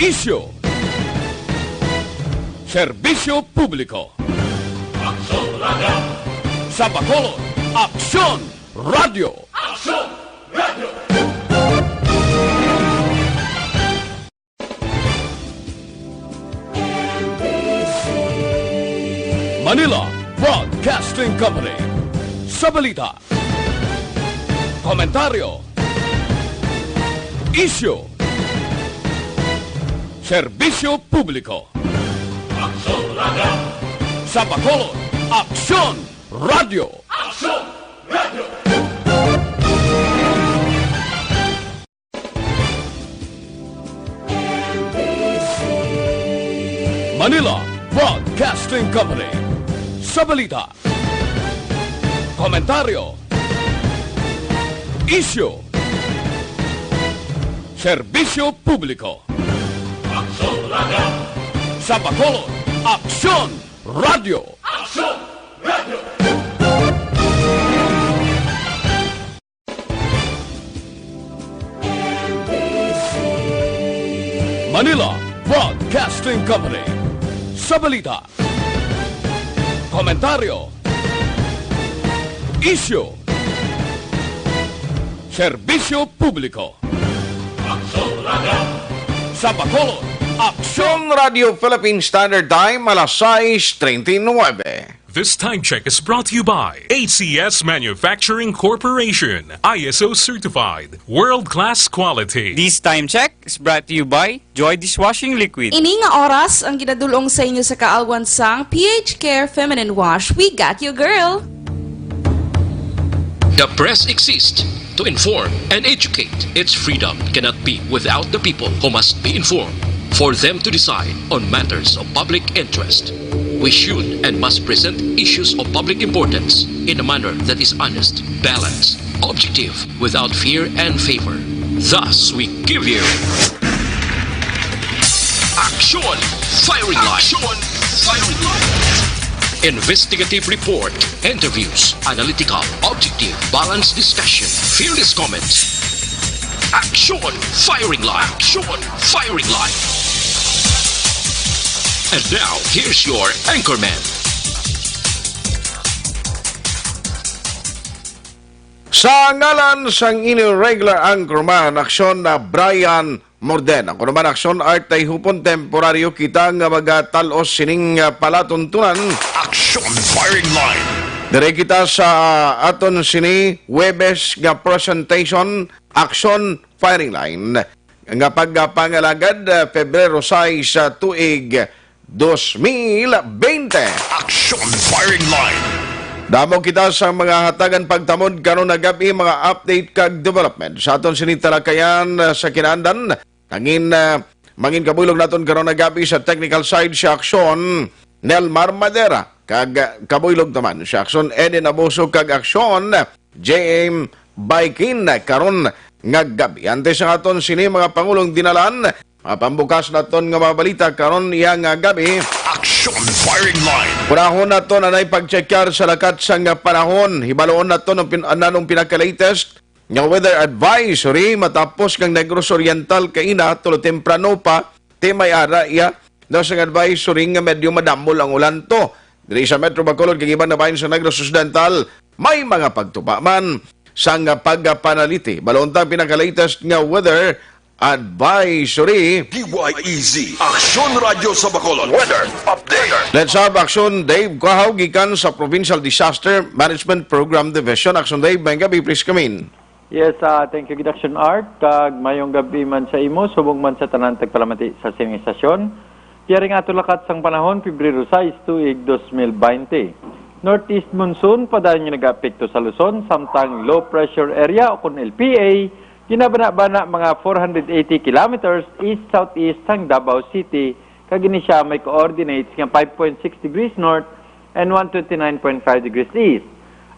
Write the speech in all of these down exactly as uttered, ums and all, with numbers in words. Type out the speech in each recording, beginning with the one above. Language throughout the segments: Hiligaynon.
Isyu. Serbisyo publiko. Aksyon Radio. Sa Bacolod, Aksyon Radio. Aksyon Radio. Manila Broadcasting Company. Sa balita, komentaryo, isyu, serbisyo publiko. Aksyon Radio. Sa Bacolod, Aksyon Radio. Aksyon Radio. Manila Broadcasting Company. Sa balita, komentaryo, isyu, serbisyo publiko. Aksyon Radio. Sa Bacolod, Aksyon Radio. Aksyon Radio. Manila Broadcasting Company. Sa balita, komentaryo, isyu, serbisyo publiko. Aksyon Radio. Sa Bacolod, Aksyon Radio Philippine Standard Time, alas sais treinta y nueve. This time check is brought to you by A C S Manufacturing Corporation, I S O certified, world-class quality. This time check is brought to you by Joy Dishwashing Liquid. Ini nga oras ang ginadul-ong sa inyo sa kaalwan sang P H Care Feminine Wash. We got you, girl! The press exists to inform and educate. Its freedom cannot be without the people, who must be informed for them to decide on matters of public interest. We should and must present issues of public importance in a manner that is honest, balanced, objective, without fear and favor. Thus, we give you Aksyon Firing Line. Aksyon Firing Line. Investigative report, interviews, analytical, objective, balanced discussion, fearless comments. Aksyon Firing Line. Aksyon Firing Line. And now, here's your anchorman. Sa ngalan sang inyo regular anchorman, Aksyon na Brian Morden. Ako naman, Aksyon Art Tayhupon, temporaryo kita nga magatal-os sining, ah, palatuntunan. Action Firing Line. Dire kita sa aton sini Huwebes nga presentation, Action Firing Line, nga pagpangalagad, ah, Pebrero sais sa tuig dos mil bente. Action Firing Line. Damo kita sa mga hatagan pagtamod karon nga gab-i, mga update kag development sa aton sini talakayan, ah, sa kinaandan. Nangin, ah, mangin kabuylog naton karon nga gab-i sa technical side sa Aksyon, Nelmar Madera, kag, ah, kabuylog naman sa Aksyon, Eden Abuso, kag Aksyon, J M Baikin, karon nga gab-i. Antes sa aton sini mga pangulong dinalan, mga pambukas naton nga mga balita karon iya nga gab-i. Action Firing Line. Unahon naton anay pagtsekyar sa lakat sang panahon. Hibaluon naton ang pin-, nanong pinaka-latest nga weather advisory matapos kang Negros Oriental kaina tulo temprano pa, ti may ara iya daw sang advisory nga medyo madamol ang ulan to. Diri sa Metro Bacolod kag iban nga bahin sa Negros Occidental, may mga pagtupa man sang pagpanaliti. Balon ta ang pinaka-latest nga weather advisory. D Y E Z, Aksyon Radyo sa Bacolod. Weather update. Let's have Action Dave Kuahaw gikan sa Provincial Disaster Management Program Division. Action Dave, may gabi, please come in. Yes, ah, thank you, Gid Action Art, kag mayong gabi man sa imo, subong man sa tanan tagpalamati sa sining estasyon. Tiyaring ato lakat sang panahon, Pebrero sais, tuig dos mil baynte. Northeast monsoon padayon nga nagaapekto sa Luzon, samtang low pressure area o kon L P A ginabanabana mga four hundred eighty kilometers east-southeast sang Davao City, kag ini sia may coordinates nga five point six degrees north and one twenty-nine point five degrees east.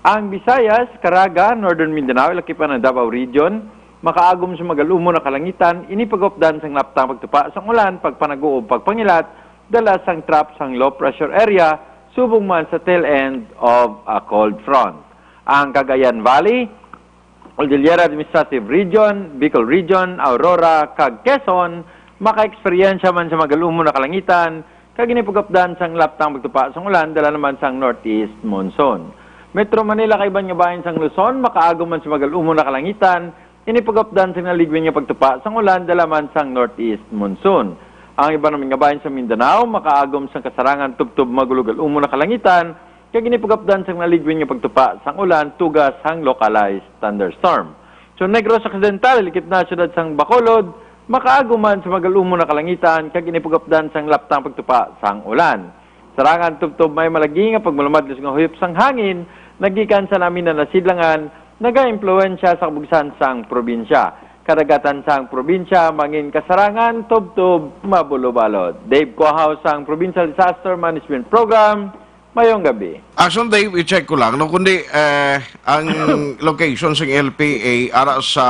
Ang Visayas, Caraga, Northern Mindanao, lakip pa ang Davao Region, makaagom sa magalumon nga kalangitan, ini pag-updan sang laptang pagtupa sang ulan, pagpanaguob, pagpangilat, dala sang trough sang low pressure area, subong man sa tail end of a cold front. Ang Cagayan Valley, Cordillera Administrative Region, Bicol Region, Aurora, kag Quezon, makaeksperyensya man sa magal-umon nga kalangitan, kag ini pagupdan sang laptang pagtupa sang ulan dala naman sang northeast monsoon. Metro Manila kag iban nga bahin sang Luzon makaagom man sa magal-umon nga kalangitan, ini pagupdan sang naligwin nga pagtupa sang ulan dala man sang northeast monsoon. Ang iban naman nga bahin sa Mindanao makaagom sang kasarangan tubtob magulogal-umon nga kalangitan, kag ini pagupdan sang naligwin nga pagtupa sang ulan tuga sang localized thunderstorm. Sa Negros Occidental, ilikip na siyudad sang Bacolod, makaagom man sa magal-umon nga kalangitan kag ini pagupdan sang laptang pagtupa sang ulan. Sarangan tubtob may malagi nga pagmalumadlos nga huyop sang hangin nagikan sa namin na nasidlangan, nagaimpluwensya sa kabugsan sang probinsya. Kadagatan sang probinsya mangin kasarangan tubtob mabulobalod. Dave Coahaw sang Provincial Disaster Management Program, mayong gabi. Action, Dave, i-check ko lang, no? Kundi, eh, ang location sang L P A ara sa,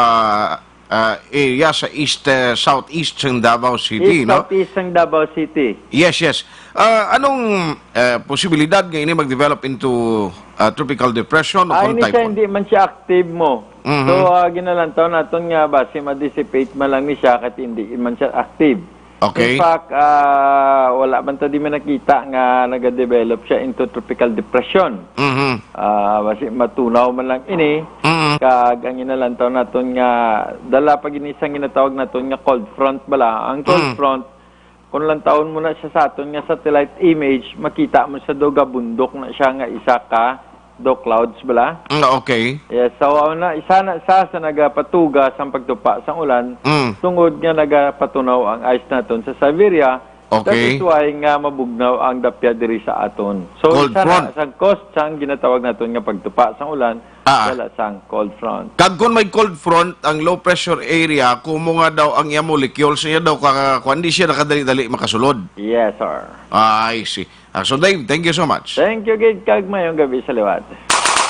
ah, area sa east, eh, southeast sang Davao City, East no? Southeast sang Davao City. Yes, yes. Ah, anong, eh, posibilidad nga ini mag-develop into, ah, tropical depression o Ah, kung ini siya, typhoon? Hindi man siya active mo. Mhm. So, ah, ginalantaw naton nga basi ma-dissipate man lang ni siya, kay hindi man siya active. Okay. In fact, ah, wala man ta di man nakita nga nagadevelop siya into tropical depression. Mhm. Ah, basi matunaw man lang ini. Mhm. Kag ang ginalantaw naton nga dala pa gini sang ginatawag naton nga cold front bala. Ang cold Mm. front, kung lantawon mo na siya sa aton nga satellite image, makita mo sa duga bundok na siya nga isa ka do clouds bala. Mm, okay. Yes, so, ano na, isa na, isa sa nagapatuga sang pagtupa sang ulan, Mm. tungod nga nagapatunaw ang ice naton sa Siberia, Okay. that is why nga mabugnaw ang dapya diri sa aton. So, Cold isa front. na sang cause sang ginatawag naton nga pagtupa sang ulan, Ah. dala sang cold front. Kag kung may cold front, ang low pressure area, kumo nga daw ang iya molecules niya daw ka, kuwan, di siya nakadali-dali makasulod. Yes, sir. Ah, I see. Ah, so, Dave, thank you so much. Thank you, gid, kag mayong gabi sa liwat.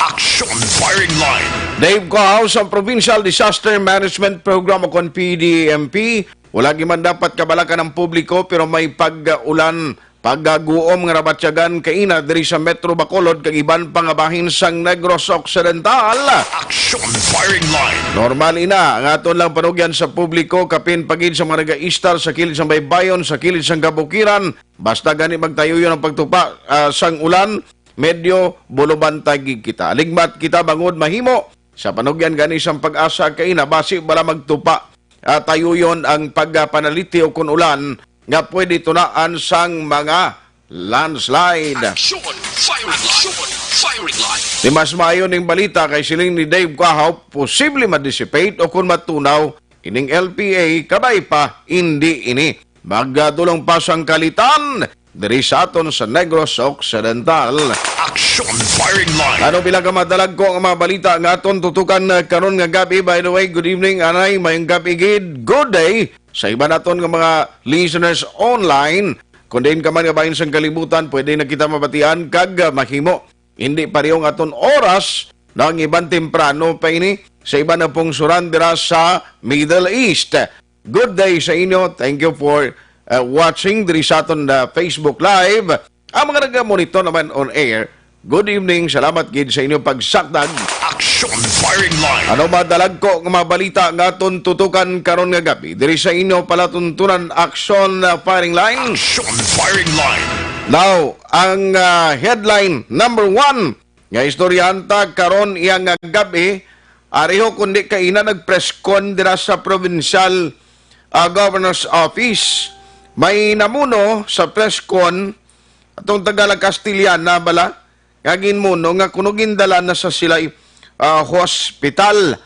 Action Firing Line. Dave Coahaw sa Provincial Disaster Management Program o kon P D M P. Wala gyud man dapat kabalakan ang publiko, pero may pag-ulan, pagkaguom nga nabatyagan kaina diri sa Metro Bacolod kag iban pa nga bahin sang Negros Occidental. Action Firing Line. Normal ina ang aton lang panugyan sa publiko, kapin pa gid sa mga nagaistar sa kilid sang baybayon, sa kilid sang kabukiran. Basta gani magtayuyon ang pagtupa, ah, sang ulan, medyo bulubantay gid kita. Ligmat kita bangod mahimo sa panugyan gani sang PAGASA kaina, basi bala magtupa, ah, tayuyon ang pagpanaliti o kun ulan nga pwede tunaan sang mga landslide. Action! Firing line! Action! Firing line! Di mas maayo ning balita kay siling ni Dave Coahaw, posible ma-dissipate o kun matunaw ining L P A, kabay pa, hindi ini. Magdulong pa sang kalitan diri sa aton sa Negros Occidental. Action Firing Line. Ano pila ka madalagko nga mga balita nga aton tutukan, uh, karon nga gabi? By the way, good evening, anay, mayong gabi gid. Good day sa iban naton nga mga listeners online. Kung diin ka man nga bahin sang kalibutan, pwede na kita mabatian kag, uh, mahimo. Hindi pareho ang aton oras, na ang iban temprano pa ini sa iban nga pungsuran dira sa Middle East. Good day sa inyo. Thank you for, uh, watching diri sa aton, uh, Facebook Live. Ang mga nagamonitor naman on air, good evening. Salamat gid sa inyong pagsakdag. Action Firing Line. Ano madalagko nga mga balita nga aton tutukan karon nga gabi diri sa inyo palatuntunan, Action, uh, Firing Line? Action Firing Line. Now, ang, uh, headline number one nga istoryahan ta karon iya nga gabi, ariho kundi kaina nag-press con dira sa provincial, ah, governor's office. May namuno sa press con atong taga La Castellana bala nga ginmuno nga kuno gindala na sa silay, ah, hospital.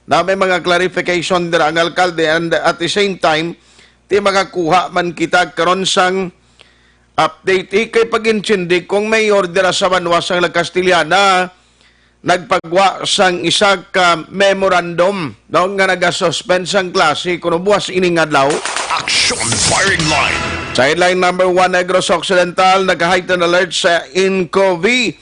Na may mga clarification dira ang alkalde, and at the same time, ti makakuha man kita karon sang update, ikay pag-intindi kung mayor dira sa banwa sang La Castellana nagpagwa sang isa ka memorandum, no, nga nagasuspend sang klase kuno buwas ining adlaw. Action Firing Line. Sa headline number one, Negros Occidental, naka-heightened alert sa Incovi.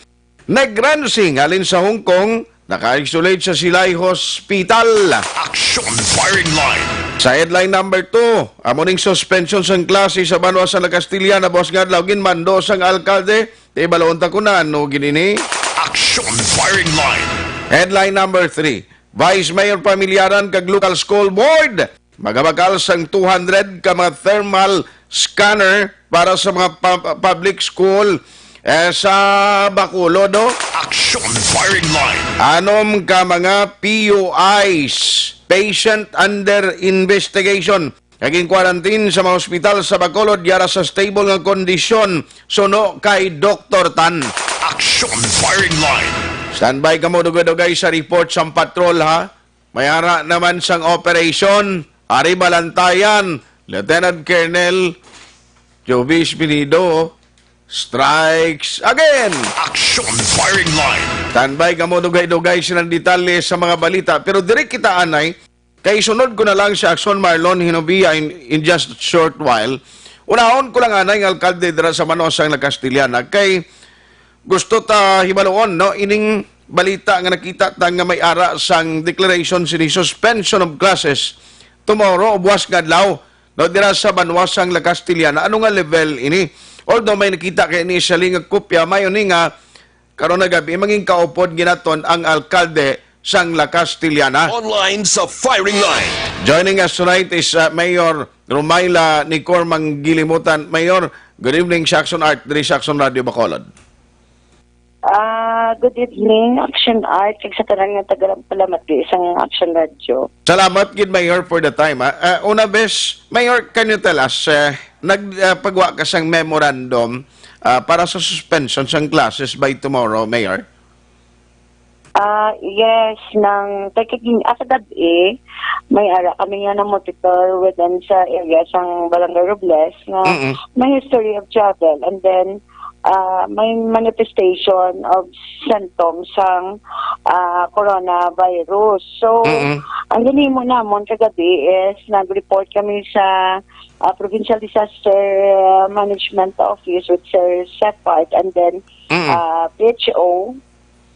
Nag-Renzi halin sa Hong Kong, naka-isolate sa Silay Hospital. Action Firing Line. Sa headline number two, amo ning suspension sang klase sa banwa sa La Castellana buwas nga adlaw ginmando sang alkalde. Di bala unta kung ano gid ini. Action Firing Line. Headline number three, Vice Mayor Familiaran kag Local School Board Magabakal sang two hundred ka mga thermal scanner para sa mga pub- public school, eh, sa Bacolod, no? Action Firing Line. Anom ka mga P U Is, patient under investigation, naging quarantine sa mga ospital sa Bacolod yara sa stable nga kondisyon, suno kay Doktor Tan. Action Firing Line. Standby kamo, dugay-dugay sa report sang patrol, ha. May ara naman sang operation. Ari Balantayan, Lieutenant Colonel Jovis Binido, strikes again. Action Firing Line. Standby kamo, dugay-dugay silang detalye sa mga balita. Pero diri kita, anay, kay sunod ko na lang si Action Marlon Hinovia in, in just short while. Unahon ko lang, anay, ang alkalde dira sa Banwa sang La Castellana, kay gusto ta hibaluon, no, ining balita nga nakita ta nga may ara sang declaration sini suspension of classes tomorrow o buwas nga adlaw, no, dira sa Banwa sang La Castellana. Ano nga level ini? Although may nakita kay initially nga kopya, may ni nga karon na gabi mangin kaupod ginaton ang alkalde sang La Castellana. Online sa Firing Line. Joining us tonight is, uh, Mayor Romaila Nicor Manggilimutan. Mayor, good evening sa Action Art diri sa Action Radio Bacolod. Ah, good evening, Action Art, kag sa tanan nga tagapalamat di isang Action Radio. Salamat gid, Mayor, for the time, ha. Ah, una bes, Mayor, can you tell us, eh, nag, ah, pagwa ka sang memorandum, ah, para sa suspension sang classes by tomorrow, Mayor? Ah, yes, nang kay kagin-, ah, kagabi, may ara kami nga na-monitor within sa area sang Barangay Robles nga Mm-mm. may history of travel, and then, ah, may manifestation of symptoms sang, ah, coronavirus. So, Mm-mm. ang ginhimo namon kagabi is nag-report kami sa, ah, Provincial Disaster, ah, Management Office with Sir Separd, and then, Mm-mm. ah, P H O.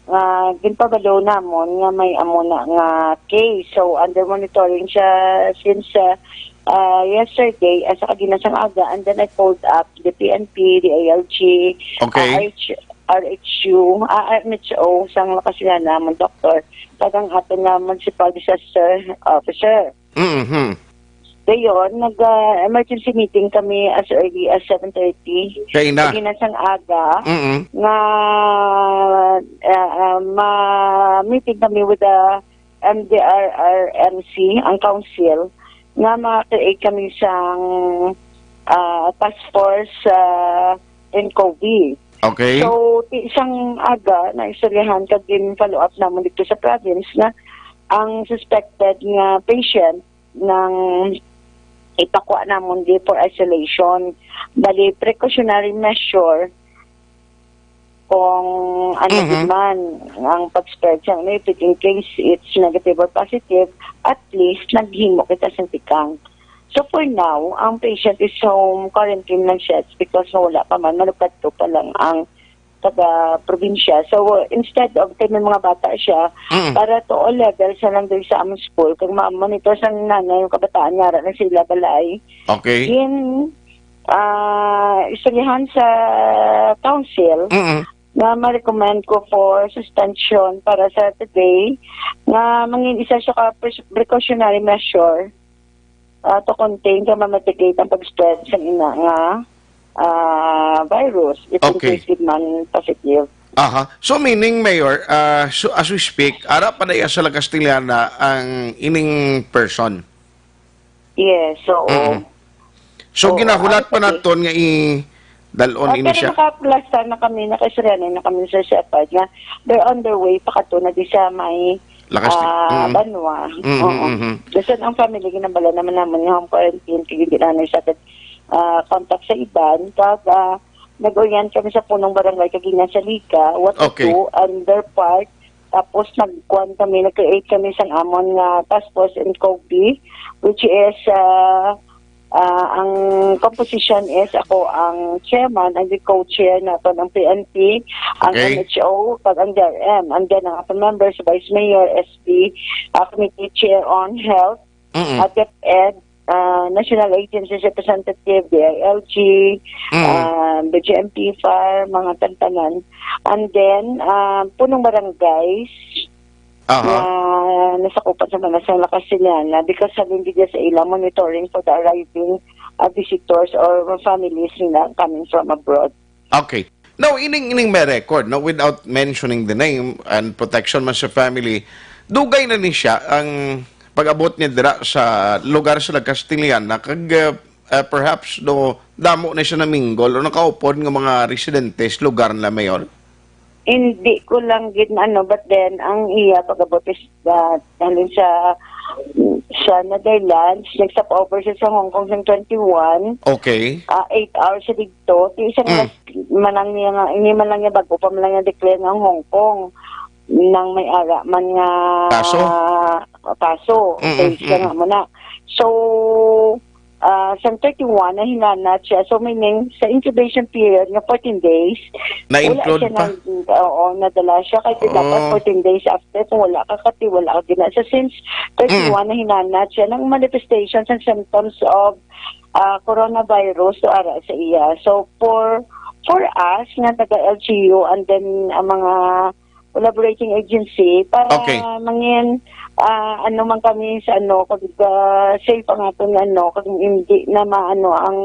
Nga ginpabalo namon nga may amo na nga case. So, under monitoring siya since, uh, uh, yesterday, uh, sa kagina sang aga, and then I called up the P N P, the I L G, Okay. uh, H-, R H U, uh, M H O, sang La Castellana namon doktor, kag ang aton nga municipal disaster officer. Mhm. Dayon, nag, ah, emergency meeting kami as early as seven thirty. Kay na. Kagina sang aga, Mm-mm. nga, ah, ah, ma-, meeting kami with the M D R R M C, ang council, nga ma-create kami sang, ah, task force, ah, in COVID. Okay. So, ti-, sang aga, naistoryahan kag gin-follow up namon dito sa province nga ang suspected nga patient nang ipakuha namon di for isolation. Bali, precautionary measure kung ano Mhm. gid man ang pag-spread sa ano, if it, in case it's negative or positive, at least naghimo kita sa tikang. So for now, ang patient is home quarantine lang siya because wala pa man, malugkadto pa lang ang taga-probinsya. So, instead of kay may mga bata siya, Mm. para to all levels na lang diri sa among school, kag ma-monitor sa nanay yung kabataan nga ara na sila balay. Okay. Gin, ah, istoryahan sa council Mm. na ma-recommend ko for suspension para sa today, nga mangin isa siya ka pres-, precautionary measure, ah, to contain kag ma-mitigate ang pag-spread sa ina nga, ah, virus, if in Okay. case gid man positive. Aha. So, meaning, Mayor, ah, so, as we speak, ara pa na sa La Castellana ang ining person? Yes, oo. Mm-mm. So, Oo, ginahulat ay, pa sige. naton nga i-, dalon Ah, ini pero siya. Nakaplasta na kami, nakaistorya na kami sa Shepherd nga they're on their way pa kato na di sa may, La Casti-, ah, mm. Banwa. Mm, Oo. mm, mm. Kasi ang family, ginabala naman naman nga home quarantine, kaya hindi na naman siya, ah, contact sa iban. Kag, ah, nag-orient kami sa punong barangay, kag ina sa Liga, what to Okay. do on their part. Tapos nagkuan kami, nag-create kami sang amon nga task force in COVID, which is, ah, ah, ang composition is ako ang chairman, ang co-chair naton ang P N P, ang Okay. M H O, kag ang D R M. And then ang aton members, vice mayor, S P, ah, committee chair on health, Mm-mm. ah, DepEd, ah, National Agencies Representative, D I L G, Mm. ah, B J M P, fire, mga tantanan. And then, ah, punong barangays, Aha. Nga nasakupan sa mga sa La Castellana because having bigyan sa ila monitoring for the arriving, uh, visitors or families na coming from abroad. Okay. Now, ining, ining may record, no, without mentioning the name and protection man sa family, dugay na ni siya ang pag-abot niya dira sa lugar sa La Castellana, kag, uh, uh, perhaps, no, damo na siya naminggol o nakaupod nga mga residentes lugar na, Mayor? Hindi ko lang gid na ano, but then, ang iya pag-abot is that, halin siya, siya Netherlands, nag-stop over siya sa Hong Kong sang twenty-one. Okay. Ah, eight hours siya didto. Ti isang Mm. last man lang niya nga, hindi man lang niya, bago pa man lang niya declare nga ang Hong Kong nang may ara man nga Kaso? kaso. Mm, Case siya mm. nga muna. So, ah, sang thirty-one, nahinanat siya. So, meaning, sa incubation period nga fourteen days, Na-include wala siya pa? nag-, oo, nadala siya. Kasi Oo. dapat fourteen days after, kung wala ka kati, wala ka gina. So, since thirty-one, Mm. nahinanat siya ng manifestations and symptoms of, ah, coronavirus, so, ara sa iya. So, for, for us, nga taga L G U, and then, ang mga collaborating agency para Okay. mangin, ah, ano man kami sa ano, kag, ah, safe ang aton ano, kag hindi na maano ang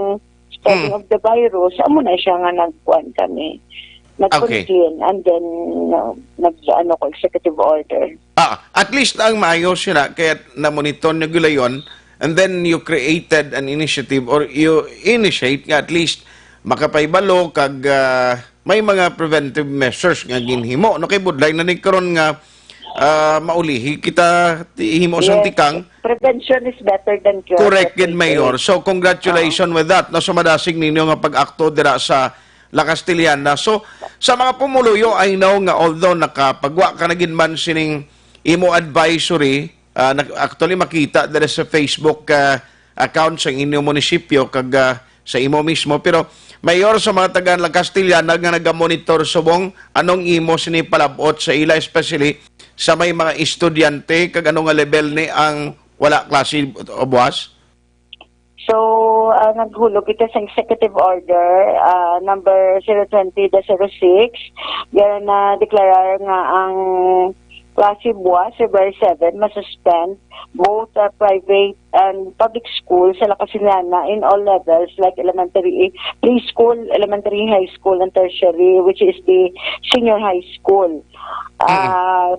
spreading Mm. of the virus, amo na siya nga nagkuan kami. Okay. Nag-convene and then, uh, nag, ano ko, executive order. Ah, at least ang maayo sila, kaya na-monitor nyo gulayon, and then you created an initiative or you initiate nga at least makapahibalo kag, ah, may mga preventive measures nga ginhimo. No, kay budlay na ni karon nga, ah, maulihi kita, ti-, himo sang Yes. tikang. Prevention is better than cure. Correct gid, Mayor. So, congratulations Oo. with that, no, sa madasig ninyo nga pag-akto dira sa La Castellana. So, sa mga pumuluyo, I know nga although nakapagwa ka na gid man sining imo advisory, ah, nag-, actually makita dira sa Facebook, ah, account sa inyong munisipyo kag, ah, sa imo mismo. Pero, Mayor, sa mga taga La Castellana nga nagamonitor subong, anong imo sini palabot sa ila, especially sa may mga estudyante, kag ano nga level ni ang wala klase o buwas? So, ah, naghulog kita sa executive order, ah, number zero twenty dash zero six, nga na-deklarar nga ang klase buwas, February seven, masuspend both, ah, private and public school sa La Castellana in all levels, like elementary, preschool, elementary, high school, and tertiary, which is the senior high school. Mm. Ah,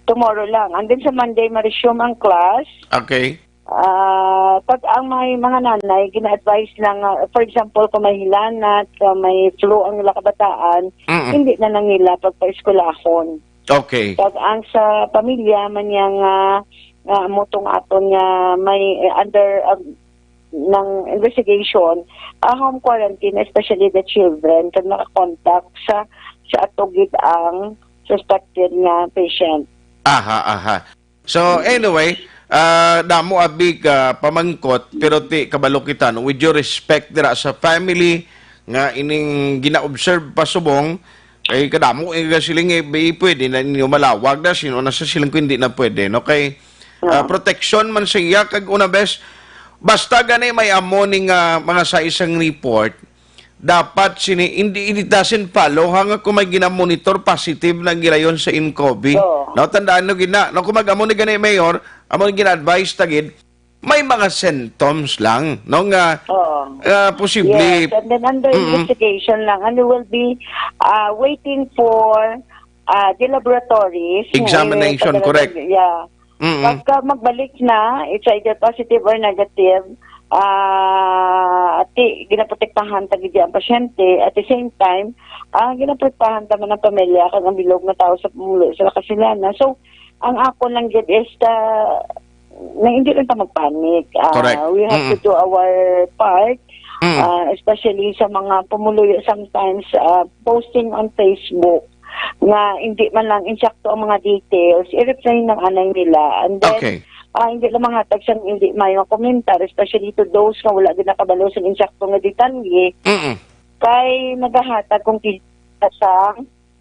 tomorrow lang. And then sa Monday, ma-resume ang class. Okay. Ah, pag ang may mga nanay, gina-advise lang, ah, for example, kung may hilanat, kung may flu ang ila kabataan, Mm. hindi na lang nila pagpaeskwelahon. Okay. Pag ang sa pamilya man yang, ah, nga amo tong aton nga may, eh, under, ah, ng investigation, ah, home quarantine, especially the children, kag naka-contact sa, sa ato gid ang suspected nga patient. Aha, aha. So, anyway, ah, damo abi ka pamangkot, pero ti kabalo kita, no? With your respect dira sa family, nga ining gina-observe pa subong, kay kadamo, eh, nga siling, eh, bi-, pwede na ninyo malawag na, sino na sa siling kung hindi na pwede, no? Kay, ah, Oo. protection man sa iya, kag una bes, basta gani may amo ning, ah, mga sa isang report, dapat sini, hindi, it doesn't follow, ha, nga kung may ginamonitor, positive na ang gilayon sa incovi. Oo. No, tandaan nyo gina, no, kung mag-amo ni gani, Mayor, amo ni gina-advise ta gid, may mga symptoms lang, no, nga, Oo. nga posible. Yes, and then under Mm-mm. investigation lang, and we will be, ah, waiting for, ah, the laboratories. Examination, Eh, correct. Yeah. Mm-mm. Pagka magbalik na, it's either positive or negative, ah, ati, ginaprotektahan ta gid ang pasyente. At the same time, ah, ginaprotektahan ta man ang pamilya kag ang bilog nga tawo sa pumulo sa La Castellana. So, ang ako lang gid is, ah, na hindi lang ta magpanic. Ah, Correct. we have Mm. to do our part, Mm. ah, especially sa mga pumuluyo sometimes, ah, posting on Facebook nga hindi man lang insakto ang mga details, i-reply ng anay nila. And then, Okay. ah, hindi lang manghatag siyang hindi may makomentar, especially to those nga wala din nakabalo sa insakto nga detalye, Mm-mm. kay nagahatag kung kita sa,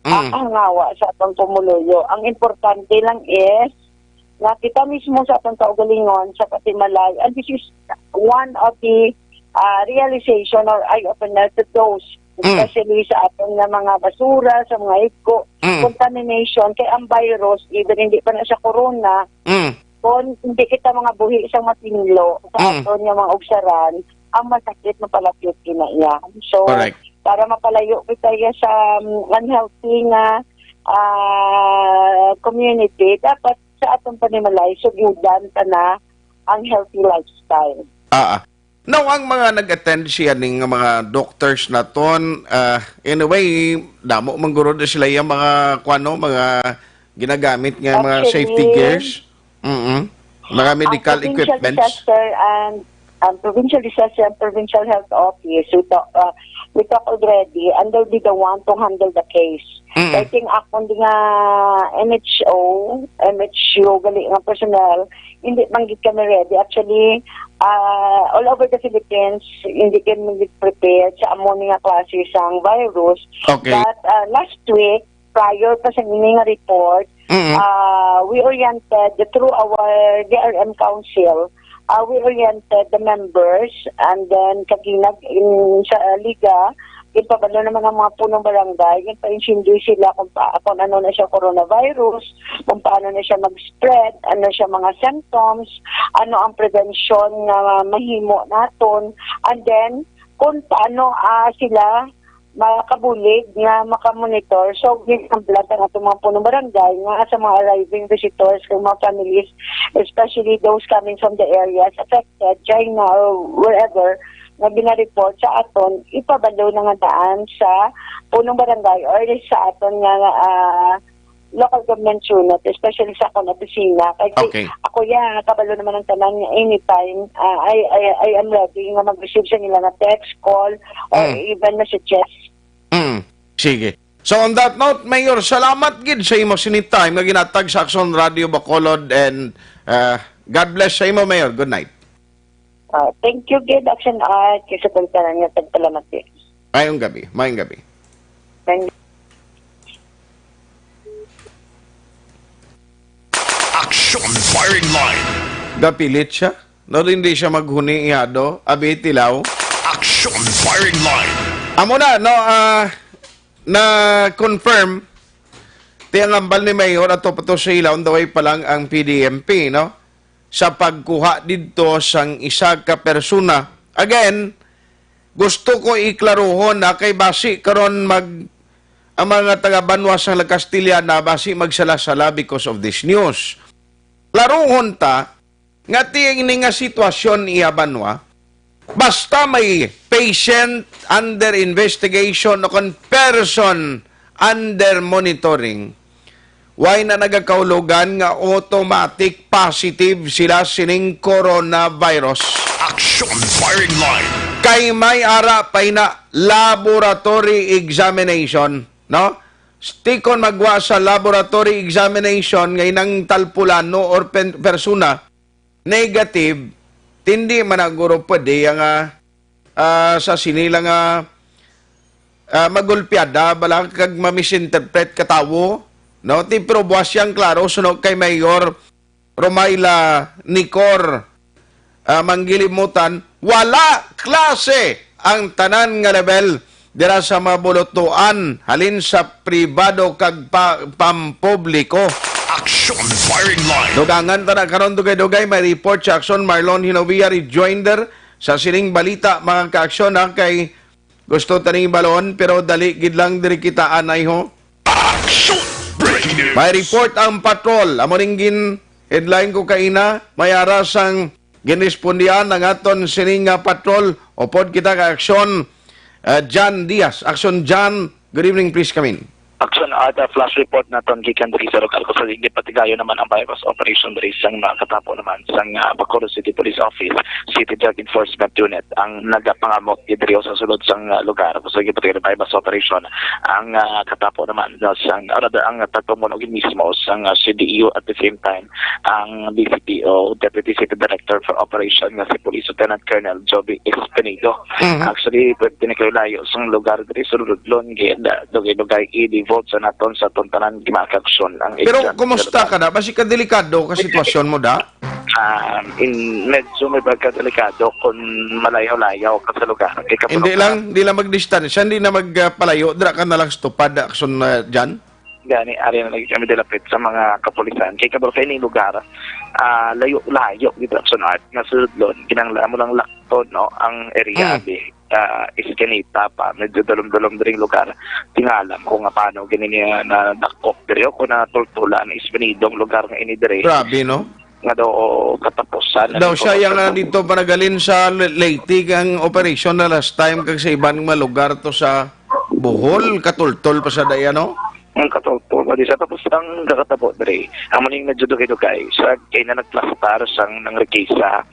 ah, Mm. hangawa sa atong pumuluyo. Ang importante lang is nga kita mismo sa atong kaugalingon, sa katimalay, and this is one of the, ah, realization or eye-opener to those Mm. Especially sa aton nga mga basura, sa mga igko, Mm. contamination, kay ang virus, even hindi pa na siya corona, Mm. kung hindi kita mga buhi sa matinlo sa Mm. aton nga mga ugsaran, ang masakit mapalapit ina iya. So, Correct. para mapalayo kita iya sa, um, unhealthy nga, ah, community, dapat sa aton panimalay, sugudan ta na ang healthy lifestyle. Ah, ah. Now, ang mga nag-attend siya ning mga doctors naton, ah, anyway, damo man guro na sila yung mga, kuwano, mga ginagamit nga mga Actually, safety gears. Mm-mm. Mga ang medical provincial equipments. Disaster and, um, provincial disaster and provincial health office, we talk, uh, we talk already, and they'll be the one to handle the case. Mm-mm. I think akon di nga M H O, M H U, gali nga personnel, hindi man gid kami ready. Actually, ah, all over the Philippines, hindi kami gid prepared sa amo ni nga klase sang virus. Okay. But, ah, last week, prior pa sa ini nga report, Mm-mm. ah, we oriented through our D R M Council, ah, we oriented the members, and then kaginag in sa, ah, Liga, ginpabalo naman ang mga punong barangay, ginpa-insundo sila kung pa, kung ano na siya coronavirus, kung paano na siya mag-spread, ano siya mga symptoms, ano ang prevention nga mahimo naton, and then kung paano, ah, sila makabulig nga makamonitor. So, ginamblan ang atong mga punong barangay nga sa mga arriving visitors, kung mga families, especially those coming from the areas affected, China or wherever, nga ginareport sa aton, ipabalo na nga daan sa punong barangay or sa aton nga, ah, local government unit, especially sa akong opisina. Kay Okay. ako, ya, kabalo naman ang tanan nga anytime, ah, I, I, I am ready nga mag-receive sa nila nga text, call, or Mm. even messages. Mm. Sige. So, on that note, Mayor, salamat gid sa imo sini time nga ginatag sa Aksyon Radio Bacolod, and, ah, God bless sa imo, Mayor. Good night. Ah, thank you gid, Action Art, kay sa tanan nga tagpalamat gid. Mayong gabi, mayong gabi. Thank Action Firing Line. Gapilit siya. No, hindi siya maghuni, ihado. Abi, tilaw. Action Firing Line. Amo na, no, ah, na-confirm, ti ang hambal ni Mayor, ato pa to sa ila, on the way pa lang ang P D M P, no? Sa pagkuha didto sang isa ka persona. Again, gusto ko iklaruhon na kay basi karon mag, ang mga taga-banwa sang La Castellana, basi magsala-sala because of this news. Klaruhon ta nga ti ini nga sitwasyon iya banwa, basta may patient under investigation o kon person under monitoring, way na nagakaulogan nga automatic positive sila sining coronavirus. Action Firing Line. Kay may ara pa ina laboratory examination, no? Ti kon magwa sa laboratory examination nga inang talpulano or pen-, persona, negative, ti hindi man na guro pwede ang, ah, ah, sa sini lang nga, ah, magulpiada bala kag ma-misinterpret ka tawo, no? Ti pero buwas yang klaro suno kay Mayor Romayla Nicor, ah, Manggilimutan, wala klase ang tanan nga level dira sa mga bulutuan halin sa pribado kag pa-, pampubliko. Action Firing Line. Dugangan ta na karon, dugay-dugay, may report sa Action Marlon Hinovia, rejoinder sa sining balita, mga ka-aksyon, ha, kay gusto ta ning balon, pero dali gid lang diri kita anay, ho. Action Breaking News. May report ang patrol. Amo ning gin-headline ko kaina, may ara sang ginrespondihan ang aton sining nga patrol. Upod kita ka Action, uh, John Diaz. Action John, good evening, please come in. Action Art, uh, flash report naton gikan diri sa lugar kung saan gipatigayon naman ang buy-bust operation diri sang nakatapo naman sang, uh, Bacolod City Police Office, City Drug Enforcement Unit ang nagapangamot diri sa sulod sang, uh, lugar. So, gipatigayon ang buy-bust operation ang, uh, katapo naman, no, sang, uh, ang tagpamuno gid mismo sang, uh, C D U, at the same time ang D C P O, Deputy City Director for Operation, nga si Police Lieutenant Colonel Joby Espinido. Mhm. Actually, pwede na kayo layo sa lugar diri sa Rudlon, kaya da-, dugay-dugay i-devote sa naton sa aton tanan, gimakaksyon ang Pero exam. Kumusta ka na? Basi ka delikado ka sitwasyon mo, da? um, in, medyo may pagkadelikado kung malayo-layo ka sa lugar. Kay Hindi kapalukan lang, hindi lang magdistansya, hindi na magpalayo, dira ka na lang sa tupad, action na dyan. Gani, ari na lagi kami dilapit sa mga kapulisan. Kay kabalo kay ning lugar, ah, layo-layo gid ang sunod nga sudlon. Kinahanglan mo lang lakton, no, ang area, Hmm. di, ah, Eskinita pa. Medyo dulom-dulom diri ang lugar. Tingalam ko nga paano gini niya nadakop diri o kung natultulan, Espinidong lugar nga ini diri. Grabe, no? Nga daw katapusan na Daw ni siya Colonel yang, ah, Fernando. Dito pa nagalin sa Le-, Leyte ang operation na last time kag sa ibang mga lugar to sa Bohol, katultol pa sa daya, no? Ang katultol pa di sa tapos ang kakatabo diri. Amo ning medyo dugay-dugay sa kay na nagplastar sang nang rikisa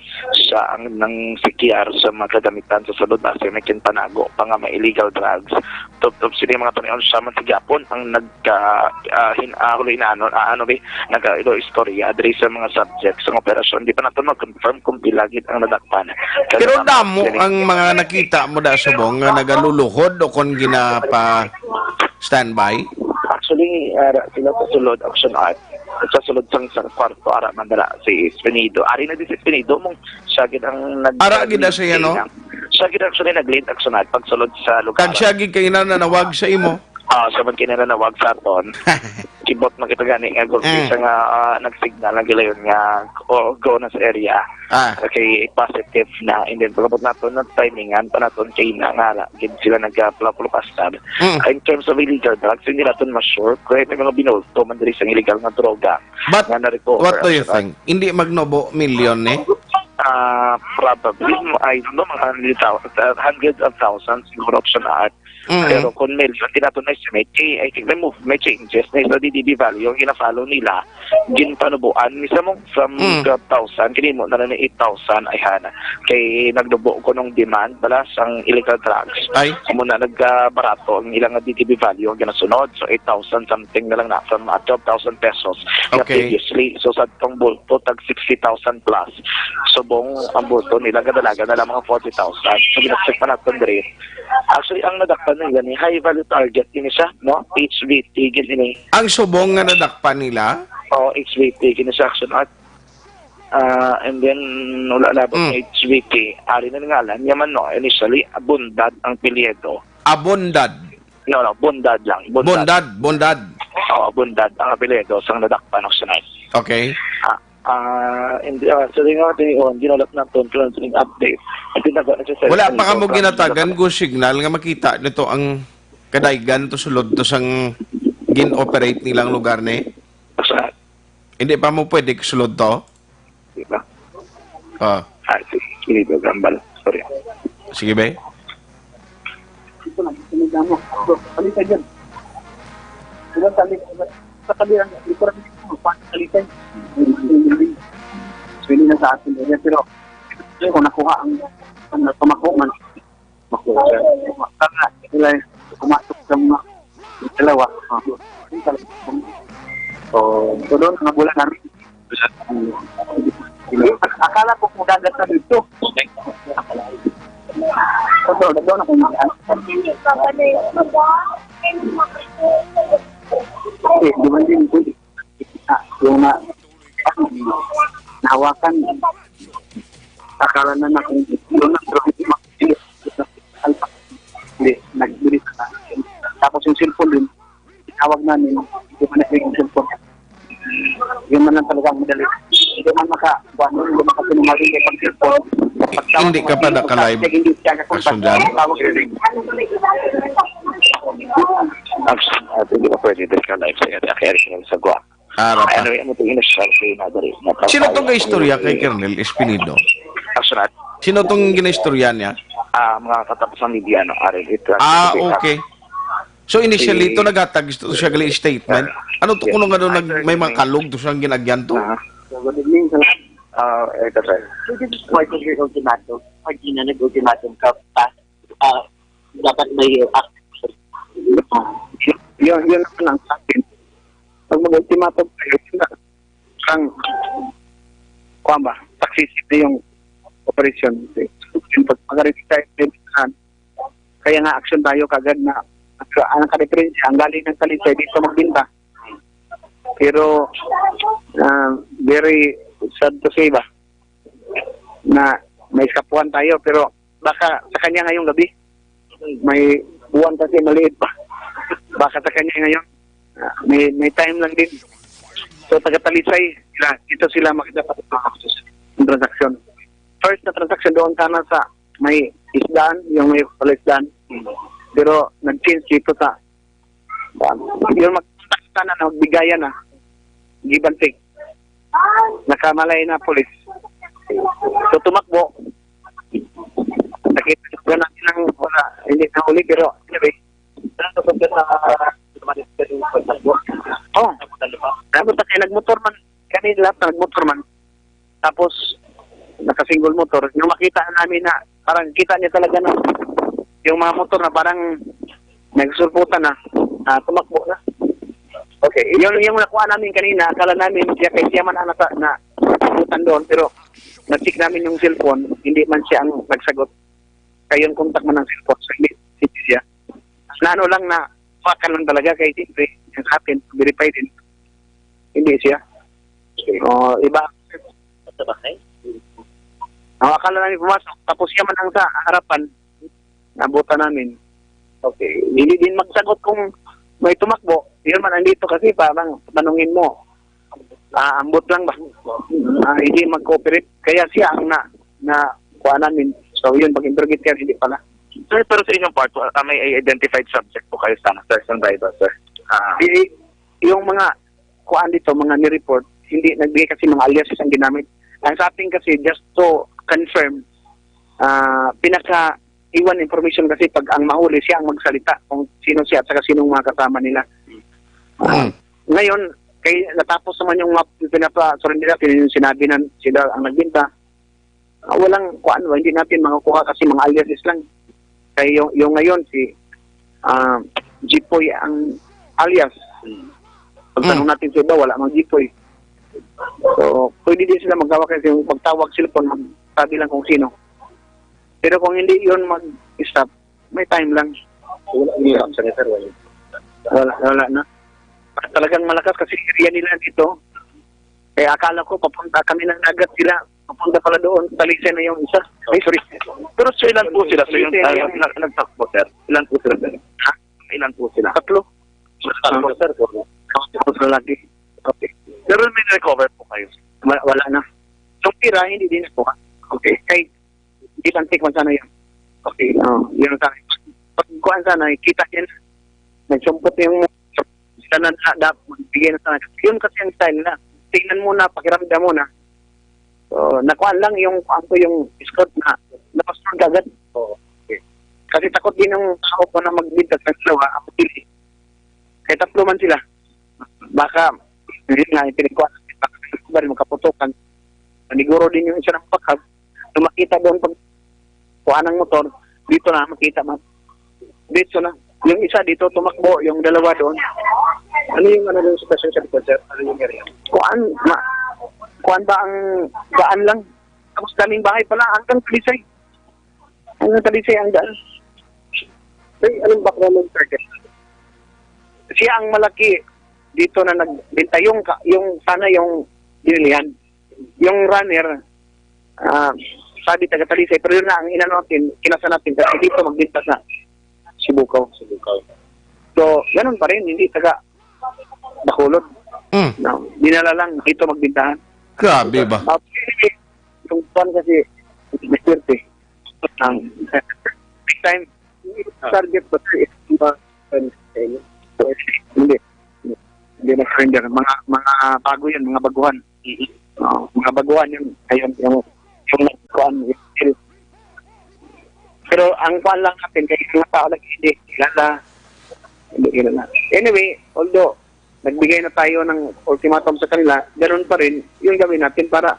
sa ang nang sikyar sa mga kagamitan sa sulod base may kinpanago pa nga may illegal drugs. Tubtob sini mga tanion sa man sa Japon ang nagka ah, hin, ah, hulo inanon, ah, ano bi, nagkailo istorya diri sa mga subjects sang operasyon. Di pa nato ma-confirm kung pila gid ang nadakpan. Pero Kaya damo diri ang mga nakita mo da subong nga nagaluluhod o kon ginapa standby. Actually, ara sila sa sulod action art. Sa sulod sang, sang kwarto, ara man dala si Espinido. Ari na di si Espinido mong siya gid ang nag- Ara gid na siya, no? Siya gid actually nag-lead action art pagsulod sa lugar. Kag siya gid kay nanawag sa imo. Ah, sa man kinanawag sa aton. Kibot man kita gani nga gulpi Mm. siya nga, ah, nag-signal ang gilayon nga, "Oh, go na sa area." Ah. Okay, positive na. And then, pagkabot naton, nag-timingan pa naton kay na nga, la, gid sila nagpulupastar. Mm. In terms of illegal drugs, hindi naton ma-sure kung may mga binulto man diri sa illegal nga droga But nga na-recover. What do you think? Hindi magnubo milyon, eh? Ah, probably, I don't know, mga hundred thou-, uh, hundreds of thousands siguro option art. Mm. Pero kung million, di nato na-estimate, eh, I think may move, may changes na sa D D B value ang gina-follow nila. Ginpanubuan mismo from Mm. twelve thousand, kini mo na na eight thousand, ay hana. Kay nagdubo ko nung demand, bala, sang illegal drugs. Ay. Amo na nagkabarato ang ilang D D B value ang ginasunod. So, eight thousand something na lang na from, ah, twelve thousand pesos na Okay. previously. So, sa tong bulto, tag sixty thousand plus. Subong ang bulto nila, kadalagan na lang mga forty thousand. So, gina-check pa natin diri. Actually, ang nadakpan nila ni high value target ini siya, no? H V T gid ini. Ang subong nga nadakpan nila? Oh, H V T gid siya, action art. Ah, and then, wala na ba Mm. H V T? Ari na ngalan niya man, no? Initially, Abundad ang apelyido. Abundad? No, no, Bundad lang. Bundad. Bundad, Bundad. Oo, Bundad ang apelyido sang nadakpan, action art. Okay. Ah, ah, hindi, ah, sa tingin ko, tingin ko, hindi na lang natin kung ano yung update. Hindi na ba necessary Wala pa kamo ginatagan go signal nga makita nito ang kadaygan to sulod to sang gin-operate nilang lugar ni? Sa Hindi pa mo pwede sulod to? Di ba? Ah. Ah, sige. Hindi ba gambal? Sorry. Sige, be. Ito na, ito na damo. Ito, palitan yan. Ito, palitan. Sa kabila, ito, palitan. So, hindi na sa atin yan. Pero, kung nakuha ang, ang pamako man, Makuha. Tama, sila yung kumatok sa mga dalawa. So, so doon, mga bulan namin. Akala ko kung dagat na dito. So, so, doon ako mag- Eh, di ba din po? Ah, yung na, nahawakan. Akala na na kung yun na, pero hindi ma-, hindi, nagbili sa, tapos yung cellphone din, tinawag namin, hindi man na yung cellphone. Yun man lang talaga ang madali. Hindi man maka-, kuwan, hindi makasinungaling yung pag-cellphone. Hindi ka pa naka-live, Hindi siya kakontak. Action dyan? Tawag yun eh. Action, ah, hindi pa pwede din ka live sa area, kaya rin sa Guam. Ara pa. Ano yung ito yung initial sa ina dali? Sino tong gaistorya kay Colonel Espinido? Action at Sino tong ginaistorya niya? Ah, mga katapusan ni Diano, Ariel, ito ang Ah, ito ang okay. So initially, Si ito naghatag ito siya gali statement. Ano to Yes. kuno nga doon nag, may mga kalog to siyang ginagyan to? Ah. Good evening, sir. Ah, ito, sir. This is Michael Ray Ultimatum. Pag ina nag-ultimatum ka, pa, ah, dapat may, ah, Yun, yun naman ang sa akin. Pag mag-ultimatum kayo, yun na. Ang, kuwan ba, success na yung operation. Yung pag mag-retire, kaya nga action tayo kagad na ang, ang kadiferensya, ang galing ng Talisay dito magbinta. Pero, ah, very sad to say ba? na may eskapuhan tayo, pero baka sa kanya ngayong gabi, may buwan kasi maliit pa. Baka sa kanya ngayon, ah, may, may time lang din. So, taga-Talisay sila, dito sila makita ang transaksyon. First na transaksyon doon sana sa may isdaan, yung may palaisdaan. Pero nag-change dito sa, yung mag-, sana na magbigayan na, give and take. Nakamalay na pulis. So, tumakbo. Nakita ko na lang, wala, hindi na huli, pero anyway. Ano sa pagkata, naman yung pagkatagbo? Oh. Tapos na kayo, nagmotor man. Kami lahat na nagmotor man. Tapos, naka-single motor. Yung makita namin na, parang kita niya talaga na yung mga motor na parang nagsulputan na, ah, tumakbo na. Okay. Yung, yung nakuha namin kanina, akala namin siya, kay siya man ang nasa, na, nabutan doon, pero na-check namin yung cellphone, hindi man siya ang nagsagot. Kaya yung contact man ng cellphone, so hindi, hindi siya. Na ano lang na, hawakan lang talaga kay siyempre, yung sa atin, verify din. Hindi siya. Okay. O, iba. Sa bahay? Ang akala namin pumasok, tapos siya man ang sa harapan, nabutan namin. Okay. Hindi din magsagot kung may tumakbo. Yun man, andito kasi parang tanungin mo. Ah, ambot lang ba? Ah, hindi mag-cooperate. Kaya siya ang na, na kuha namin. So, yun, pag-interrogate ka, hindi pala. Sir, pero sa inyong part, ah, may identified subject po kayo sa person driver, sir? Ah, I-, yung mga kuan dito, mga ni-report, hindi, nagbigay kasi mga aliases ang ginamit. Ang sa atin kasi, just to confirm, ah, pinaka iwan information kasi pag ang mahuli, siya ang magsalita kung sino siya at saka sinong mga kasama nila. Ah, Mm. ngayon, kay natapos naman yung mga pinapa-surrender natin, yung sinabi na sila ang nagbenta, ah, walang kuan, hindi natin makukuha kasi mga aliases lang. Kaya yung, yung ngayon, si, ah, Jipoy ang alias. Pag tanong Mm. natin sa iba, wala mang Jipoy. So, pwede din sila magtawag kasi yung pagtawag cellphone, magsabi lang kung sino. Pero kung hindi yun mag-stop, may time lang. Wala, hindi lang sa sir, wala. Wala, wala na. Talagang malakas kasi area nila dito. Kaya akala ko papunta kami ng dagat sila. Papunta pala doon. Talisay na yung isa. Ay, sorry. Pero so ilan po sila? So yung, Talisay na ah, yung nag-, nagtakbo, sir? Ilan po sila, sir? Ha? Ilan po sila? Tatlo. Tatlo, sir. Tapos lalaki. Okay. Pero may recover po kayo? Wala, wala na. Yung tira, hindi din ako. Okay. Kay, di man take man sana yun. Okay. Oo, yun ang sa akin. Pag kuhaan sana, kita niya na. Nagsumpot yung sana na, dap-, magbigay na sana. Yun kasi ang style na. Tingnan mo na, pakiramdam mo na. So, nakuhaan lang yung, ang ko yung scout na, napastor ka agad. Oo. Okay. Kasi takot din ang tao ko na magbintas ng dalawa, ang pili. Kaya tatlo man sila. Baka, yun nga, yung pinagkuhaan, baka makaputukan. Naniguro din yung isa ng pakag. Yung makita doon pag kuhaan ng motor, dito na makita man. Dito na. Yung isa dito tumakbo, yung dalawa doon. Ano yung, ano yung sitwasyon sa likod, sir? Ano yung area? Kuhaan, ma-, kuhaan ba ang daan lang? Tapos daming bahay pala, hanggang Talisay. Hanggang Talisay ang daan. Sir, anong background ng target? Siya ang malaki dito na nagbenta. Yung ka-, yung sana yung binilihan. Yung runner, ah, sabi taga Talisay, pero yun na ang inano natin, kinasa natin kasi dito magbenta sa Sibukaw. Sibukaw. So, ganun pa rin, hindi taga Bacolod. Mm. No, dinala lang dito magbentahan. Grabe ba? Ah, yung kwan kasi, maswerte. Ang big time target ba, sir, is mga, hindi. Hindi na surrender. Mga, mga bago yun, mga baguhan. Mhm. Oo, mga baguhan yun. Ayun, yung, yung nagkuhan, yung, pero ang kuhan lang natin, kaya yung mga tao lagi, hindi kilala. Hindi kilala. Anyway, although, nagbigay na tayo ng ultimatum sa kanila, ganun pa rin, yung gawin natin para,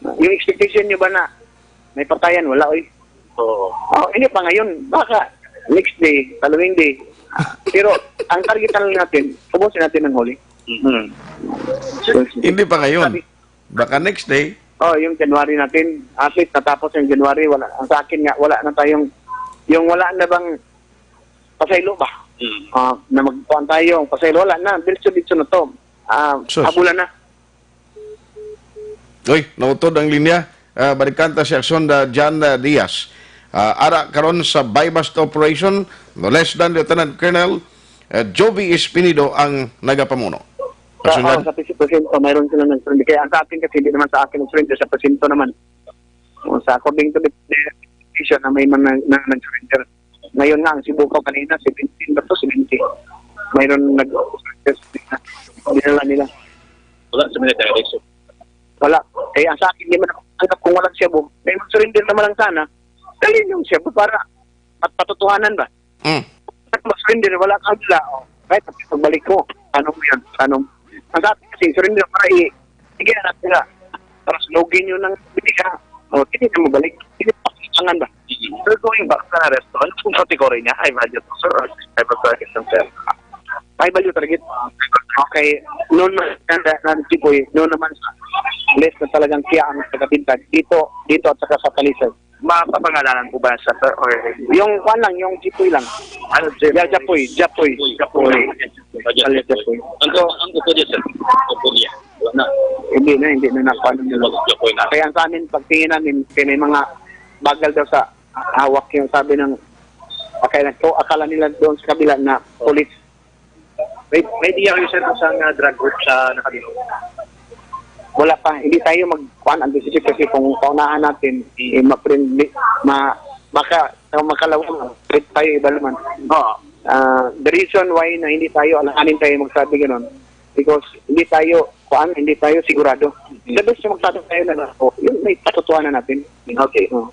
yung expectation nyo ba na may patayan? Wala, oy. Oo. Oh, hindi pa ngayon. Baka next day, following day. Ah, pero ang target na lang natin, ubusin natin ng huli. Hmm. Hindi pa ngayon. Sabi, baka next day. Oh, yung January natin. At least natapos yung January. Wala. Ang sa akin nga, wala na tayong, yung wala na bang pasaylo ba? Hmm. Ah, na magkuhan tayo, pasaylo, wala na. Diretso-diretso na to. Ah, Sus. Abulan na. Uy, nautod ang linya. Ah, balikan ta si Aksyon, ah, John, ah, Diaz. Ah, ara karon sa buy-bust operation, no less than Lieutenant Colonel, ah, Jovi Espinido ang nagapamuno. Sa, Aksyon, oh, John. Sa presinto, mayroon silang nag-surrender. Kaya ang sa akin kasi, hindi naman sa akin nag-surrender, sa presinto naman. O, sa according to the, the decision na may mga na, nag-surrender. Ngayon nga, ang Sibukaw kanina, seventeen ba to? Seventy. Mayroon nag-surrender. Dinala nila. Wala sa military. Wala. Kaya sa akin, hindi man ako tanggap kung walang shabu. May mag-surrender naman lang sana. Dali yung shabu para mat-, patutuhanan ba? Mm. At mag-surrender, wala kang dala. Oh. Kahit pagbalik ko, ano mo yan? Ano? Ang sa akin kasi, surrender para i-, sige, anak nila. Para sunugin yun ng bitika. Oh, hindi na mabalik. Hindi pa kailangan ba? So, going back sa aresto, ano pong category niya? High value to, sir, or high value target, sir? High value target. Okay. Noon na, na, na, na, Jipoy, noon naman sa less na talagang siya ang tagabintad. Dito, dito at saka sa Talisay. Mapapangalanan po ba siya, sir? Or yung kwan lang, yung Jipoy lang. Ano, Jipoy? Yeah, Japoy, Japoy. Japoy. Japoy. Alias Japoy. Ang, ang upo niya, sir? Upo niya. Wala na. Hindi na, hindi na nakuha ng Japoy na. Kaya ang sa amin, pagtingin namin, kaya may mga bagal daw sa hawak yung sabi ng, akala, akala nila doon sa kabila na police. May, may idea kayo, sir, kung saan nga drug group siya nakabilo? Wala pa. Hindi tayo mag-, kuan, anticipate kasi kung paunahan natin, eh, ma-friendly, ma-, maka-, makalawa, trip tayo iba naman. Oo. Ah, the reason why na hindi tayo, alanganin tayo magsabi ganun, because hindi tayo, kuan, hindi tayo sigurado. Mm. The best na magsabi tayo na, oh, yun, may katotohanan natin. Okay. Oo.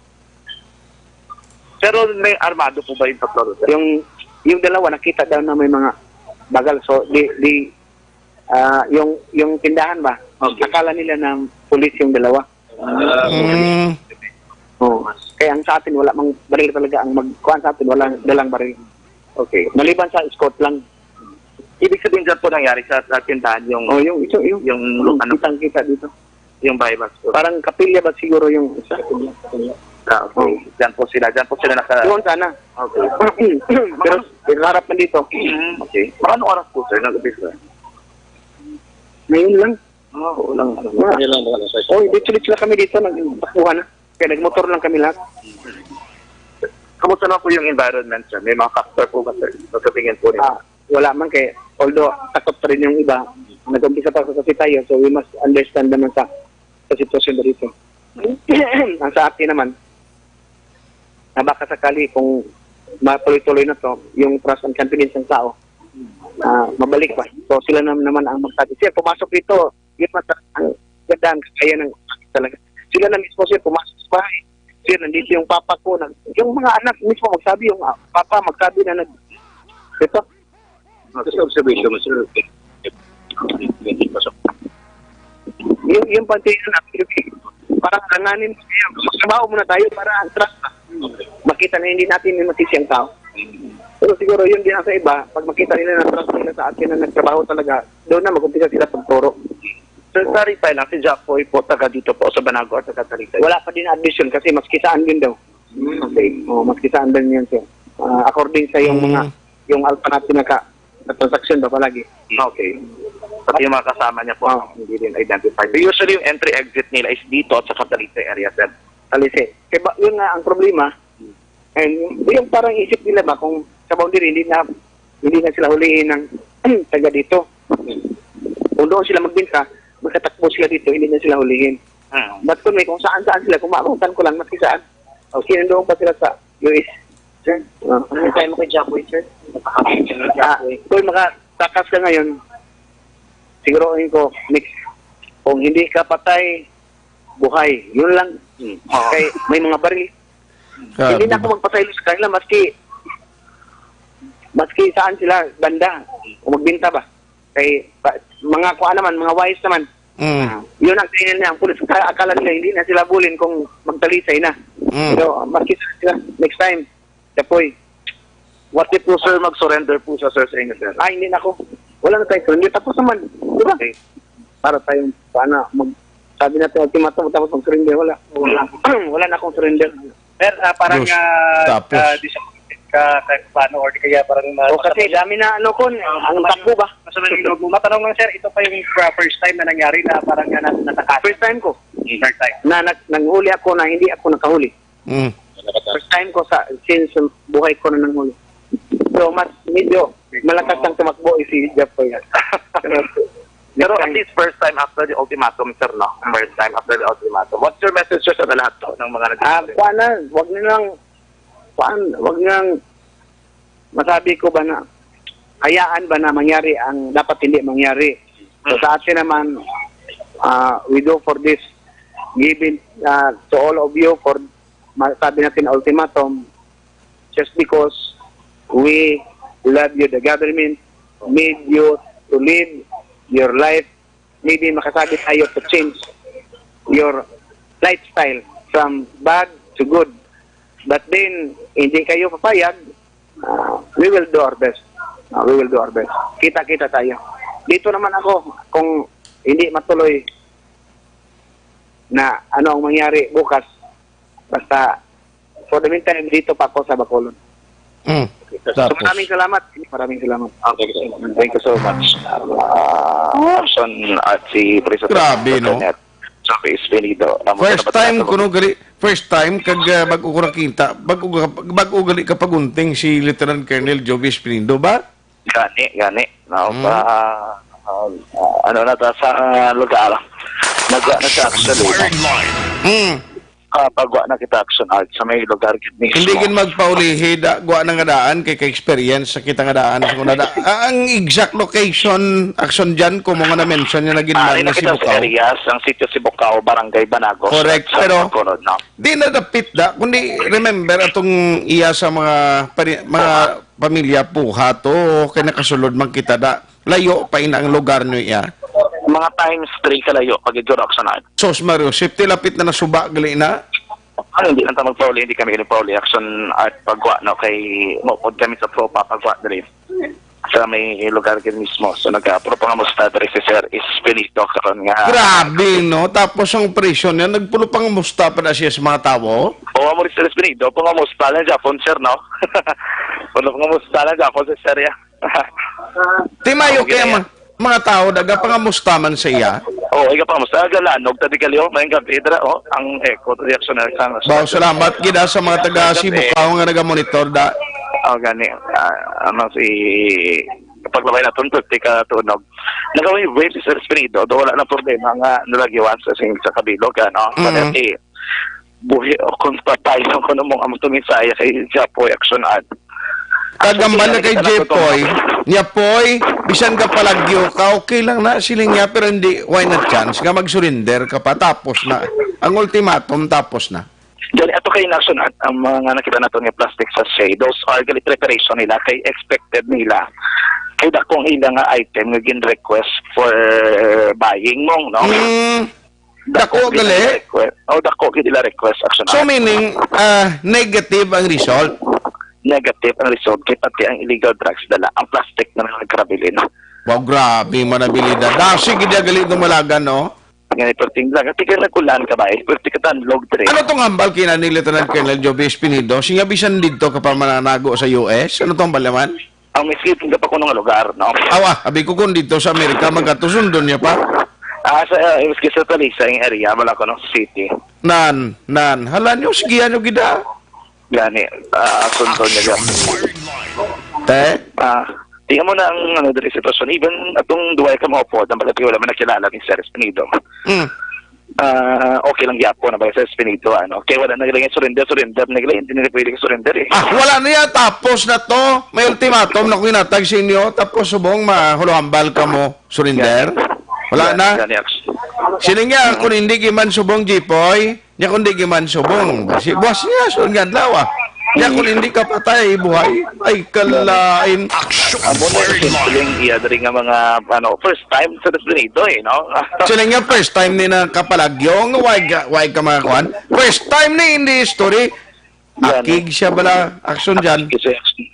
Pero may armado po ba yung tatlo, sir? Yung, yung dalawa, nakita daw na may mga bagal. So, di, di, ah, yung, yung tindahan ba? Okay. Akala nila na pulis yung dalawa. Ah, okay. Mm. Oo. Kaya ang sa atin, wala mang baril talaga ang mag-, kuwan sa atin, walang dalang baril. Okay. Maliban sa escort lang. Ibig sabihin dyan po nangyari sa, sa tindahan yung, Oh, yung, ito, yung, yung, yung ano? Kitang-kita dito. Yung buy-bust po. Parang kapilya ba siguro yung isa? Ah, okay. Oh. Diyan po sila. Diyan po sila naka- Doon sana. Okay. Pero harap na dito. Mm, okay. Mga anong oras po, sir, nag-umpisa? Ngayon lang. Ah, oo lang. Wala. Ngayon lang, wala, sir. Oh, dito, dito lang kami dito. Nagtakbuhan na. Kaya nagmotor lang kami lahat. Kamusta na po yung environment, sir? May mga factor po ba, sir? Sa tingin po nila? Ah, wala man kay, although takot pa rin yung iba, nag-umpisa pa kasi tayo, so we must understand naman sa, sa sitwasyon na dito. Ang sa akin naman, na baka sakali kung matuloy-tuloy na to, yung trust and confidence ng tao, ah, mabalik pa. So sila na naman ang magsabi. Sir, pumasok dito, yun mas ang ganda, ang kaya ng talaga. Sila na mismo, sir, pumasok sa bahay. Sir, nandito yung papa ko. Nag-, yung mga anak mismo magsabi, yung, ah, papa magsabi na nag-, ito. Just observation, sir. Pasok. Yung, yung pantay na natin, parang alanganin, magtrabaho muna tayo para ang trust ba. Makita na hindi natin yung masisi ang tao. Pero siguro yun din ang sa iba, pag makita nila na trust nila sa atin na nagtrabaho talaga, doon na mag-umpisa sila pagturo. Sir, clarify lang, si Japoy po, taga dito po, sa Banago or taga Talisay? Wala pa din admission kasi maski saan din daw. Hmm. Okay. Oh, maski saan din yan, sir. Ah, according sa yung mga, Mm. yung alpha natin naka, na transaction ba palagi? Okay. Pati yung mga kasama niya po, Oo. hindi rin identified. Usually, yung entry-exit nila is dito at sa Talisay area, sir. Talisay. Kaya ba, yun nga ang problema. And yung parang isip nila ba kung sa boundary, hindi na, hindi na sila hulihin ng taga dito. Kung doon sila magbenta, magkatakbo sila dito, hindi na sila hulihin. Hmm. But kung may kung saan-saan sila, kung maabutan ko lang, maski saan. O, sinundoon pa sila sa U S. Sir, Ah. ano tayo mo kay Japoy, sir? Ah, Japoy. Kung makatakas ka ngayon, siguro ko, next. Kung hindi ka patay, buhay. Yun lang. Hmm. Oo. Kay may mga baril. Grabe. Hindi na ako magpasaylo sa kanila, maski, maski saan sila banda, o magbenta ba. Kay, pa-, mga kuha naman, mga wise naman. Mm. Ah, yun ang tingin niya, ang pulis, ka-, akala nila, hindi na sila bulin kung magtalisay na. Mm. Pero, maski saan sila, next time, Japoy. What if po, sir, mag-surrender po siya, sir, sa inyo, sir? Ah, hindi na ako. Wala na tayo surrender. Tapos naman, di ba? Okay. Para tayong, sana, mag-, sabi natin, ultimatum, tapos mag-surrender, wala. Wala. Wala na akong surrender. Sir, ah, parang, Dos. ah, Tapos? ah, disappointed ka kahit paano, or di kaya parang, ah, O, kasi masama, dami na, ano ko, ah, ang masama takbo ba? Masama yung loob mo. Matanong lang, sir, ito pa yung, ah, first time na nangyari na parang, ah, na-, natakasan? First time ko. First time. Na nag-, nanghuli ako na hindi ako nakahuli. Mm. First time ko sa, since buhay ko na nanghuli. So, mas medyo malakas ang tumakbo si Jeff Koyas. Pero at least first time after the ultimatum, sir, no? First time after the ultimatum. What's your message, sir, sa lahat to ng mga nag- Ah, kuwan na, wag nilang, kuwan, wag nilang masabi ko ba na, hayaan ba na mangyari ang dapat hindi mangyari. So, sa atin naman, ah, we do for this, giving, ah, to all of you for, masabi natin, ultimatum, just because we love you, the government made you to live your life. Maybe makasabi tayo to change your lifestyle from bad to good. But then, hindi kayo papayag, ah, we will do our best. Ah, we will do our best. Kita-kita tayo. Dito naman ako, kung hindi matuloy na ano ang mangyari bukas, basta for the meantime, dito pa ako sa Bacolod. Mm. So, tapos? Maraming salamat. Maraming salamat. Okay, okay. Thank you so much. Ah, action at si President Grabe, no? Kenneth Job Espinido. Ang First magkatapat time na ko, no, gali, first time kag, ah, bag-o ko nakita, bag-o, bag-o gali kapagunting si Lieutenant Colonel Job Espinido ba? Gani, gani. No, Mm. pa, ah, ah, ano na ta sa, ah, lugar. Nagwa na siya actually. Mm. Ah, pagwa na kita action art sa may lugar gid mismo. Hindi gid magpaulihi, da, gwa na nga daan, kay ka-experience sa kita nga daan sa una da. Ah, ang exact location, action dyan, kung mga na-mention niya na Ah, ginman na na kita sa Sibukaw. Areas, ang sitio Sibukaw, Barangay Banagos, Correct, at sa pero Bacolod, no? Di na dapit da, kundi remember atong iya sa mga pari-, mga pamilya puha to, kay nakasulod man kita da. Layo pa ina ang lugar nyo iya. Mga times three kalayo, pag-idto na ako sa naan. Sos Mario, safety lapit na nasuba, gali na. Ah, hindi lang ta magpauli, hindi kami nagpauli. Action at pagwa, no, kay maupod kami sa tropa, pagwa dali. Sa may lugar gid mismo. So, nagka-, puro pangamusta diri si Sir Espinito karon nga. Grabe, no? Tapos ang operasyon niya, nagpulo pangamusta pa na siya sa mga tawo? Oo, amo rin, Sir Espinito, pangamusta lang Japon, sir, no? Pulo pangamusta lang Japon, sir, ya. Timayo Okay kaya na yan. Mga, mga tao, nagapangamusta man sa iya. Oo, ikaw pangamusta. Galanog, tadi kaliw, may gabi, dira, oh, ang echo, reaction na sang Wow, salamat gid sa mga taga Sibukaw nga nagamonitor da. Oh, gani. Ah, ano si, paglabay naton, fifty ka tunog. Nagawin yung brain si Sir Espirido, do wala na problema nga nalagiwan sa sing sa kabilog, ano? Mm. Pati buhi o kung patay ang kuno mong amo tumisaya kay Japoy Action Ad. Kagambal na kay Jepoy, niya, "Poy, bisan ka palagyo ka, okay lang na," siling niya, pero hindi, why not chance nga mag-surrender ka pa, tapos na. Ang ultimatum, tapos na. Gani, ato kay Inaction Ad, ang mga nakita nato nga plastic sachet, those are gali preparation nila, kay expected nila. Kay dakong ila nga item nga gin-request for buying mo, no? Mm. Dako gali? Request. Oh, dako gid ila request, Action So, Ad. Meaning, ah, negative ang result? Negative ang result, kay pati ang illegal drugs dala, ang plastic na lang nagkarabilin. Wow, grabe, manabilidad. Dasi gid ang gali itong malagan, no? Nga ni perting lang. At ikaw nagkulan ka ba eh? Pwerte ka tanlog, dre. Ano tong hambal kina ni Lieutenant Colonel Joby Espinido? Siya bisan dito ka pa mananago sa U S? Ano tong hambal naman? Ang miski tingga pa kuno nga lugar, no? Awa, abi ko kung dito sa Amerika, magkatusundon niya pa. Ah, sa, uh, miski sa Talisay, ang area, wala ko ng city. Nan, nan. Hala niyo, sige, ano gida? Gani, ah, sundon niya. Te? Ah, tingnan mo na ang, ano, diri sitwasyon. Even atong duway ka mga upod, ang palagi wala man nakilala ni Sir Espinido. Mm. Ah, okay lang gyapon na ba sa Espiritu, ano? Kay wala na galing surrender, surrender na galing, hindi na pwede surrender eh. Ah, wala na yan. Tapos na to. May ultimatum na ko ginatag sa inyo. Tapos subong mahuluhambal ka mo surrender. Wala na. Gani, gani, actually. Sino nga kung hindi giman subong, Jipoy? Nya kung di giman subong. Si boss niya, sunod nga adlaw, ah. Nya kung hindi ka patay, buhay. Ay, kalain. Amo na yung simpleng iya diri nga mga, ano, first time sa Espiritu eh, no? Sila nga first time ni nakapalagyo, nga why ka, why ka mga kuan? First time ni in the history. Yan. Akig siya bala, action dyan. Akig siya, action.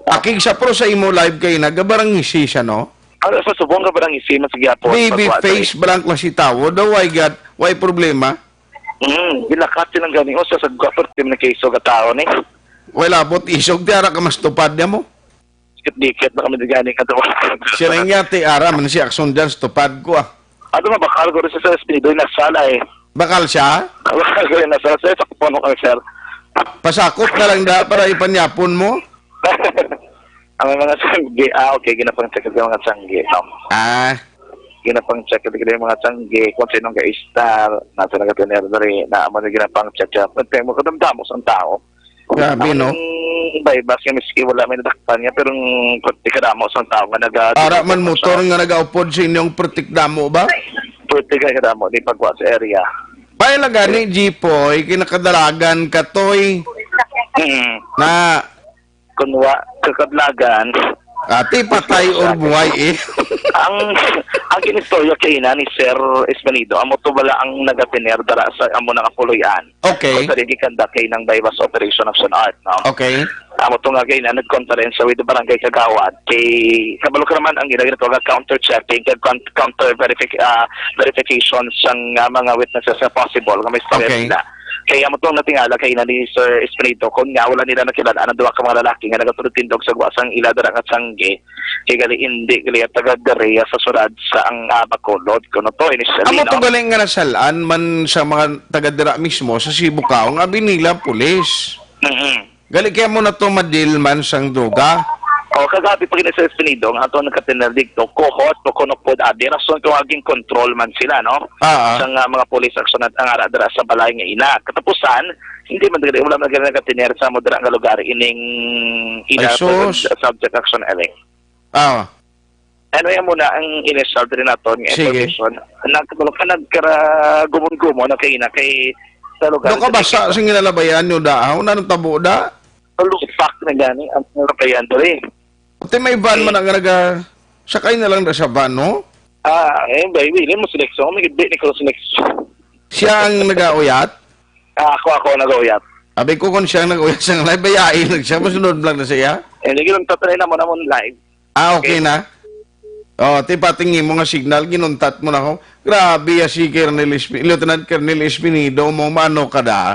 Akig sa pro sa imo live kay nagabarangisi siya, no? Ano sa subong nga barangisi, mas gyapon, Baby pagwa, face, dre. Barang klase tawo, daw why gad, why problema? Mm, gilakat silang gani, o, sa sagwa, pero di man kay iso ka tao ni. Wala, abot isog, di ara ka mas tupad niya mo. Dikit-dikit na kami di gani ka to. Siya lang niya, ti ara man si Action dyan, sa tupad ko, ah. Ato mabakal ko rin sa Espiritu, nasala eh. Bakal siya? Wala ko rin na, sir. Sir, sakupon ko kami, sir. Pasakop na lang da para ipanyapon mo? Ang mga sanggi. Ah, okay. Ginapang-check ang mga sanggi, no? Ah. Ginapang-check ang mga sanggi. Kung sinong ka-star, nasa nagatinerary, na amo na ginapang-check siya. Pagpeng mo, kadamdamo sa tao. Grabe, no? Ang baybas nga miski wala may nadakpan niya, pero ang pwerte kadamo sa tao nga naga- Ara man motor nga nagaupod sa inyong pwerte kadamo ba? Pwerte kay kadamo, di pagwa sa area. Pay lang gani, Jipoy, kinakadalagan ka, Toy. Mm. Na Kung wa, kakadlagan. Ati, patay or buhay, eh. Ang, ang kinistorya kay na ni Sir Espinido, amo to bala ang nagatener dara sa amo nga puloy-an. Okay. Kung sa dili kanda kay nang buy-bust operation of Sun Art, no? Okay. Amo to nga kay na nagkonferensya with the barangay kagawad. Kay, kabalo ka naman ang ginagawa nga counter checking, kag con-, counter verific-, ah, verification sang, ah, mga witnesses nga possible nga may istorya Okay. sila. Kay amo tong natingala kay na ni Sir Espinido, kung nga wala nila nakilala ang duha ka mga lalaki nga nagatulog-tindog sa guwa sang ila dara nga sanggi, kay gali indi gali taga diri sa sulad sa ang, ah, Bacolod, kuno to initially, Amo to no? Gali nga nasalan man sa mga taga dira mismo sa Sibukaw nga abi nila pulis. Mm-mm. Gali kay amo na to madil man sang droga. O, kagabi pa gid sa Espinido, nga ato nagkatinal dito, kuhot, o kuno pod, ah, di rason kung aging control man sila, no? Ah, ah. Sa nga mga police action at ang ara dira sa balay nga ina. Katapusan, hindi man diri, wala man diri nagkatiner sa mo dira nga lugar ining ina Ay, sus. Subject action elect. Ah. Ano yan muna ang initial diri naton nga Sige. Information? Nagkabalo ka, nagkara-gumon-gumon na kay ina kay sa lugar Daw ka diri basa kay sa ginalabayan nyo da, ah? Una nang tabo da? Lupak na gani ang nalabayan diri. Ate, may van Eh. man ang naga-, sakay na lang na sa van, no? Ah, eh, bay, wili mo selection. May gibit ni ko selection. Siya ang nagauyat? Ah, ako, ako nagauyat. Abi ko kung siya ang nagauyat sa live, bayain lang siya. Masunod lang na siya. Eh, lagi lang tatry na mo na mo live. Ah, okay Okay. na? Oh, ti pating imo nga signal, ginuntat mo na ako. Grabe ya si Colonel Espi-, Lieutenant Colonel Espinido mo, mano ka da?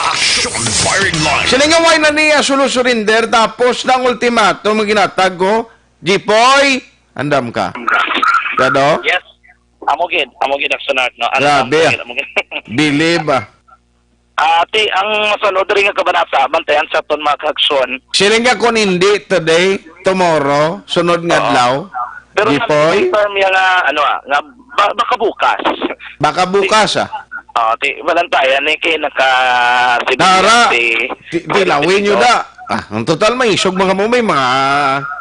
Action firing line. Sila nga way na niya solo surrender, tapos na ang ultimatum nga ginatag ko, Jipoy, andam ka. Kado? Yes. Amo gid, amo gid, Action Art, no? Andam Grabe, ka ah. gid, amo gid. Bilib, ah. Ah, ti, ang masunod diri nga kabanata, bantayan sa aton mga kaaksyon. Siling nga kung hindi today, tomorrow, sunod nga Oo. adlaw, Pero Jipoy? Confirm niya nga, ano, ah, nga ba-, baka bukas. Baka bukas, ah. Oo, ti, balantayan ni kay naka Dara, ti, tilawin nyo da. Ah, ang total may isog mga mo, may mga,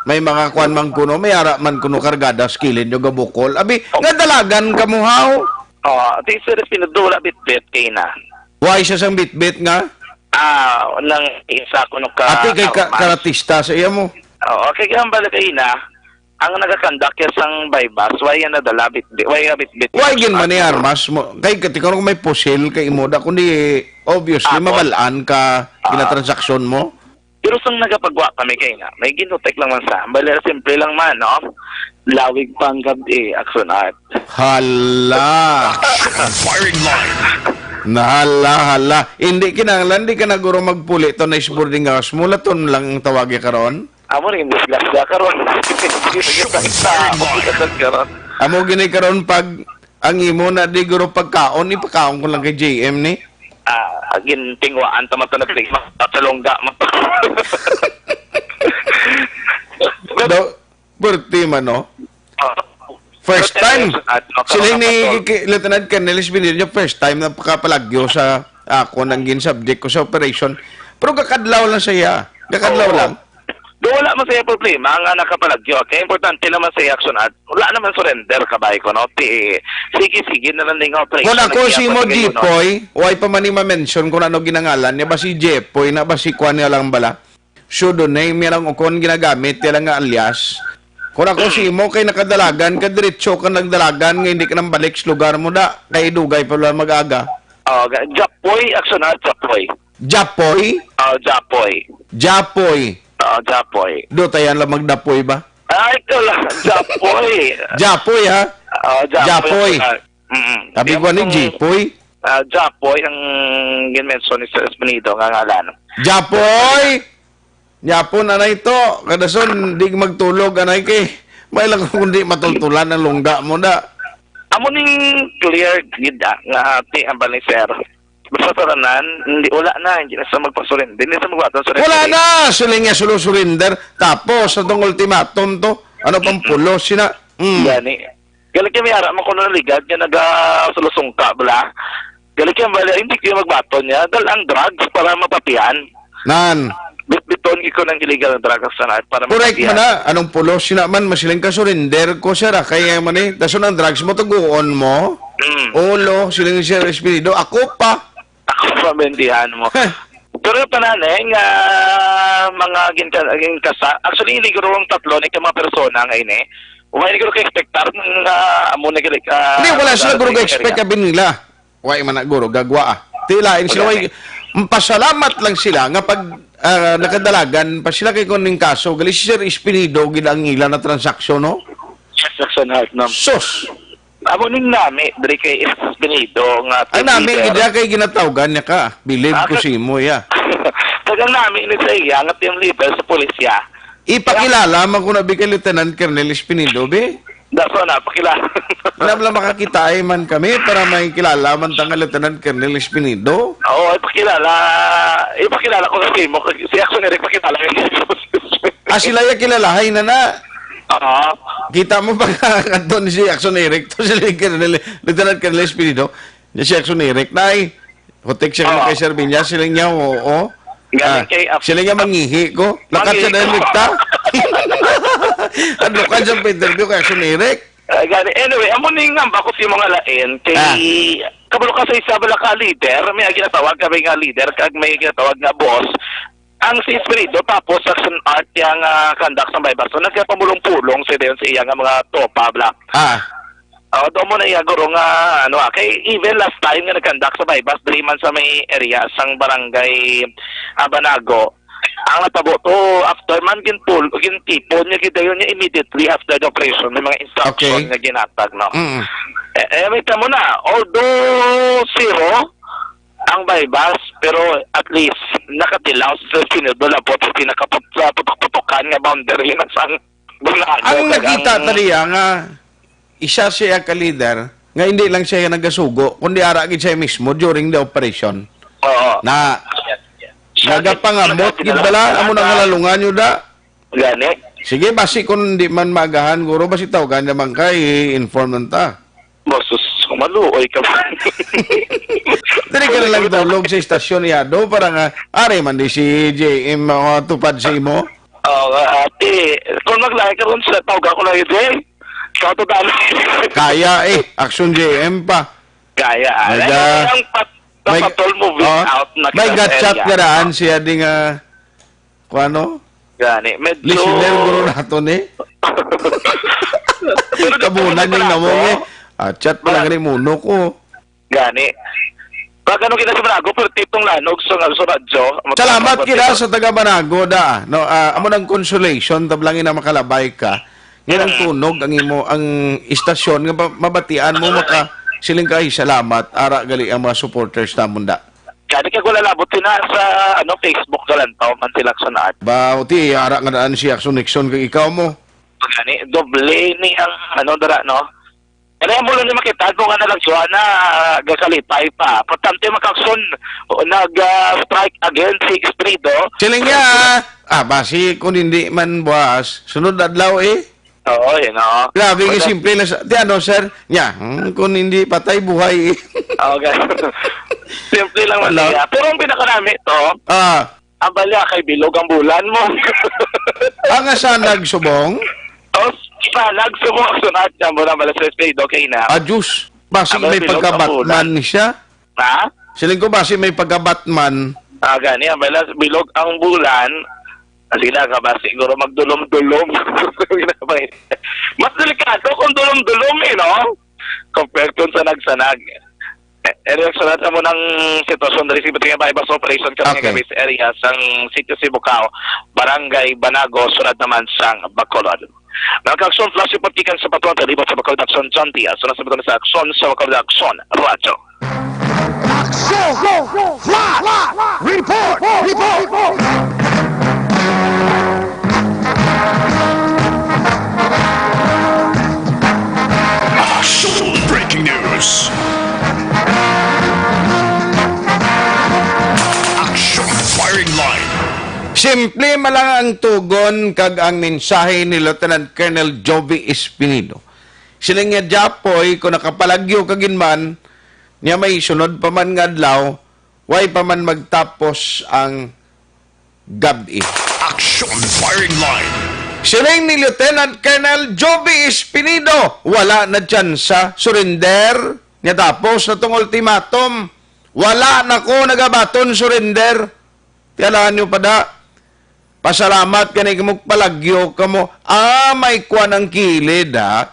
may mga kwan man kuno, may ara man kuno kargada sa kilid nyo gabukol. Abi, Oh. nga dalagan ka mo, haw? Oo, ti, Sir Espinodo, wala bitbit kay na. Why siya sang bitbit nga? Ah, nang isa ko nung ka Ate kay ka, armas. Karatista sa iya mo. Oo, kay ang bala kay na, ang nagakandak ya sang buy-bust, why yan nadala bitbit, why nga bitbit Why yung gin man ni armas? Armas mo? Kay kati karon may pusil kay imo da, kundi obviously Ah, mabalaan ka Ah. ginatransaksyon mo. Pero sang nagapagwa kami kay na, may ginutek lang man sa, bali simple lang man, no? Lawig pang gabi, Action Art. Hala. Firing line. Nahala, hala. Hindi kinahanglan, di ka na guro magpuli to na boarding house mo. Laton lang ang tawagi karon. Amo ni disgrasya karon. Firing line. Karon. Amo gini karon pag ang imo na di guro pagkaon, ipakaon ko lang kay J M ni. Ah, agin tingwaan ta man to nagtigma sa lungga mo. Do, Pwerte man, no? Ah. First Pero time. At Sila ni makakapatol. Ki-, Lieutenant Colonel Espinillo, first time na pakapalagyo sa ako nang gin-subject ko sa operation. Pero gakadlaw lang siya. Gakadlaw Oo. lang. Do wala man siya problema nga nakapalagyo. Kaya importante naman sa action at wala naman surrender ka ba ko, no? Ti-, sige, sige na lang ning operation. Kung ako Nagkaya si mo, pa sa ganun, no? Jipoy, why pa man ni ma-mention kung ano ginangalan niya? Ba si Jepoy na ba si Kwan niya lang bala? Pseudonym, yan ang ukon ginagamit, yan lang nga alias. Kung ako si imo, kay nakadalagan ka, diretso ka nagdalagan, nga hindi ka nang balik sa lugar mo, da. Kay dugay pa lang mag-aga. Oh, ga-, Japoy, action na, Japoy. Japoy? Oh, Japoy. Japoy. Oh, Japoy. Do, tayan lang magdapoy ba? Ay, ito lang, Japoy. Japoy, ha? Oh, Japoy, Japoy. Action na. Mm-mm. Sabi Di ko ni mo Jipoy. Ah, Japoy ang gin-mention ni Sir Espinido nga ngalan. Japoy! Yapon, anay to. Kadason, di magtulog, anay, kay may lang kundi matultulan ang lungga mo na. Amo ning clear gid, ah, nga ati ang bali, sir. Basta sa tanan, hindi, wala na, hindi na sa magpasurrender, hindi sa magbaton surrender. Wala na, siling niya, sulo surrender. Tapos, atong ultimatum to, ano pang Mm-mm. pulos, sina? Mm. Gani. Galing kami ara mo kuno naligad nga naga sulusungka bala. Galing kami bala, hindi kayo magbaton niya. Dahil ang drugs para mapapian. Nan. Bitbiton ko ng illegal drugs na para Correct mapapian. Man na. Anong pulos, sina man, masiling ka, surrender ko, sir, ah. Kaya man eh, dason ang drugs mo, tuguon mo. Mm. Ulo, siling ni Sir Espirido, ako pa. Ako pa, bendihan mo. Heh. Pero yung tanan, eh, nga mga ginka-, ginkasa-, actually, hindi ko rong tatlo na ka mga persona nga ini. Wala ko ka-expectar nga amo na gali ka Hindi, wala sila, sa guro, area. Ga-expect ka binila. Wala man na, guro, gagwa, ah. Tilain sila, Wala, wala, eh. Pasalamat lang sila nga pag, ah, nakadalagan pa sila kay kuning kaso, gali si Sir Espinido, gid ang ila na transaksyon, no? Yes, Action Heart, no? Sus! Amo ning nami, diri kay Espinido nga Ang team nami, leader. Gid kay ginatawgan niya ka. Bilib Ah, ko kag-, si imo, ya. Kag ang nami ni sa iya nga team leader sa pulisya. Ipakilala man ko na bi kay Lieutenant Colonel Espinido, bi. Daso na, pakilala. Wala lang makakita, eh, man kami para may kilala man ta nga Lieutenant Colonel Espinido. Oo, ipakilala. Ipakilala ko sa imo. Si Action Eric, pakilala. Ah, sila ya kilalahay na na. Oo. Kita mo ba nga kadto ni si Action Eric to, si Colonel, Lieutenant Colonel Espinido? Ni si Action Eric, nay. Hutik siya Oo. Kay Sir Binya, siling niya, oo. Galing Ah, kay Ap-, siling niya, mangihi ko. Lakat siya Mangihi dahil ko. Ligta. Adlukan siya pa interview kay Action Eric. Ah, gani. Anyway, amo ni nga ba ko si mga lain kay Ah. kabalo ka sa isa bala ka leader, may ginatawag kami nga leader, kag may ginatawag nga boss. Ang si Espirido, tapos sa Action Art, yang, ah, conduct sa Baybas. So, nagkapamulong-pulong siya dayon sa iya nga mga tropa, bla. Ah. Oh, doon mo na iya, guro, nga, ano, ah, kay even last time nga nag-conduct sa Baybas, diri man sa may area, sang barangay, ah, Banago, ang natabo to, after man ginpul-, gintipon niya, gidayon niya immediately after the operation, may mga instruction Okay. nga ginatag, no? Mm. Eh, eh, may tamo na, although zero, ang Baybas, pero at least nakatilaw sa Espinido, labot sa pinakaput-, sa putok-putokan nga boundary na sang Banago, Ang kag nakita ang taliya nga isa siya ka leader nga hindi lang siya nagasugo, kundi ara gid siya mismo during the operation. Oo. Na Siya nagapangamot gid gid bala, amo nang nalalungan nyo da. Gani. Sige, basi kung hindi man maagahan, guro, basi tawagan naman ka, i-inform man ta. Basus, maluoy ka ba? Diri ka na lang tulog sa istasyon, Yado, para nga, ari man di si J M, uh, tupad sa imo. Oo, nga, ate, kung maglahi ka ron, sa tawag ako lang yun, eh. Ikaw to dami. Kaya, eh, Action J M pa. Kaya, ah. May Ano ga-, yung pat-, may, papatol mo oh, without na may kinang gachat area? Nga daan siya di nga, kuano? Gani, medyo Listener, guro nato ni. Pero di Kabunan ko yung namong, eh. Ah, chat pa lang Ba-, gani, muno ko. Gani. Pag ano kita sa Manago, pero titong lanog sa, sa radyo. Salamat Mapapabati kita ko. Sa taga Manago, da. No, ah, amo nang consolation, tablangin na makalabay ka. Nga ang Mm. tunog, ang imo, ang istasyon, nga ba-, mabatian mo, Ay. Maka, siling ka, "Ay, salamat." Ara, gali ang mga supporters namon, da. Gani kay wala labot sina sa, ano, Facebook ka lang, tao man sila sa naat. Ba, uti, ara nga daan si Action Nixon kay ikaw mo. Gani, doble ni ang, ano, dara, no? Ano yung mulo ni makita ko nga nalagsuan na, ah, gakalipay pa. Importante makakson, o, nag, ah, strike again si Espirido. Siling niya, ah, basi kung hindi man buwas, sunod adlaw eh. Oo, yun, oo. Grabe, Wala. Simple lang sa, di ano, sir? Nya, hmm, kung hindi patay, buhay eh. Okay. Simple lang man Hello? Niya. Pero ang pinakanami to, Ah. Ang bala kay bilog ang bulan mo. Ang asa nagsubong? O, sa nagsubong ang sunat niya mo na malas respeto kay na. Ah, Diyos. Basi Ang may bilog ang pagka-Batman bulan. Ni siya. Ha? Siling ko basi may pagka-Batman. Ah, gani, ang bala, bilog ang bulan. Ah, sige na, kabasi, siguro magdulom-dulom. Mas delikado kung dulom-dulom eh, no? Compared kung sanag-sanag. Eh, eh, sunod sa munang sitwasyon diri sa Ibatinga Baybas Operation kami Okay. Nga gabi sa area sang Sitio Sibukao, Barangay Banago, sunod naman sang Bacolod. Nagkaaksyon flash report gikan sa Patuan, Talibot sa Bacolod, Aksyon John Diaz. Sunod sa Bacolod sa Aksyon sa Bacolod, Aksyon Radyo. Aksyon flash report, report. Aksyon break. Simple man lang ang tugon kag ang mensahe ni Lieutenant Colonel Joby Espinido. Siling niya, "Japoy, kung nakapalagyo ka gid man, niya may sunod pa man nga adlaw, way pa man magtapos ang gab-i." Action firing line. Siling ni Lieutenant Colonel Joby Espinido, "Wala na tsansa, surrender. Niya tapos na tong ultimatum. Wala na ko nagabaton surrender." Ti alahan niyo pa da. Pasalamat gani kamo, palagyo kamo. Ah, may kwan ang kilid, ha?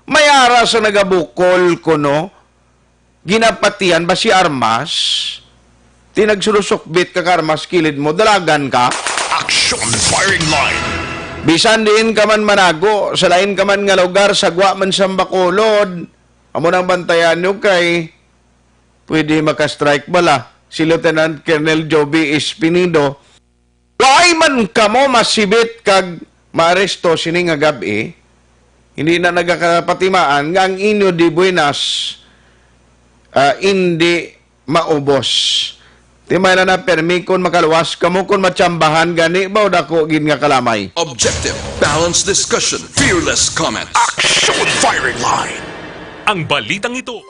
May ara sa nagabukol kuno. Ginapatian ba si Armas? Ti nagsulusukbit ka, Armas, kilid mo, dalagan ka. Action firing line. Bisan diin ka man manago, sa lain ka man nga lugar, sa gwa man sa Bacolod, amo nang bantayan nyo kay pwede makastrike bala si Lieutenant Colonel Joby Espinido. Waay man kamo masibit kag maaresto sini nga gab-i, hindi na nagakapatimaan nga ang inyo di buenas, ah, indi maubos. Timay na na permi kon makaluwas kamo, kon matsambahan gani ba o dako gid nga kalamay. Objective, balanced discussion, fearless comments. Action firing line. Ang balitang ito.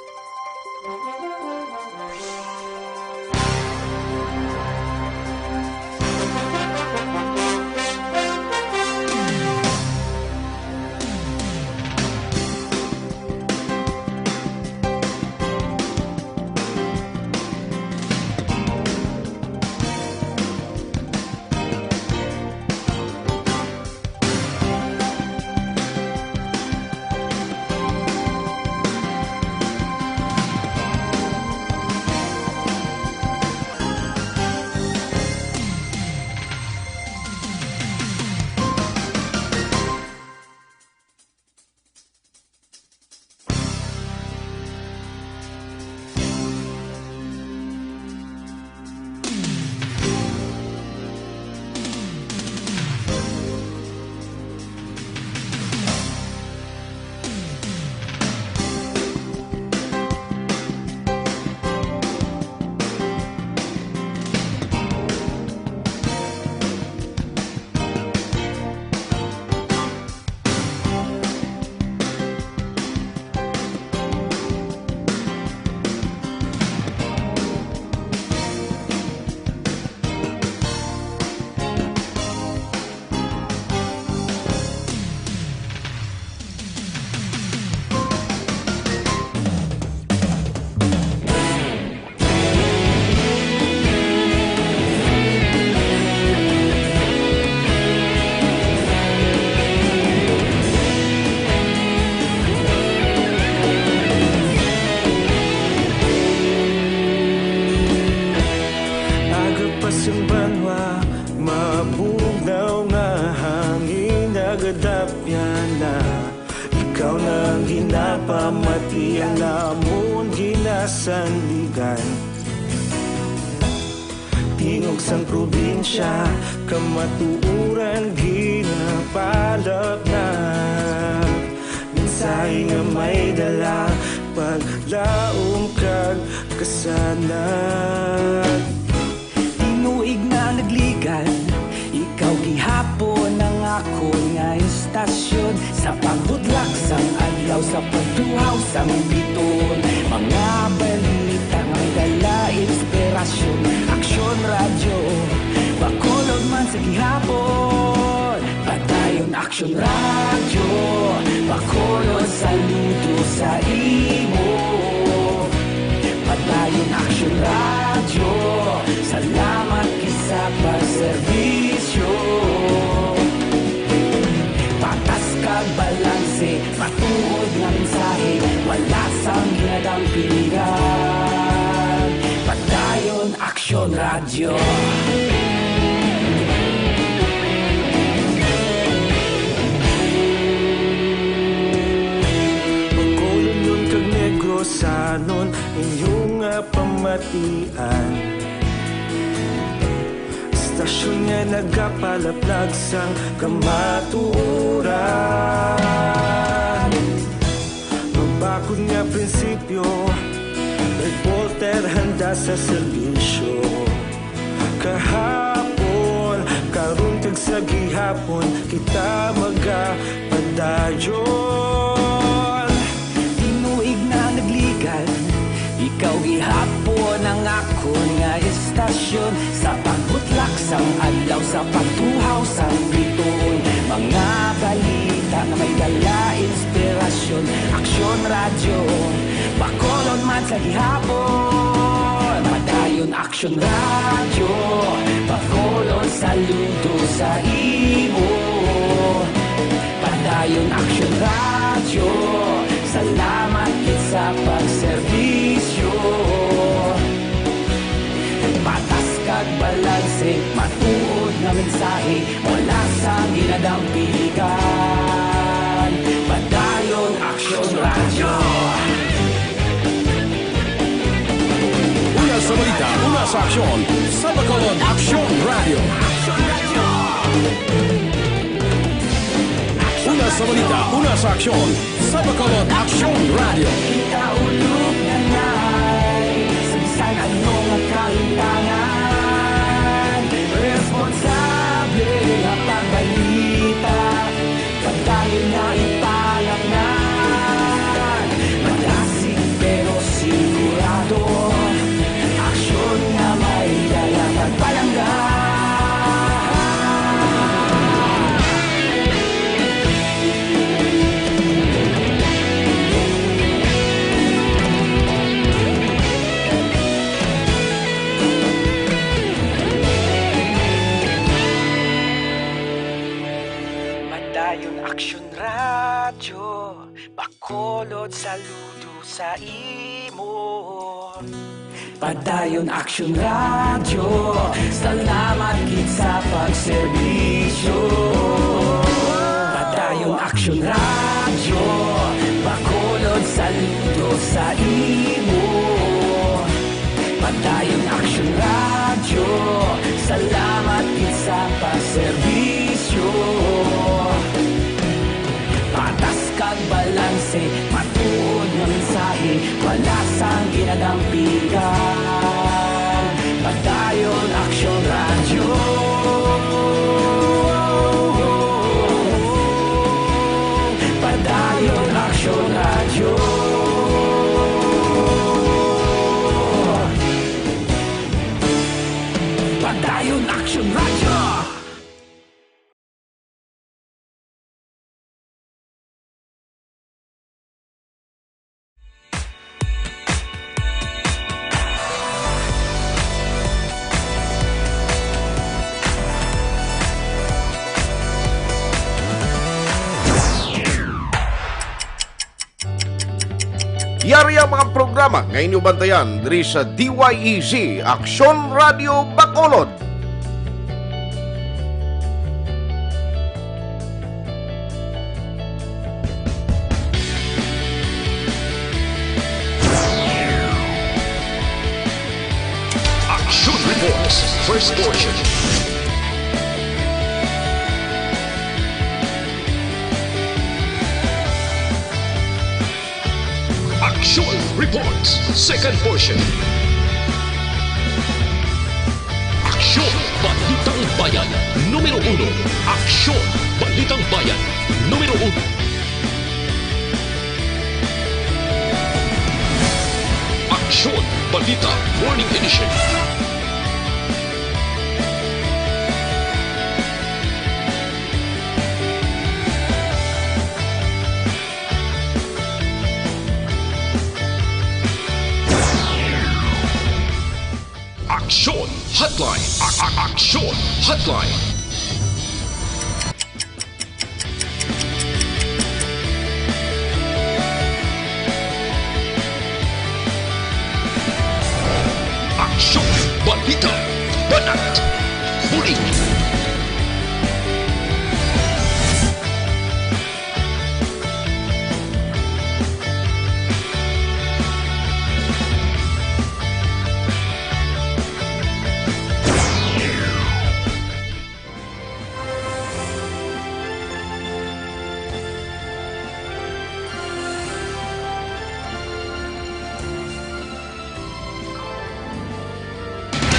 Aga pa sang banwa, mabugnaw nga hangin, nagadapyan na. Ikaw na ang ginapamati, ang amon ginasandigan. Tingog sang probinsya, kamatuoran ginapalapnag. Mensahe nga may dala, paglaom kag kasanag. Tinuig na nagligan, ikaw gihapon ang akon nga istasyon. Sa pagudlak sang adlaw, sa pagtuhaw sang biton, mga balita nga may dala inspirasyon. Aksyon Radyo, Bacolod man sa gihapon. Padayon Aksyon Radyo, Bacolod, saludo sa imo. Padayon Aksyon Radyo, salamat gid sa pagserbisyo. Patas kag balanse, matuod nga mensahe, wala sang ginadampingan. Padayon Aksyon Radyo. Bacolodnon kag Negrosanon, inyo nga pamatian. Istasyon nga nagapalaplag sang kamatuoran. Mabakod nga prinsipyo, reporter handa sa serbisyo. Kahapon, ka Sa gihapon kita magapadayon. Tinuig na nagligan, ikaw gihapon ang akon nga istasyon. Sa pagbutlak sang adlaw, sa pagtuhaw sang bituon, mga balita nga may dala inspirasyon. Aksyon Radyo, Bacolod man sa gihapon. Padayon Aksyon Radyo, Bacolod, saludo sa imo. Padayon Aksyon Radyo, salamat gid sa pagserbisyo. Patas kag balanse, matuod nga mensahe, wala sang ginadampigan. Padayon Aksyon Radyo. Una sa balita, una sa aksyon, sa Bacolod, Aksyon Radyo. Una sa balita, una sa aksyon, sa Bacolod, Aksyon Radyo. Kita ulog na nay, sa bisan ano nga kalimtangan, responsable nga pagbalita. Padayon nga ipalangan, madasig pero sigurado, aksyon nga may dala kag palangga. Padayon Aksyon Radyo, Bacolod, saludo sa imo. Padayon Aksyon Radyo, salamat gid sa pagserbisyo. Padayon Aksyon Radyo, Bacolod, saludo sa imo. Padayon Aksyon Radyo, salamat gid sa pagserbisyo. Patas kag balanse, matuod nga mensahe, wala sang ginadampigan. Padayon Aksyon Radyo. Padayon Aksyon Radyo. Padayon Aksyon Radyo. Yari ang mga programa nga inyo bantayan diri sa D Y E Z, Aksyon Radio Bacolod. Action Reports, first portion. Action Reports, second portion. Aksyon, Balitang Bayan, numero uno. Aksyon, Balitang Bayan, numero uno. Aksyon, Balita, Morning Edition. Aksyon Hotline. A- a- Aksyon Hotline. Aksyon, balita, banat, bulig.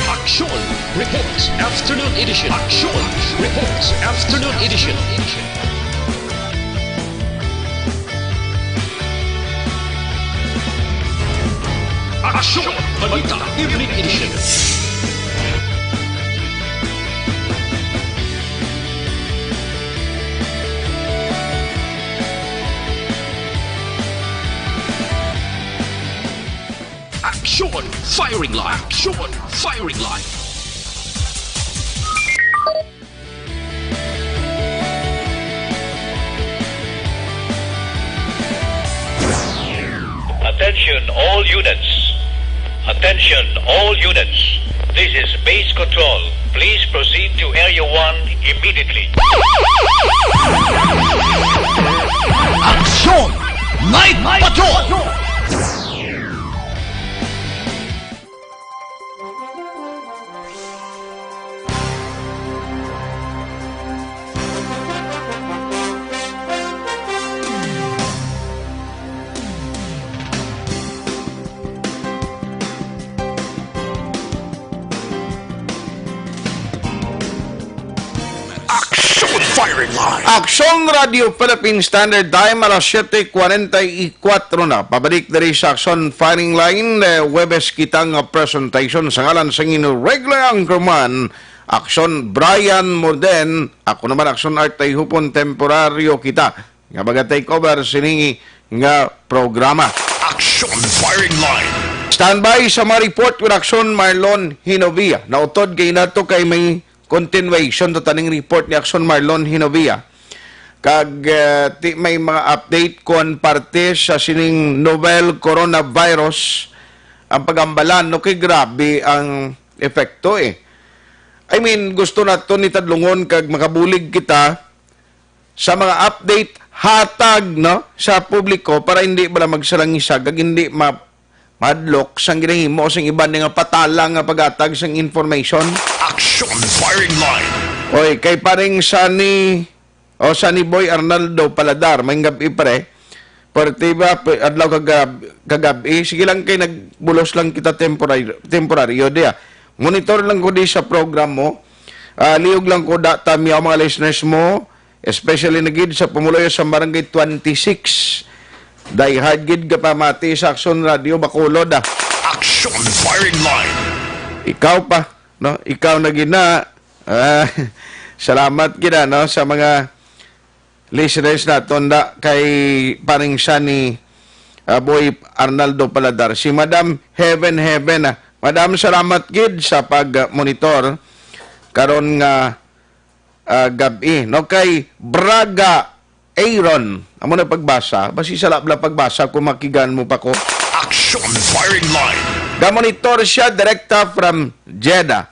Aksyon Reports Afternoon Edition. Aksyon Reports Afternoon edition. Aksyon! Balita Evening Edition. Aksyon! Firing Line! Aksyon! Firing Line! Attention all units. Attention all units. This is base control. Please proceed to Area one immediately. Aksyon! Night Patrol! Aksyon Firing Line. Aksyon Radio Philippine Standard Time, alas siyete kwarenta y kuwatro na. Pabalik diri sa Aksyon Firing Line, eh, Huwebes kita nga presentation sa ngalan sang inyo regular anchorman, Aksyon Brian Morden. Ako naman, Aksyon Art Tayhupon, temporaryo kita nga maga-take over sini nga programa. Aksyon Firing Line. Standby sa mga report with Aksyon Marlon Hinovia. Nautod kay nato kay may continuation to taning report ni Aksyon Marlon Hinovia. Kag, eh, ti may mga update kon parte sa sining novel coronavirus ang pagambalan, no, kay grabe ang epekto, eh. I mean, gusto nato ni tadlungon kag makabulig kita sa mga update hatag, no, sa publiko para hindi bala magsalangisag kag hindi ma-, madlok sang ginahimo sang iban nga patala nga paghatag sang information. Action Firing Line. Oy, kay paring Sunny, o Sunny Boy Arnaldo Paladar, may gab-i, pre. Parte ba, pe-, adlaw kagab-, kagab-i? Sige lang kay nagbulos lang kita temporary, temporaryo diya. Monitor lang ko di sa program mo. Ah, liog lang ko data, miyaw mga listeners mo. Especially na gid sa pumuluyo sa Barangay twenty-six. Die hard gid ka pamati sa Aksyon Radio Bacolod, ah. Action Firing Line. Ikaw pa, no? Ikaw na gid na. Ah, salamat gid, ah, no, sa mga listeners naton da kay paring Sunny, ah, Boy Arnaldo Paladar. Si Madam Heaven Heaven, ah. Madam, salamat gid sa pag-monitor karon nga ah, gab-i, no? Kay Braga Aaron. Amo na pagbasa. Basi sala bala pagbasa kung makigan mo pa ko. Action Firing Line. Gamonitor siya direkta from Jeddah.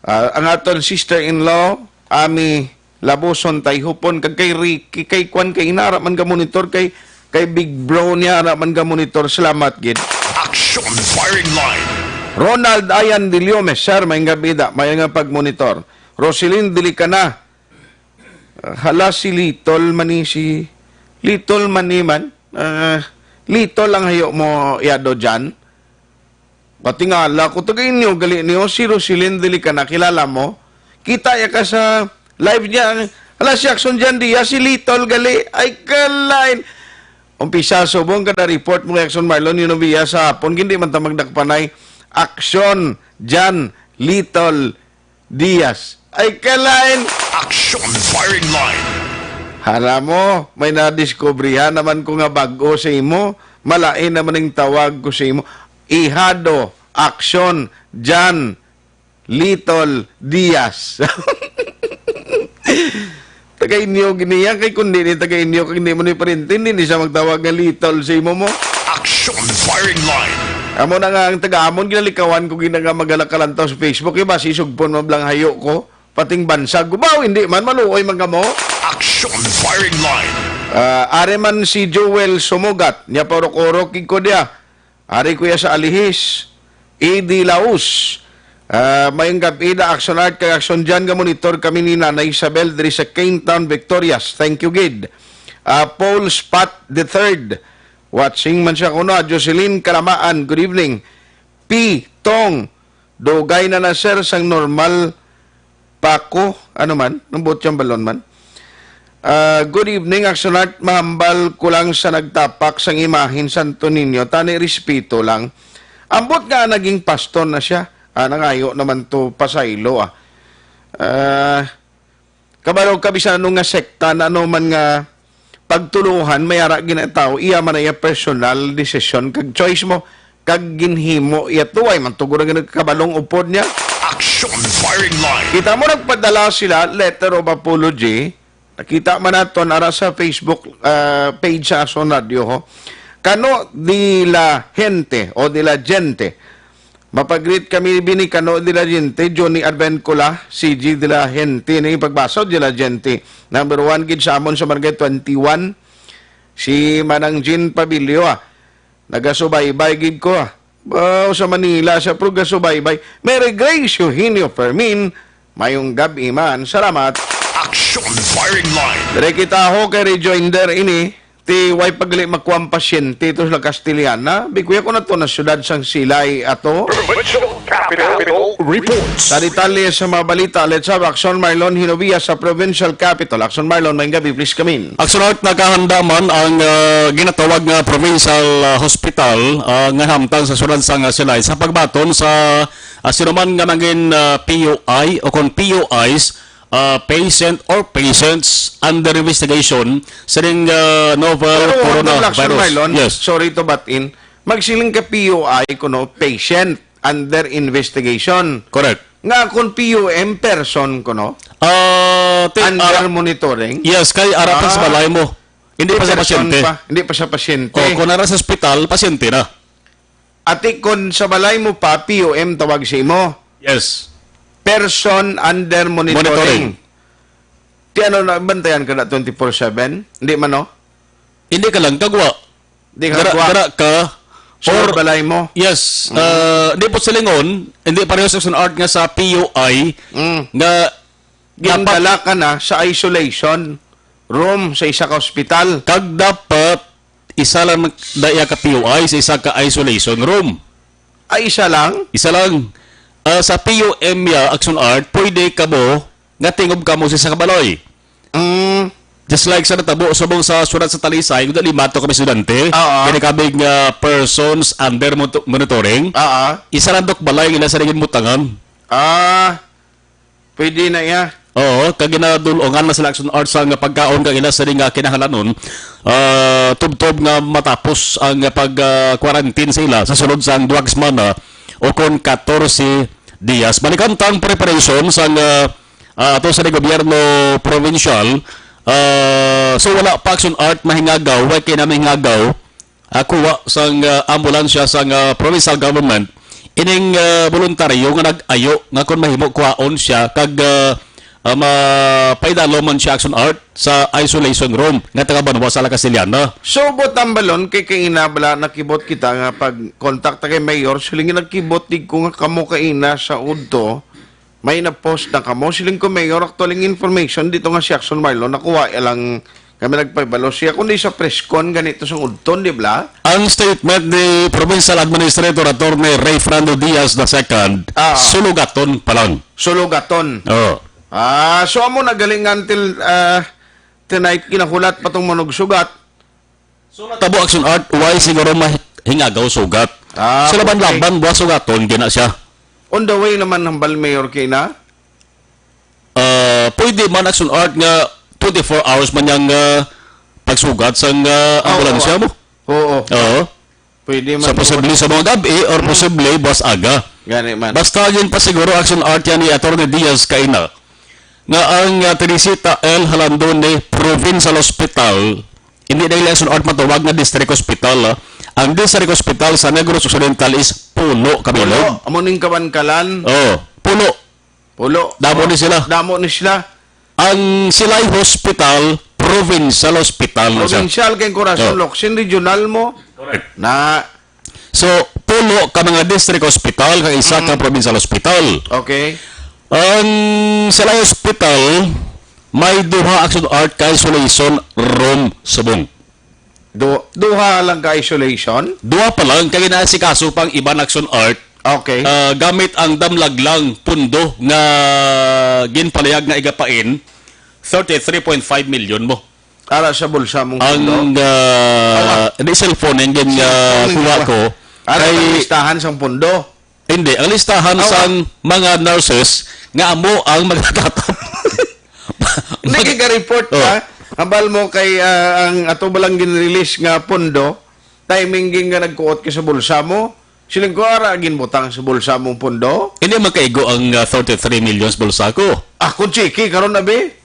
Ah, ang aton sister-in-law, Ami Labuson Tayhupon, kag kay Ricky, kay Kwan, kay Inara man gamonitor, kay, kay Big Bro niya, ara man gamonitor. Salamat gid. Action Firing Line. Ronald Ayan Diliome, sir, may nga bida, may nga pagmonitor. Roselyn Dilicana. Ah, hala, si Little man ni, si Little man ni man. Ah, Little ang hayo mo, Yado, dyan. Patingala ko, taga inyo, gali niyo, si Roselyn Dilicana, kilala mo? Kita ya ka sa live niya. Hala, si Action dyan, diya, si Little, gali. Ay, kalain. Umpisa, subong kada report mo kay Action Marlon, yun ang biya sa hapon, hindi man ta magdakpanay. Action, Jan, Little, Diaz. Ay, kalain! Action Firing Line. Hala mo, may nadiskubrihan naman ko nga bag-o sa imo. Malain naman ang tawag ko sa imo. Ihado, Action, Jan, Little, Diaz. Taga inyo gini yan, kay kundi ni taga inyo, kay hindi mo ni pariente, hindi ni siya magtawag nga Little sa imo mo. Action Firing Line. Amo na nga ang taga-amon, ginalikawan ko gina nga magalakalantaw sa Facebook, eh, basi sugpon mablang hayo ko, pating bansa, gubaw, hindi man, maluoy man kamo. Action Firing Line. Ah, ari man si Joel Sumugat, niya paurok-urok, gid ko diya. Ari kuya sa Alihis, E D Laus. Ah, mayong gab-i da, Action Art kag Action Jan, nga monitor kami ni Nanay Isabel diri sa Kane Town, Victorias. Thank you gid. Ah, Paul Spot the third, watching man siya kuno. Ah, Jocelyn Kalamaan, good evening. P Tong, dugay na na, sir, sang normal Paco, ano man, nang buot siyang balon man. Ah, good evening, Action Art. Mahambal ko lang sa nagtapak sang imahen Santo Niño. Tani, respeto lang. Ambot nga naging pastor na siya. Ah, nangayo naman to pasaylo, ah. Ah, kabalo ka bisan ano nga sekta na ano man nga pagtuluhan, may ara ginatawo, iya man iya personal decision kag choice mo, kag ginhimo iya tuway man tugon ang nagkabalong upod niya. Action firing line. Kita mo nagpadala sila letter of apology. Nakita man naton ara sa Facebook, ah, page sa Ason Radio, ho. Kano de la gente o de la gente. Mapagreet kami bini kano de la gente, Johnny Advencola, C G de la gente, ni pagbasa de la gente. Number one gid sa amon sa Barangay twenty-one, si Manang Jean Pabilio, ah. Nagasubaybay gid ko, ah. Ba, sa Manila siya, pero gasubaybay. Mary Grace Eugenio Fermin, mayong gab-i man. Salamat. Action firing line. Dire kita ho kay rejoinder ini. Ti, way pagli makuha ang pasyente ito sa Castellana. Bikuya ko na to na siyudad sang Silay ato. Provincial Capital Reports. Sa detalye sa mga balita, let's have Action Marlon Hinovia sa Provincial Capital. Action Marlon, may gabi, please come in. Action Art, nakahanda man ang, ah, ginatawag nga provincial, ah, hospital, ah, nga hamtang sa siyudad sang Silay sa pagbaton sa, ah, sinuman nga nangin, ah, P U I o kon P U Is, ah, patient or patients under investigation sining, ah, novel Pero wag lang, Action coronavirus. Marlon, Yes. sorry to butt in, magsiling ka P U I kuno, patient under investigation. Correct. Nga kung P U M, person kuno, Ah, ti-, under ara-, monitoring. Yes, kay ara pa sa Ah. balay mo. Hindi pa sa Person pasyente. pa, hindi pa sa pasyente. O, kung ara sa ospital, pasyente na. Ati, kon sa balay mo pa, P U M tawag sa imo. Yes. Person under monitoring. Monitoring. Ti ano na, bantayan ka na twenty-four seven? Hindi man, no? Hindi ka lang, kagwa. Hindi ka Dara, kagwa. dara ka, Sulod or balay mo? Yes. Mm. Ah, di po silingon, hindi pareho sa Action Art nga sa P U I, Mm. nga Gindala ka na sa isolation room sa isa ka ospital. Kag dapat isa lang na iya ka P U I sa isa ka isolation room. Ay, isa lang? Isa lang. Ah, sa P U M ya, Action Art, pwede kamo nga tingob kamo sa isa ka balay. Mm. Just like sa natabo subong sa siyudad sa Talisay, kung dali mato kami estudyante, Oo. kini kami nga persons under monitor-, monitoring. Oo. Isa lang dok balay nga nasa ringin mutangan. Ah. Pwede na iya. Oo, kag ginadul-ongan na sila Action Arts ang pagkaon kag ila sini nga kinahanglanon, ah, tubtob nga matapos ang pag, ah, quarantine sa ila sa sulod sang duha ka semana o kon katorse dias. Balikan ta ang preparation sang, ah, ah, ato sa gobyerno probinsyal. Ah, so wala pa Action Art mahingagaw, way kay na mahingagaw. Ah, kuha sang, ah, ambulansya sang, ah, provincial government ining, ah, voluntaryo nga nag-ayo nga kon mahimo kuhaon siya kag, ah, ah, mapaidalom man siya Action Art sa isolation room nga taga banwa sa La Castellana. So, buot ang balon kay kaina bala nakibot kita nga pag contact ta kay Mayor, siling nagkibot di ko nga kamo kaina sa udto, may na-post na kamo. Siling ko, Mayor, actually, ang information dito nga si Action Marlon, nakuha lang kami nagpabalo siya, kundi sa press con, ganito sa udton, di ba? Ang statement ni Provincial Administrator Attorney Ray Fernando Diaz the second, Ah. sulugaton pa lang. Sulugaton. Oo. Ah, so amo na galing until, ah, tonight, kinahulat pa tong manugsugat. So, natabo Action Art, why siguro mahingagaw sugat? Ah, Sa laban-laban, okay. buwas sugaton, gina siya. On the way naman hambal Mayor kay na? Ah, pwede man Action Art nga twenty-four hours man yang, ah, pagsugat sang, ah, Oo, ambulansya oo. mo. Oo. Oo. Pwede man Sa posible sa mga gabi or Mm. posible buwas aga. Gani man. Basta yun pa siguro Action Art yan ni Attorney Diaz kaina nga ang, ah, Teresita L. Halandone Provincial Hospital, hindi na ila Action Art matawag nga District Hospital, ah. Ang District Hospital sa Negros Occidental is Pulo, Kabilog. Pulo, amo ning Kabankalan. Oh, Pulo. Pulo. Damo ni sila. Damo ni sila. Ang Silay Hospital, provincial hospital na siya. Provincial kay Corazon Oh. Locsin, regional mo. Correct. Na So, pulo ka mga district hospital, kag isa ka Mm. provincial hospital. Okay. Ang Silay Hospital, may duha Action Art ka isolation room subong. Du-, duha lang ka isolation? Duha pa lang, kay ginaasikaso pang iban Action Art Okay. Ah, gamit ang damlag lang pundo nga ginpalayag nga igapain, thirty-three point five million mo. Ara sa bulsa mong pundo? Ang, ah, Awa. Di cellphone, ang gin, ah, Cellphone, kuha awa. Ko. Ara Kay ang listahan sang pundo? Hindi, ang listahan Awa. Sang mga nurses nga amo ang magtatatap. Hindi, giga-report Oh. Ka. Hambal mo kay, ah, ang ato ba lang gin-release nga pundo, timing gin nga nagkuot ka sa bulsa mo, siling ko, ara, ginbutang sa bulsa mong pundo? Hindi man kaigo ang, ah, thirty-three million sa bulsa ko. Ah, kung chiki, karon na, be?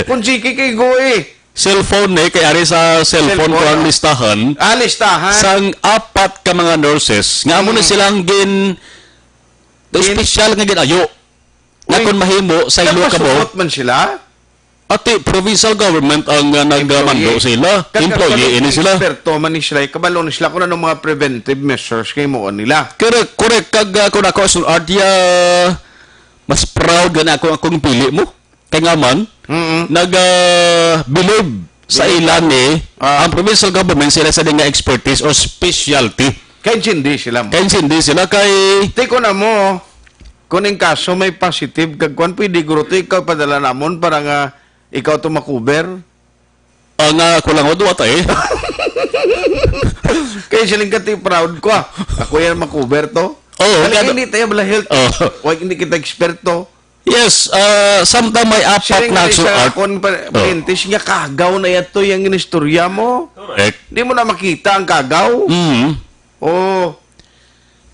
Kung chiki, kaigo eh. Cellphone eh, kay ari sa cellphone Cellphone, ko ang oh. Listahan Ah, listahan. Sang apat ka mga nurses nga amo na Mm. Silang gin, Gin- special nga ginayo. Na Uy, kung mahimo sa ilo ka mo. Nagpasugot man sila? Ati, provincial government ang, uh, nagmando sa ila. Employee ini sila. Eksperto man ni sila, kabalo ni sila kung anong mga preventive measures kay mo nila. Correct, correct. Kag, uh, kung ako, Sir Ardia, mas proud gani ako akong pili mo. Kay nga man, Mm-mm. Nag, uh, believe sa ila ni, ah, ang provincial government, sila sa nga expertise o specialty. Kay intindi sila mo. Kay intindi sila kay Tiko na mo, kung ang kaso may positive kag kwan, pwede guro to ikaw padala namon para nga ikaw to makuber. Ah, nga ako lang, o, duwa ta eh. Kaya siling ka, ti, proud ko, ah. Ako yan makuber to. Oo, Kaya kaya hindi tayo bala health. Oo. Wag, hindi kita eksperto. Yes, ah, samtang may apat Siling na ka action sa art. Akon pa, Oh. Parentis nga kagaw na yato yung inistorya mo. Correct. Di mo na makita ang kagaw. Mm. Oh.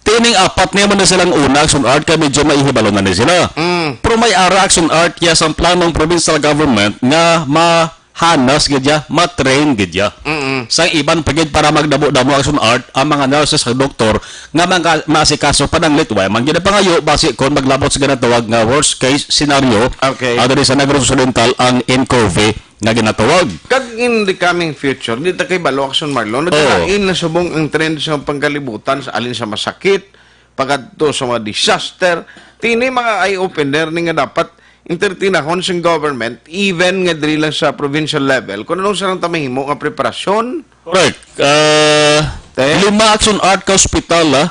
Tining apat niya man na silang una, action art, kay medyo maihibalo na ni sila. Mm. Pero may ara action art, ya sang planong provincial government nga mahanas gid ya, matrain gid ya. Mm-mm. Sang iban pa gid para magdamo-damo action art ang mga nurses kag doktor nga mga maasikaso pananglit, wa man gid pangayo basi kon maglabot sa ginatawag nga worst case scenario. Okay. Adto sa Negros Occidental ang N COVID nga ginatawag. Kag in the coming future, di ta kay balo, Action Marlon, Oh. Nagkalain na subong ang trend sa pangkalibutan sa alin sa masakit, pagkadto sa mga disaster. Tini mga eye-opener ni nga dapat entertainahon sang government, even nga diri lang sa provincial level, kung anong sarang ta mahimo nga preparasyon. Correct. Ah, Te? Lima action art ka ospital, ah.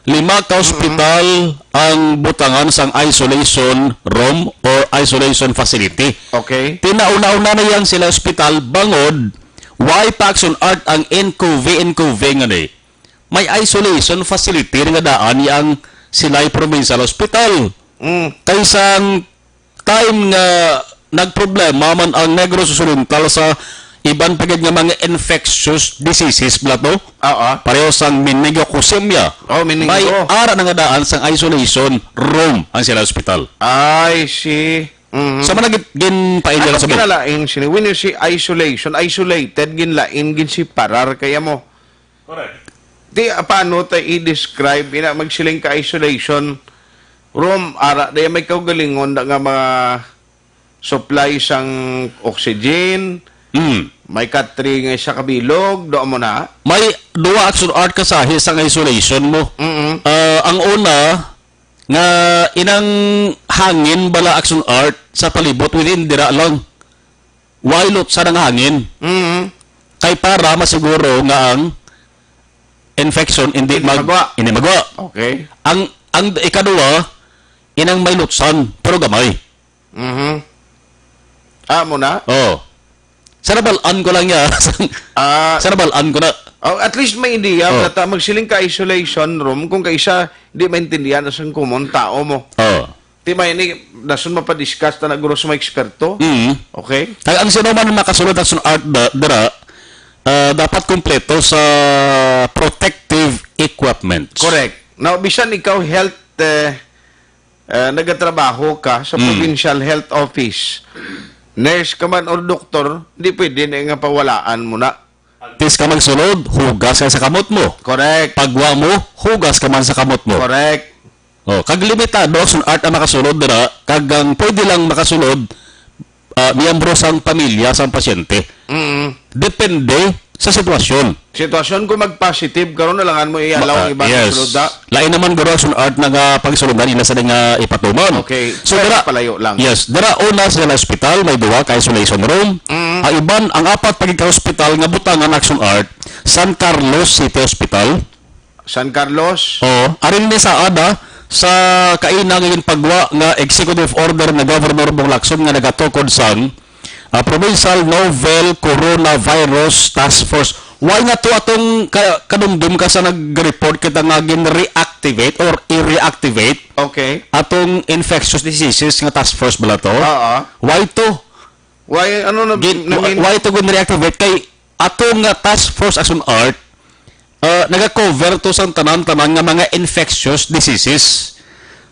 Lima ka ospital ang butangan sang isolation room or isolation facility. Okay. Tinauna-una na yan sila ospital bangod, why pa action art ang N COVID, N COVID nga ni? May isolation facility nga daan yang sila'y provincial hospital. Mm. Kay sang time nga nagproblema man ang Negros Occidental sa iban pa gid nga mga infectious diseases bala to. Oo. Pareho sang meningococcemia. Oh, meningo. May ara na nga daan sang isolation room ang sila hospital. I see. Mhm. Sa mga gin-, ginpainda Ano sa buhok. Ginalain sini? When you say isolation, isolated, ginlain, ginseparar kaya mo. Correct. Di, ah, paano ta i-describe ina magsiling ka isolation room, ara, di may kaugalingon da nga mga supply sang oxygen, Mm. may katri nga isa ka bilog, do mo na? May duwa action art kasahi sang isolation mo. Mm-mm. Ah, ang una, nga inang hangin bala action art sa palibot within dira lang. Why lutsan ang hangin? Mm-hmm. Kay para masiguro nga ang infection hindi Hindi mag-, magwa. Hindi magwa. Okay. Ang, ang ikaduwa, inang may lutsan, pero gamay. Mhm. Ah, mo na? Oh. Sa nabalaan ko lang niya. Ah. Sa nabalaan ko na. Oh, at least may idea, Oh. Nata magsiling ka isolation room, kung kaisa, di maintindihan na sang common tao mo. Oh. Di may ni, dason mapadiscuss ta na guro sa mga eksperto. Mm. Okay? Kag ang sino man makasulod action art da-, dira, ah, dapat kompleto sa protective equipments. Correct. Now, bisan ikaw health, eh, eh, nagatrabaho ka sa Mm. Provincial Health Office, nurse ka man or doktor, di pwede na nga pawalaan mo na. Antes ka magsulod, hugas ka sa kamot mo. Correct. Pagwa mo, hugas ka man sa kamot mo. Correct. Oh, kag limitado action art ang makasulod dira, kag ang pwede lang makasulod, ah, miyembro sang pamilya sang pasyente. Mm. Depende sa sitwasyon. Sitwasyon kung mag-positive karon, alangan mo i-allow Ma-, ang iba yes. Sulod da. Lain naman guro action art na nga pagsulungan ina sa nga ipatuman. Okay. So, pero dira, palayo lang. Yes, dira una sa ospital, may duha ka isolation room. Mm. Ang iban, ang apat pa gid ka ospital nga butangan action art, San Carlos City Hospital. San Carlos. Oh, ari ni sa ada sa kaina nga ginpagwa nga executive order na Governor Bong Lacson nga nagatukod sang ah, provincial novel coronavirus task force. Why nga to atong ka, kadumdum ka sa nag-report kita nga gin-reactivate or i-reactivate Okay. atong infectious diseases nga task force bala to? Oo. Why to? Why, ano na, Gin, na mean, why to gin-reactivate? Kay ato nga task force Action Art, ah, naga-cover to sang tanan-tanan nga mga infectious diseases.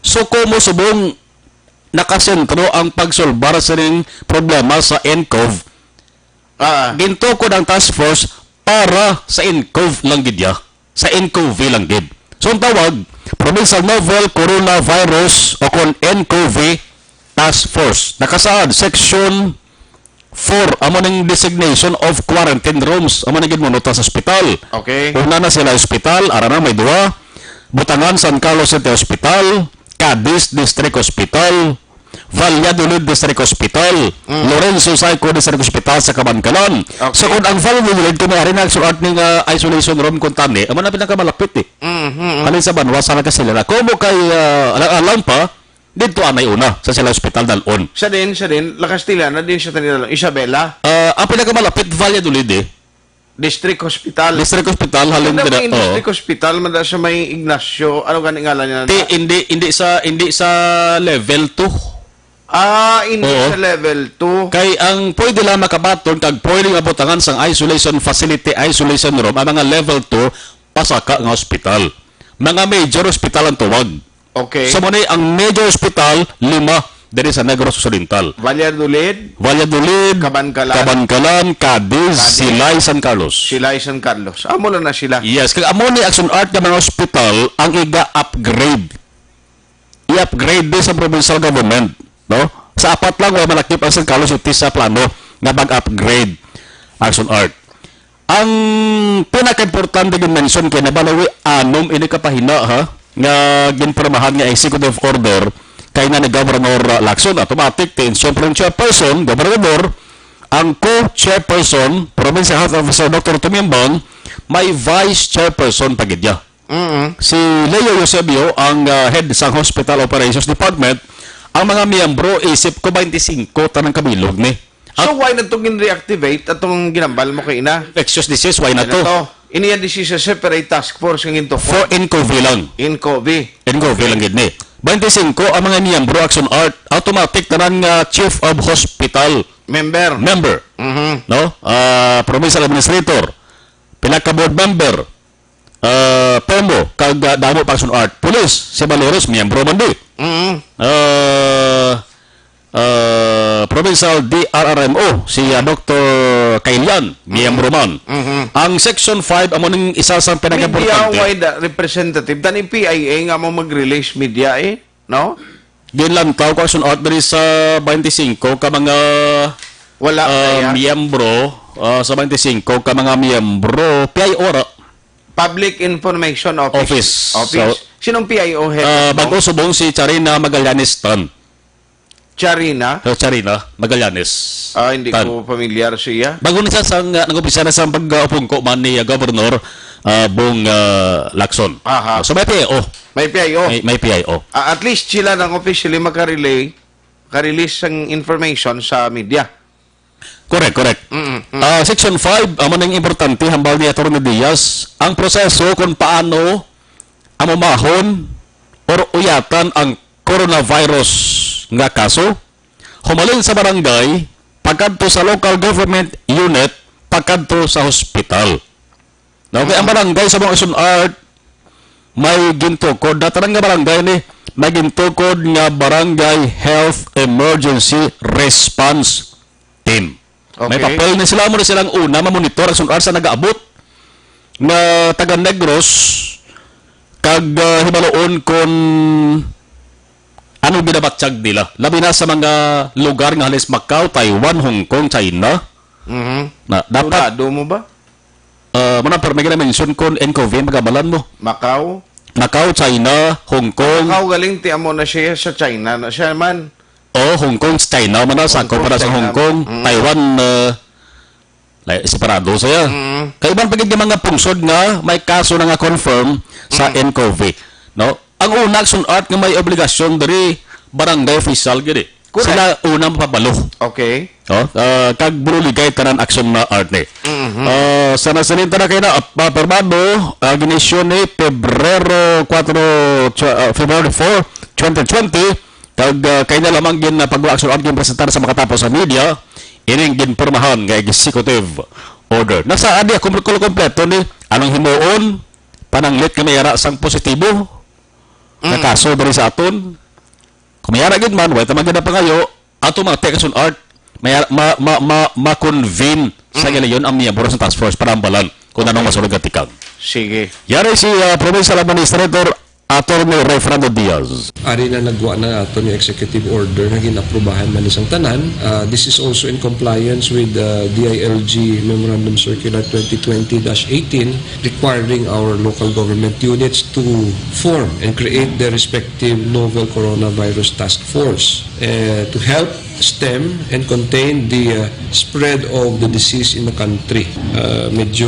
So, kumo subong nakasentro ang pagsolbar sa ning problema sa N C O V, ah, gintukod ang task force para sa N C O V lang gid ya. Sa N C O V lang gid. So, ang tawag, Provincial Novel Coronavirus o kon N C O V Task Force. Nakasaad, Section four, amo ning designation of quarantine rooms. Amo ning ginmunot sa ospital. Okay. Una na sila ospital, ara na may duha. Butangan San Carlos City Hospital, Cadiz District Hospital, Valladolid District Hospital, Lorenzo Saico District Hospital sa Kabankalan. Okay. So kung ang Valladolid kami ari na sulat ning ah, isolation room kung tani, amo na pinakamalapit eh. Mhm. Halin sa banwa sa Nagkasila na. Kumo kay ah, alang-alang pa, dito anay una sa sila ospital dalon. Siya din, siya din, lakas tila na din siya tanila Isabela. Ah, ang pinakamalapit Valladolid eh. District Hospital. District Hospital halin Ano dira. ba yung Oo. District Hospital, mada sa may Ignacio, ano gani ngalan niya? Ti, hindi hindi sa hindi sa level two. Ah, hindi Oo. sa level two. Kay ang pwede lang makabaton kag pwede mabutangan sang isolation facility, isolation room, ang mga level two, pasaka nga ospital. Mga major ospital ang tuwag. Okay. So, mo ni ang major ospital, lima, diri sa Negros Occidental. Valladolid, Valladolid, Kabankalan. Kabankalan, Cadiz, Cadiz. Silay, San Carlos. Silay, San Carlos. Amo lang na sila. Yes, kag amo ni Action Art nga mga ospital ang iga-upgrade. I-upgrade din sa provincial government, no? Sa apat lang, wala malakip ang San Carlos City sa plano nga mag-upgrade Action Art. Ang pinakaimportante gid mention kay nabalawi anom ini ka pahina, ha, nga ginpirmahan nga executive order kay na ni Governor Lacson. Automatic, ti, siyempre ang chairperson, gobernador, ang co-chairperson, Provincial Health Officer Doctor Tumimbang, may vice chairperson pa gid niya. Mm. Si Leo Eusebio ang ah, head sa Hospital Operations Department. Ang mga miyembro isip ko twenty-five tanang kabilog ni. So why na itong reactivate atong ginambal mo kay ina? Infectious disease, why na Ano to? to? Ini yan di siya separate task force ng into For N C O V lang. In COVID. N C O V lang gid ni. Twenty-five ang mga miyembro Action Art, automatic tanan nga chief of hospital Member. member, Mhm. no? Ah, provincial administrator, pila ka board member, ah, P M O, kag ah, damo pa Action Art. Police, si Baleros, miyembro man di. Mhm. Ah, ah, provincial D R R M O, si ah, Doctor Kailian, miyembro man. Mhm. Ang Section five, amo ning isa sa Media pinakaimportante. Wide representative. Tani P I A nga mo mag-release media eh. No? Ginlantaw ko Action Art diri sa twenty-five ka mga Wala ah, kaya. miyembro, ah, sa twenty-five ka mga miyembro, P I O ra. Public Information Office. Office. Office. So, Sinong P I O head? Ah, Bong? Bago subong si Charina Magallanes Tan. Charina? So, Charina Magallanes. Ah, hindi Tan. Ko familiar siya. Bago na siya sa nga nag-umpisa na sa pag-upungko man ni ah, Governor ah, Bong ah, Lacson. Aha. So may P I O. May P I O. May, may P I O. Ah, at least sila nang officially makarelay, makarelease ang information sa media. Correct, correct. Mm-mm. Ah, Section five, amo ning importante, hambal ni Attorney Diaz, ang proseso kung paano amumahon or uyatan ang coronavirus nga kaso, humalin sa barangay, pagkadto sa local government unit, pagkadto sa hospital. Now, kay ang barangay sa mga Action Art, may gintukod. Datanan nga barangay ni, may gintukod nga Barangay Health Emergency Response Team. May Okay. papel ni sila, mo na silang una, mamonitor ang Action Art sa nagaabot nga taga Negros, kag ah, hibaloon kon ano ginabatyag nila. Labi na sa mga lugar nga halos Macau, Taiwan, Hong Kong, China. Mhm. Na, dapat, Sigurado mo ba? uh, muna, pero may gina-mention kon N C O V, magamalan mo. Macau? Macau, China, Hong Kong. Macau galing ti amo na siya sa China na siya man. Oh, Hong Kong, China, man na, sakop Kong, pa na sa China. Hong Kong. Mm. Taiwan, uh, Like, separado siya. Mm. Kay iban pa gid nga mga pungsod nga may kaso na nga confirm sa Mm. N C O V I, no? Ang una, Action Art, nga may obligasyon diri, barangay official gid eh. Correct. Sila una mapabalo. Okay. Oh, ah, kag buligay tanan, Action na Art ni. Mhm. Ah, sa nasalinta na kay na, ah, pirmado, ah, ginisyu ni Pebrero kuwatro, tw-, ah, February four, twenty twenty, kag, ah, kay na lamang gin, ah, pagwa Action Art gin presentar sa makatapos sa media, ining ginpormahan nga executive order. Nasa adi ako kompleto ni anong himuon, pananglit nga may ara sang positibo nga Mm. kaso diri sa aton. Kung may ara gid man, way ta man gid napangayo, automatic, Action Art, may ara-, ma, ma, ma, ma-convene sa Mm. gilayon ang miyembro sa task force para hambalan kung anong Okay. masulod nga tikang. Sige. Yari si, ah, Provincial Administrator Attorney Ray Fernando Diaz. Ari na nagwa na aton yung executive order nga ginaprubahan man isang tanan. Ah, this is also in compliance with, ah, D I L G Memorandum Circular twenty twenty dash eighteen, requiring our local government units to form and create their respective novel coronavirus task force, eh, to help stem and contain the, uh, spread of the disease in the country. Uh, medyo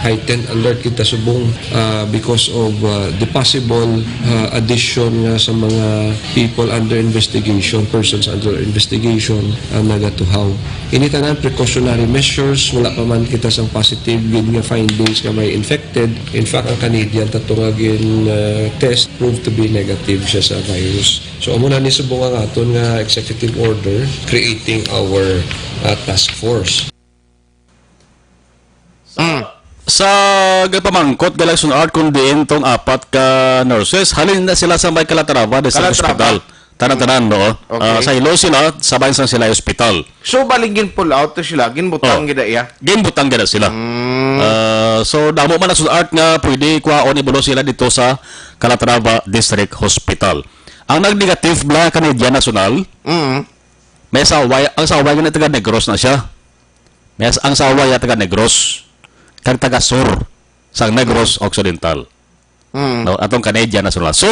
heightened alert kita subong, uh, because of, uh, the possible, uh, addition nga sa mga people under investigation, persons under investigation ang nagatuhaw. Ini tanan precautionary measures, wala pa man kita sang positive gid nga findings nga may infected. In fact, ang Canadian tato nga gin, uh, test proved to be negative siya sa virus. So, amo na ni subong ang aton nga executive order creating our, uh, task force. Mm. Sa gapamangkot, Galaxon Art, kung diin tong apat ka nurses, halin na sila sa may Calatrava District Calatrava. Hospital. Tanan-tanan, no? Okay. Ah, sa Iloilo sila, sa Bayan San sila hospital. So, bali gin-pull out to sila, ginbutang Oh. gid iya? Ginbutang gid sila. Mm. Ah, so, damo man, Galaxon Art, nga pwede kuhaon, ibulo sila dito sa Calatrava District Hospital. Ang nag-negative bala Canadian national, Mm. may asawa, ang asawa niya taga Negros na siya. May as-, ang asawa niya taga Negros, kag taga Sur, sa Negros Occidental. Mm. No, atong Canadian national. So,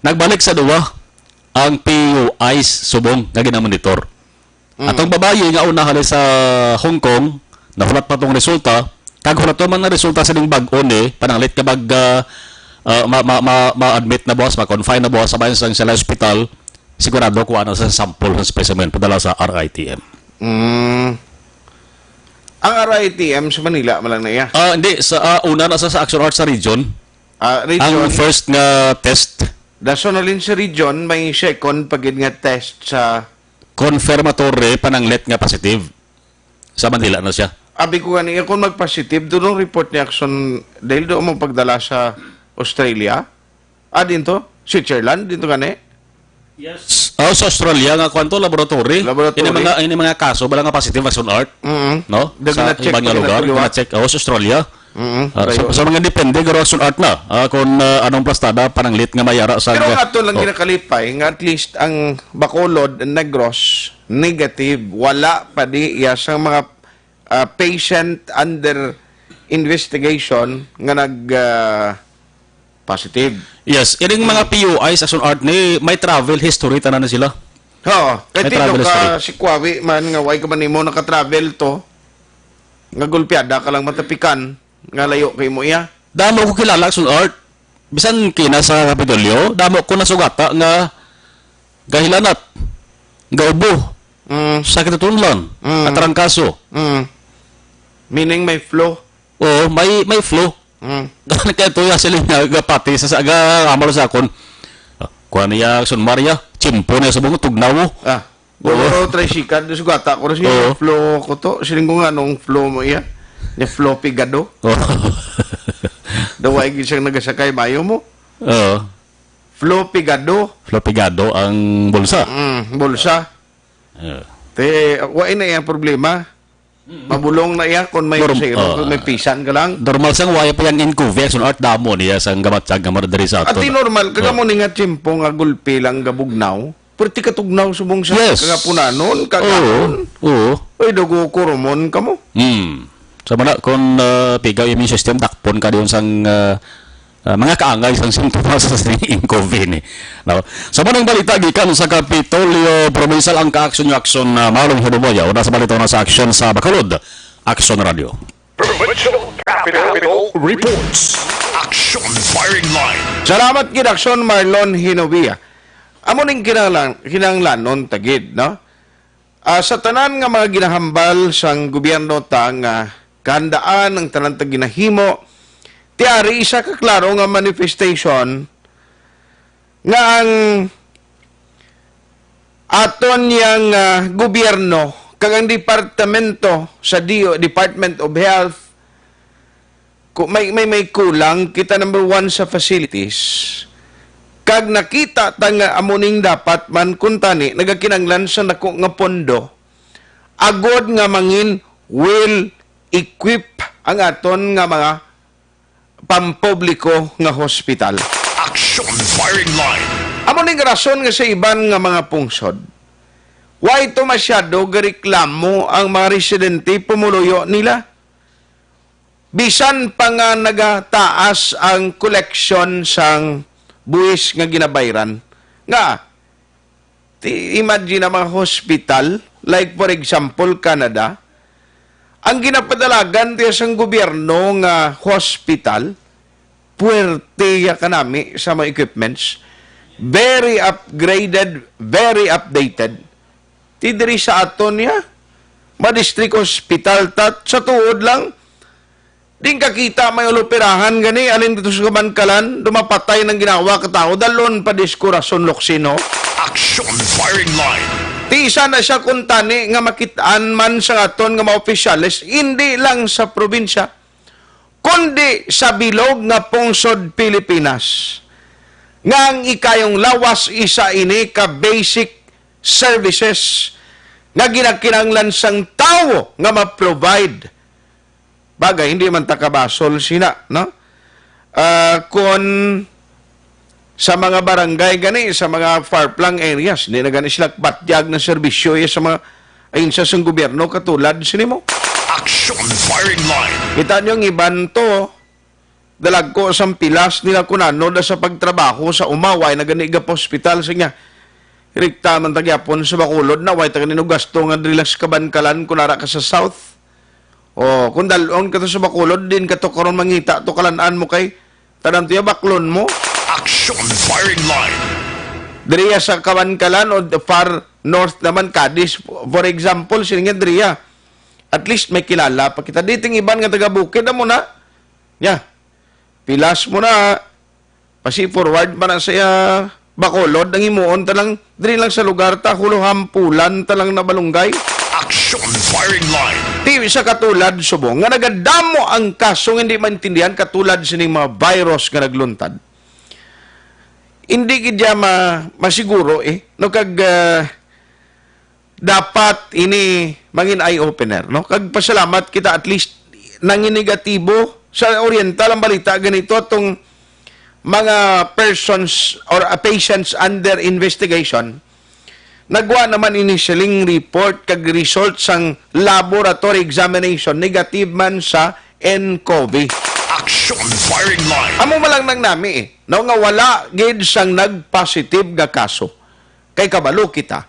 nagbalik sa duwa ang P U Is subong nga ginamonitor. Mm. Atong babayi nga una hali sa Hong Kong, nahulat pa tong resulta, kag hulat man ang resulta sa ning bag-o ni, pananglit nga mag, ah, ah, ma, ma, ma, ma-admit na buwas, ma-confine na buwas sa Bayan San Jose Hospital, sigurado kuha na sa sample sa specimen, padala sa R I T M. Mm. Ang R I T M sa Manila man lang na iya? Ah, hindi. Sa, ah, una na sa, sa Action Art sa region. Ah, region. Ang first nga test. Dason halin sa region, may second pa gid nga test sa confirmatory, pananglit nga positive. Sa Manila na siya. Abi ko gani, kung mag-positive, doon ang report ni Action, dahil doon mo pagdala sa Australia? Ah, din to? Switzerland, din to gani? Yes. Oh, sa Australia nga, kwan to, laboratory. Laboratory. Ini mga, ini mga kaso, bala nga positive, Action Art. Mm-mm. No? Daw sa gina-check, iba nga lugar, gina-check. Oh, sa Australia. Mm-mm. Ah, so, Rayo. Sa mga depende, garo, Action Art na. Ah, kung, ah, anong plastada, pananglit nga may ara sa Pero nga ato lang Oh. ginakalipay, nga at least ang Bacolod, Negros, negative. Wala pa di iya sa mga, ah, patient under investigation nga nag, ah, positive. Yes, ining mga Mm. P U Is, Action Art, ni may travel history tanan na sila. Oo. Kay May tino travel ka history. Si Kwawi man nga way ka man nimo naka-travel to, nga gulpiada ka lang matapikan, nga layo kay mo iya. Damo ko kilala, Action Art. Bisan kina sa Kapitolyo, damo ko nasugata nga gahilanat, gaubo, Mm. sakit sa tunlan, Mm. atrangkaso. Mm. Meaning may flu? Oo, may, may flu. Mm. Kaya to yung siling nga gapati sa, sa, ga-, amal sa akon. Ah, kuha niya, Action Maria, tsimpo niya sa bungo, tugnaw mo. Ah. Oo. Pero tricycle, di sugata ko rin siya, Oo. Flo ko to. Siling ko nga, nung Flo mo iya? Ni Flo Pigado. Oo. Daway gid siyang nagasakay, mayo mo. Oo. Flo Pigado. Flo Pigado ang bulsa. Mm, bulsa. Oo. Te, wa na iyang problema. Mm. Mabulong na iya kung may Norm-, siro, oo. Kung may pisan ka lang. Normal sang waya pa yang incuvex, Action Art, damo niya sang gamatsag nga mara diri sa At aton. Di normal, Oo. Kagamo ni nga tiyempo nga gulpi lang gabugnaw. Perti katugnaw subong sa Yes. Kagapunanon, kagahon. Oo. Oo. Oy, dugo kurumon ka mo. Hmm. Sa mana, kung, ah, pigaw immune system, dakpon ka diyon sang, ah, ah, mga kaangay sang sintomas sa sining COVID ni. No? Sa manang balita, gikan sa Kapitolyo Provincial ang ka-aksyon yung aksyon na Marlon Hinumoya, una sa balita na sa aksyon sa Bacolod. Aksyon Radio. Provincial Capital Reports. Action Firing Line. Salamat gid, Aksyon Marlon Hinovia. Amo ning kinahanglan, kinahanglanon ta gid, no? Ah, sa tanan nga mga ginahambal sang gobyerno ta nga kahandaan ang tanan ta ginahimo, ti ari isa ka klaro nga manifestation nga ang aton yang, ah, gobyerno kag ang departamento sa D O, Department of Health, ku-, may, may, may kulang kita, number one, sa facilities. Kag nakita ta nga amo ning dapat man, kuntani nagakinahanglan sa dako nga pondo agod nga mangin well equip ang aton nga mga pampubliko nga hospital. Action Firing Line. Amo ning rason nga sa iban nga mga pungsod, way to masyado gareklamo ang mga residente pumuluyo nila. Bisan pa nga nagataas ang koleksyon sang buhis nga ginabayran, nga Ti, imagine ang mga hospital, like for example, Canada, ang ginapadalagan tiya sang gobyerno nga hospital, puwerte ya kanami sa mga equipments, very upgraded, very updated. Ti diri sa aton niya, ma-district hospital ta, sa tuod lang, Din ka kita may ulupirahan gani, alin dito sa Kabankalan, dumapatay ng ginawa ka tao, dalon pa disko rason, Loksino. Action Firing Line. Ti isa na siya kuntani nga makitaan man sa aton nga mga opisyales, hindi lang sa probinsya, kundi sa bilog nga pungsod Pilipinas, nga ang ikayong lawas isa ini ka basic services nga ginakinahanglan sang tawo nga ma-provide. Bagay, hindi man ta kabasol sina, no? Ah, kon sa mga barangay gani, sa mga far-flung areas, hindi na gani sila batyag ng serbisyo, eh, sa mga ahensya sang gobyerno katulad sini mo. Action Firing Line. Kita niyo ang iban to, dalagko sang pilas nila kun ano na sa pagtrabaho sa uma, way na gani gapa-hospital sa niya. Rikta man ta gyapon sa Bacolod na, way ta gani no gasto nga diri lang sa Kabankalan kun ara ka sa South. O, kung dalon ka to sa Bacolod, din ka to karon mangita to, kalan-an mo kay tanan to ya baklon mo. Action Firing Line. Diriya sa Kabankalan o the far north naman, Cadiz, for example, sini nga diriya. At least may kilala pa kita. Diting iban nga taga-bukid, amo na. Ya. Pilas mo na. Pasi forward man na sa iya Bacolod, ang himuon ta lang, diri lang sa lugar ta, huluhampulan ta lang na balunggay. Action Firing Line. Ti sa katulad subong nga nagadamo ang kaso nga hindi maintindihan katulad sining mga virus nga nagluntad. Hindi gid ya ma-, masiguro, eh, no, kag, ah, dapat ini mangin eye-opener, no? Kag pasalamat kita, at least nanginegatibo. Sa Oriental, ang balita ganito, atong mga persons or, uh, patients under investigation, nagwa naman ini siling report kag result sang laboratory examination, negative man sa nCoV. Action Firing Line. Amo man lang nang nami, eh, no, nga wala gid sang nag-positive nga kaso. Kay kabalo kita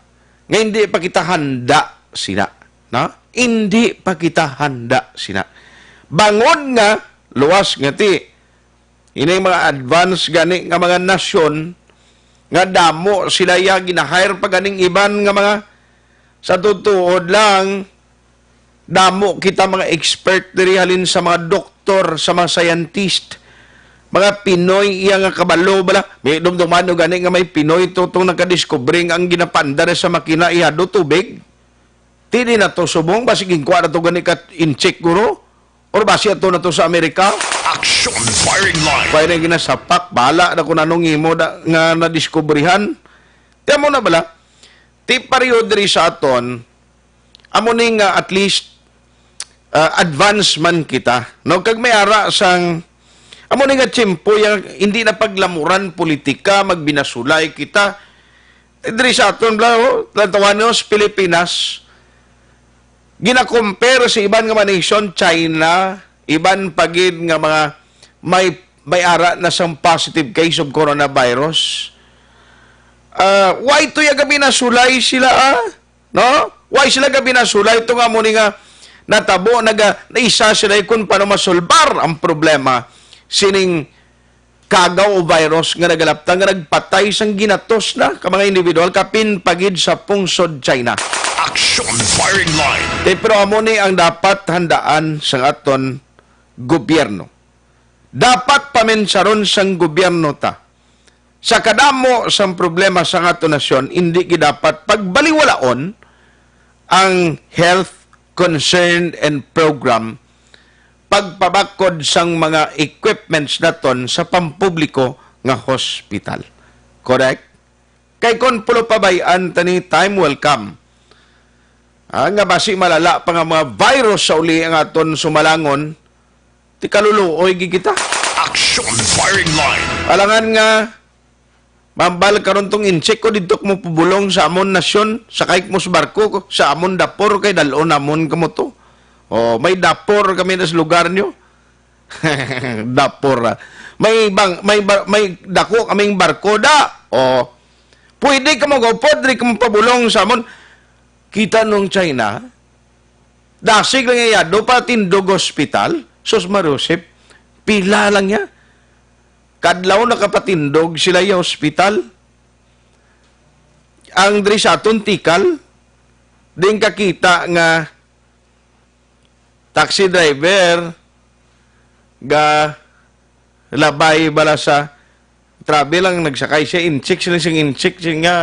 nga hindi pa kita handa sina, no? Hindi pa kita handa sina. Bangod nga luwas nga ti, ini mga advance gani nga mga nasyon nga damo sila ya gina-hire pa ganing iban nga mga, sa tutuod lang, damo kita mga expert diri, halin sa mga doktor, sa mga scientist, mga Pinoy iya nga kabalo bala. May dumduman nyo gani nga may Pinoy to tong nakadiskubre nga ang ginapaandar sa makina iya do tubig. Ti di na to subong, basi ginkuha na to gani ka incheck guro. Or basi ato na to sa Amerika. Action Firing Line. Kaya na ginasapak, bala na kung anong imo da, nga nadiskubrihan. Ti amo na bala, ti pareho diri sa aton, amo ni nga at least, ah, advance man kita, no? Kag may ara sang, amo ni nga tiyempo yang hindi na paglamuran politika, magbinasulay kita. Eh, diri sa aton, bla, oh, lantawan nyo, sa Pilipinas, gina-compare sa iban nga mga nation, China, iban pa gid nga mga may, may ara na sang positive case of coronavirus. Ah, why to ya gabi nasulay sila, ah? No? Why sila gabi nasulay? Ito nga mo ni nga Natabo, naga, naisa sila kung paano masolbar ang problema sining kagaw o virus nga nagalapta, nga nagpatay sang ginatos na ka mga individual, kapin pa gid sa pungsod China. Action Firing Line. Eh, pero amo ni ang dapat handaan sang aton gobyerno. Dapat pamensaron sang gobyerno ta sa kadamo sang problema sang aton nasyon, indi gid dapat pagbaliwalaon ang health concern and program, pagpabakod sang mga equipments naton sa pampubliko nga hospital. Correct? Kay kon pulupabay-an ta ni, time will come, ah, nga basi malala pa nga mga virus sa uli ang aton sumalangon, ti kaluluoy gid kita. Action Firing Line. Alangan nga, mambal karon tong incheck ko didto, kamo pabulong sa amon nasyon, sakay mo sa barko ko, sa amon dapor, kay dalon namon kamo to. Oh, may dapor kami na sa lugar nyo. Dapor, ah. May bang, may bar-, may dako kaming barko da. Oh. Pwede ka mag-upod, di ka magpabulong sa amon. Kita nung China, dasig lang iya, do pa tindog hospital. Sus Maria Josep, pila lang niya. Kadlaw nakapatindog sila iya hospital. Ang diri sa aton tikal, din kakita nga taxi driver ga labay bala sa travel lang, nagsakay siya, incheck sila sing incheck siya nga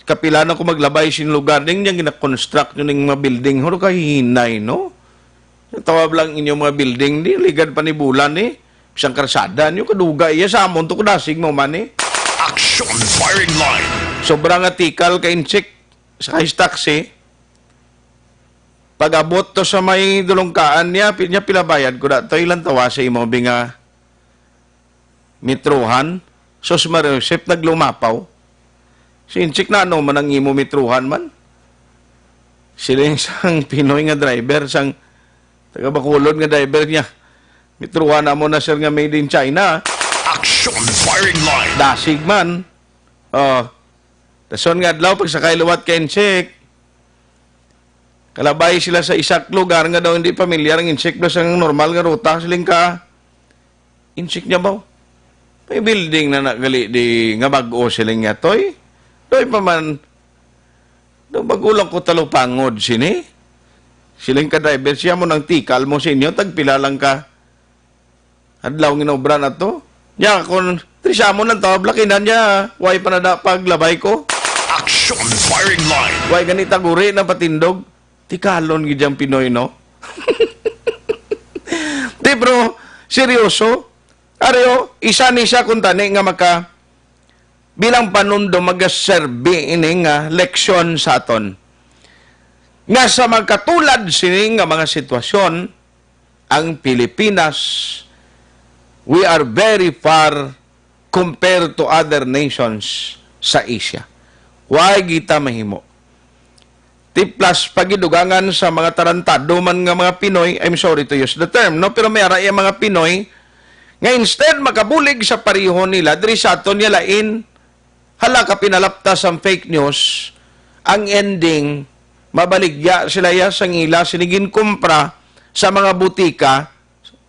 kapila na ko maglabay sin lugar, ding niyang gina-construct nyo ning mga building. Huro ka hinay, no? Tawag lang inyo mga building, di ligad pa ni bulan, eh. Isang karsada nyo, kaduga iya sa amon to, kadasig mo man, eh. Action Firing Line. Sobra nga tikal ka incheck sa kay taxi. Pag-abot to sa may dulongkaan niya, pi-, niya pila bayad ko da to, ilang tawa sa imo, bi nga metrohan, sus Maria Josep, naglumapaw. Si Inchik, na ano man ang imo metrohan man? Siling sang Pinoy nga driver, sang taga Bacolod nga driver niya. Metrohan na mo na, sir, nga made in China. Action Firing Line. Dasig man. Oh. Dason nga adlaw, pagsakay liwat kay Inchik, kalabay sila sa isak lugar nga daw hindi pamilyar ang Inchik, basta ang normal nga ruta, siling ka. Inchik niya ba? May building na na gali di nga bag-o, siling niya, Toy. Toy pa man, daw bag-o lang ko talupangod sini. Siling ka driver, siya mo nang tikal mo sa inyo, tagpila lang ka adlaw ginobra na to. Nya, kung trisamo ng tawag, lakinan niya, way pa na da paglabay ko. Action Firing Line. Way ganita guri na patindog. Tikalon gid yang Pinoy, no? Di, bro, seryoso. Areo, isa ni siya kung tani nga maka, bilang panundo, magaserbi ini nga leksyon sa aton. Nga sa magkatulad sini nga mga sitwasyon, ang Pilipinas, we are very far compared to other nations sa Asia. Why kita mahimo? Ti plus pagidugangan sa mga tarantado man nga mga Pinoy, I'm sorry to use the term, no? Pero may ara iya mga Pinoy nga instead makabulig sa pareho nila, diri sa aton niya lain, hala ka pinalaptas ang fake news, ang ending, mabaligya sila ya sang ila sini ginkumpra sa mga butika,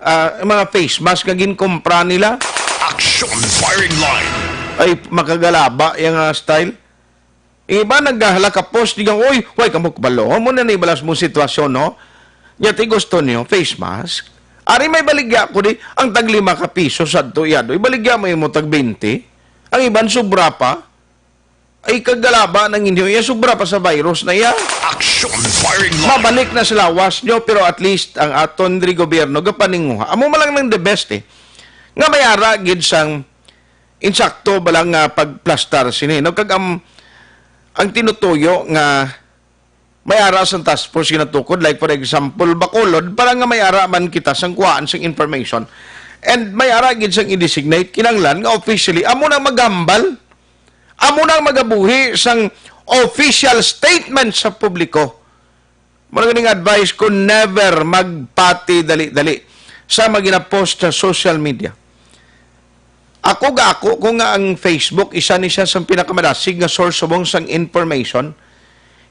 ah, mga face mask nga ginkumpra nila. Action Firing Line. Ay, makagalaba yang, ah, style. Iba naghahala ka post, di nga, "Oy, way ka mo kabalo. Amo na ni balas mo sitwasyon, no?" Nya ti gusto niyo, face mask. Ari may baligya ko di, ang tag lima ka piso sadto iya do. Ibaligya mo imo tag twenty. Ang iban sobra pa. Ay kagalaba nang inyo iya, sobra pa sa virus na iya. Action Firing Line. Mabalik na sa lawas nyo, pero at least ang aton diri gobyerno gapaninguha. Amo man lang nang the best, eh. Nga may ara gid sang insakto ba lang nga pagplastar sini, no? Kag am-, ang tinutuyo nga may ara sang task force ginatukod, like for example, Bacolod, para nga may ara man kita sang kuhaan sang information. And may ara gid sang i-designate, kinahanglan nga officially, amo na maghambal, amo na magabuhi sang official statement sa publiko. Mao na ganing advice ko, never magpati dali-dali sa mga ginapost sa social media. Ako ga ako ko nga ang Facebook isa ni siya sa pinakamadasig nga source subong sang information.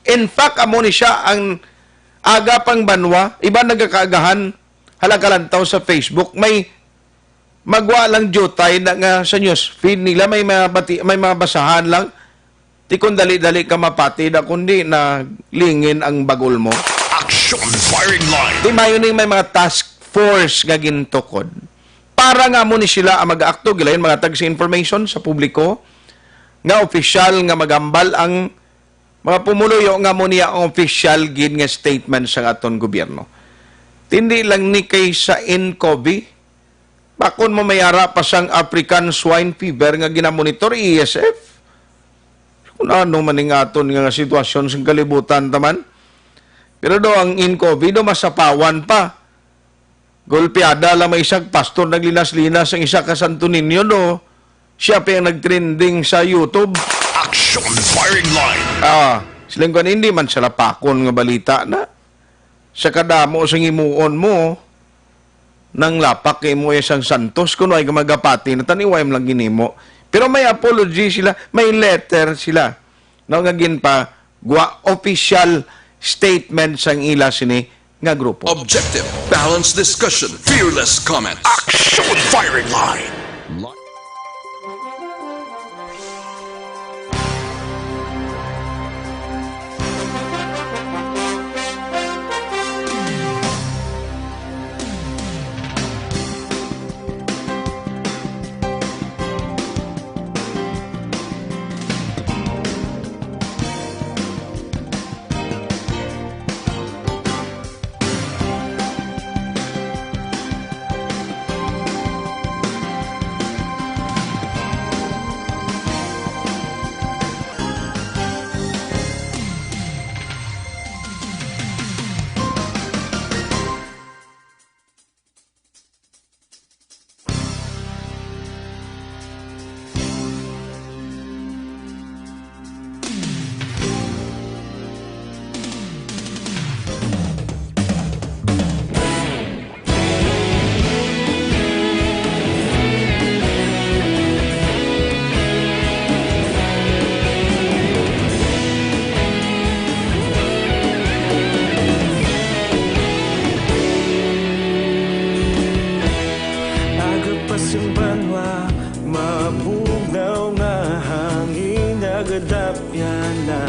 In fact, amo ni siya ang aga pang banwa, iban nagakaagahan, hala, kalantaw sa Facebook, may magwa lang jutay na nga sa news feed nila, may mabati-, may mabasahan lang. Ti kon dali-dali ka mapati na kundi na lingin ang bagol mo. Action Firing Line. Di mayo ning may mga task force nga gintukod. Para nga mo ni sila ang mag-aakto, gilayon mga tag sa information sa publiko nga opisyal nga magambal ang mga pumuluyo nga mo niya ang opisyal gid nga statement sa aton gobyerno. Tindi lang ni kay sa Incovi, bakon mo may ara pa sang African Swine Fever nga ginamonitor, E S F. Kung ano man ning aton nga sitwasyon sa kalibutan taman. Pero do ang Incovi do masapawan pa. Golpeada lang may isang pastor naglinas-linas ang isa ka Santo Niño do. Siya pa ang nagtrending sa YouTube. Action Firing Line. Ah, siling ko, hindi man sila pakon nga balita na. Sa kadamo sa himuon mo, nang lapak kay mo isang santos, kuno ay ka magapati na taniway mo lang ginimo. Pero may apology sila, may letter sila. No, nga ginpa, gwa official statement sang ila sini nga grupo. Objective, balanced discussion, fearless comments. Action Firing Line. Aga pa sing banwa, mabugnaw nga hangin nagadapyan na.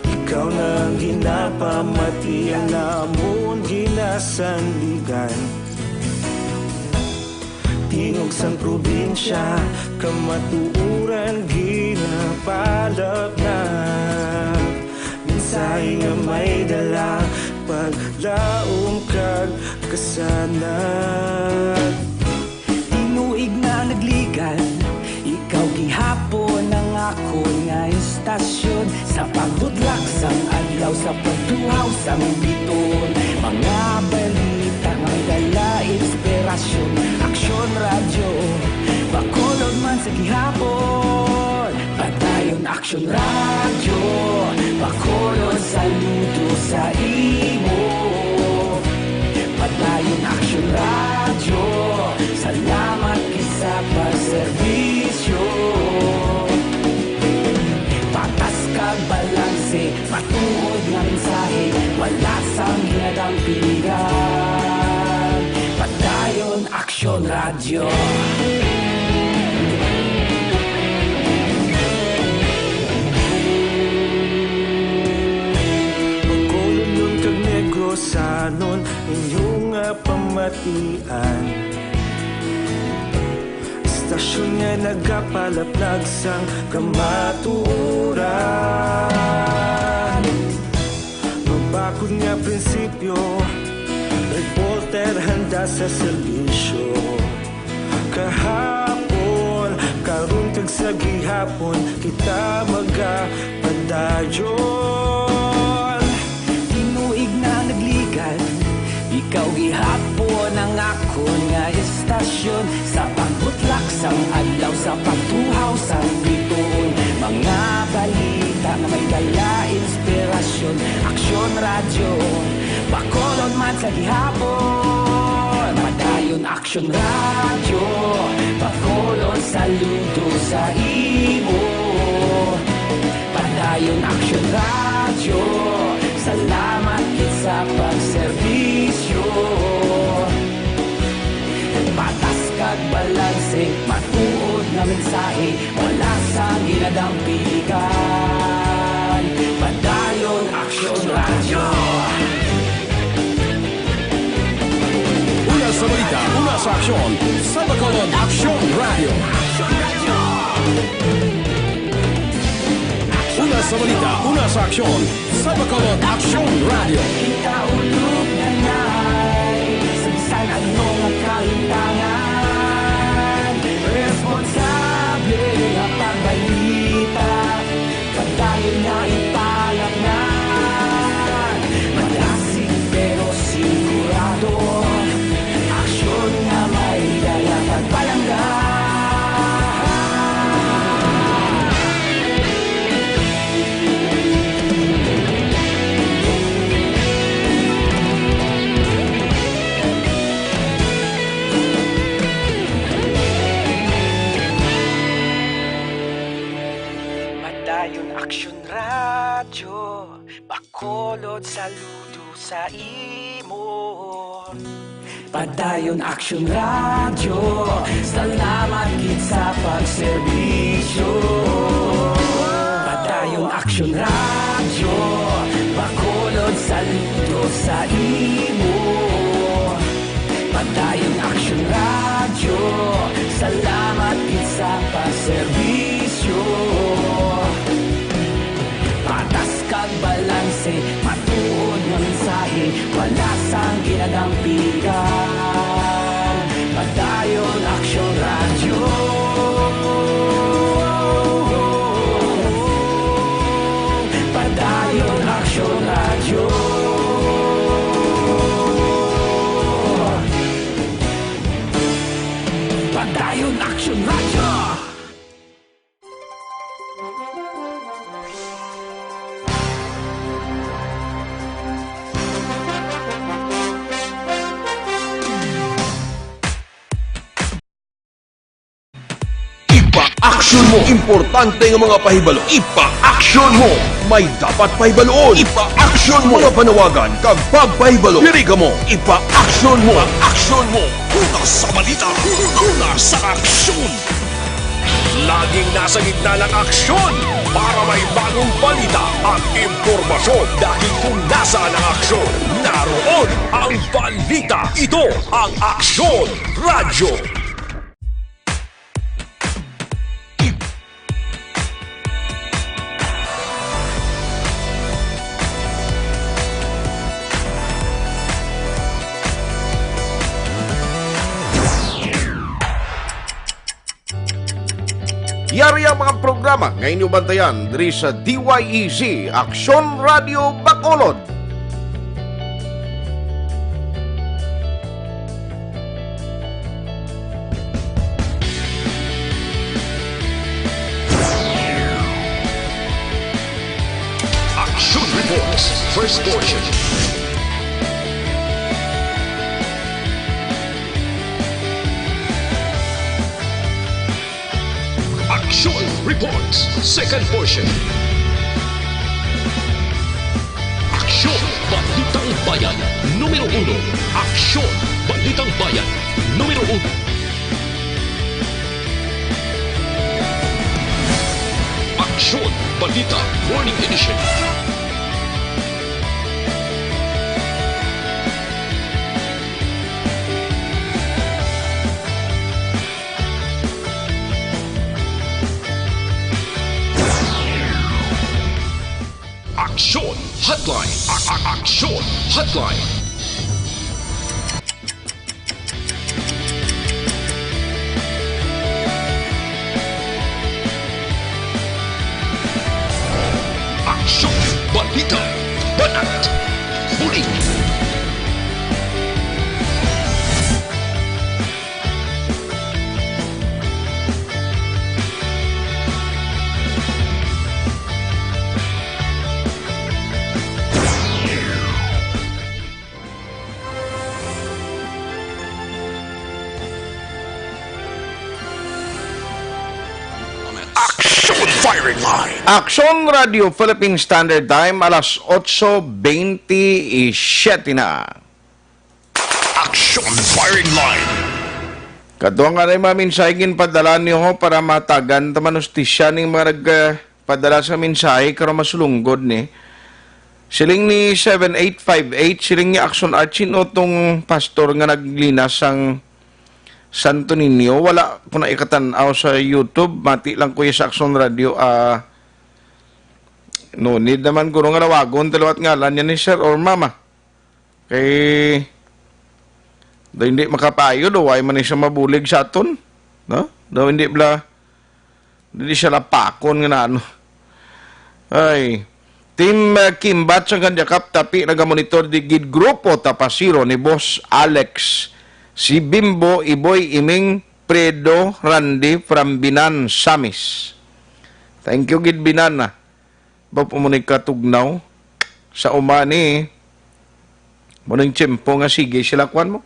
Ikaw na ang ginapamati, ang amon ginasandigan. Tingog sang probinsya, kamatuoran ginapalapnap. Mensahe nga may dala, paglaom kag kasanag. Tinuig na nagligan, ikaw gihapon ang akon nga istasyon. Sa pagbutlak sang adlaw, sa pagtuhaw sang biton, mga balita nga may dala inspirasyon. Aksyon Radyo, Bacolod man sa gihapon. Padayon Aksyon Radyo, Bacolod, saludo sa imo. Padayon Aksyon Radyo, salamat gid sa pagserbisyo. Patas kag balanse, matuod nga mensahe, wala sang ginadampigan. Padayon Aksyon Radyo. Bacolodnon kag Negrosanon, inyo nga pamatian. Istasyon nga nagapalaplag sang kamatuoran. Mabakod nga prinsipyo, reporter handa sa serbisyo. Kahapon, karon kag sa gihapon, kita magapadayon. Tinuig na nagligan, ikaw gihapon ang akon nga istasyon. Sa pagbutlak sang adlaw, sa pagtuhaw sang bituon, mga balita nga may dala inspirasyon. Aksyon Radyo, Bacolod man sa gihapon. Padayon Aksyon Radyo, Bacolod, saludo sa imo. Padayon Aksyon Radyo, Mensahe, wala sang ginadampigan. Padayon Aksyon Radyo. Una sa balita, una sa aksyon, sa Bacolod Aksyon Radyo. Una sa balita, una sa aksyon, sa Bacolod Aksyon Radyo. Kita ulog na nay, sa bisan ano nga kahintangan, responsable nga pagbalita, padayon na ipalapnan. Madasig pero sigurado, aksyon nga may dala kag palangga. Padayon Aksyon Radyo, Bacolod, saludo sa imo. Padayon Aksyon Radyo, salamat gid sa pagserbisyo. Padayon Aksyon Radyo, Bacolod, saludo sa imo. Padayon Aksyon Radyo, salamat gid sa pagserbisyo. Patas kag balanse, matuod nga mensahe, wala sang ginadampigan. Padayon Aksyon Radyo. Padayon Aksyon Radyo. Padayon Aksyon Radyo. Ipa-aksyon mo. Importante nga mga pahibalo. Ipa-aksyon mo. May dapat pahibaluon. Ipa-aksyon mo. Mga panawagan kag pagpahibalo. Diri kamo. Ipa-aksyon mo. Aksyon mo. Una sa balita. Una sa aksyon. Laging nasa gitna ng aksyon para may bagong balita at impormasyon. Dahil kung nasaan ang aksyon, naroon ang balita. Ito ang Aksyon Radyo. Yari ang mga programa nga inyo bantayan diri sa D Y E Z, Aksyon Radio Bacolod. Action Reports, first portion. Action Reports, second portion. Aksyon, Balitang Bayan, numero uno. Aksyon, Balitang Bayan, numero uno. Aksyon, Balita, Morning Edition. Aksyon Hotline. A- a- Aksyon Hotline. Aksyon, balita, banat, bulig. Aksyon Firing Line. Aksyon Radio Philippine Standard Time, alas otso bentisiete na. Aksyon Firing Line. Kadto nga na yung mga mensahe ginpadala niyo ho para matagan ta man hustisya ning mga nagpadala sa mensahe karon masulunggod ni. Siling ni seven eight five eight, siling ni Action Art, sino tong pastor nga naglinas sang Santo Niño? Wala ko na ikatan-aw sa YouTube. Mati lang ko sa Action Radio. Ah, no need naman guro nga lawagon ta liwat ngalan niya ni sir or mama. Kay, daw hindi makapayo, daw ay man siya mabulig sa aton. No? Daw hindi bla, hindi siya lapakon nga na ano. Ay, Team, uh, Kimbat sa Ganjakap, tapi nagamonitor di gid grupo Tapasiro ni Boss Alex, si Bimbo, Iboy, Iming, Predo, Randy, from Binan, Samis. Thank you gid, Binan, ah. Ba po mo ni katugnaw? Sa uma ni, mo ning tiyempo nga sige sila, kwan mo?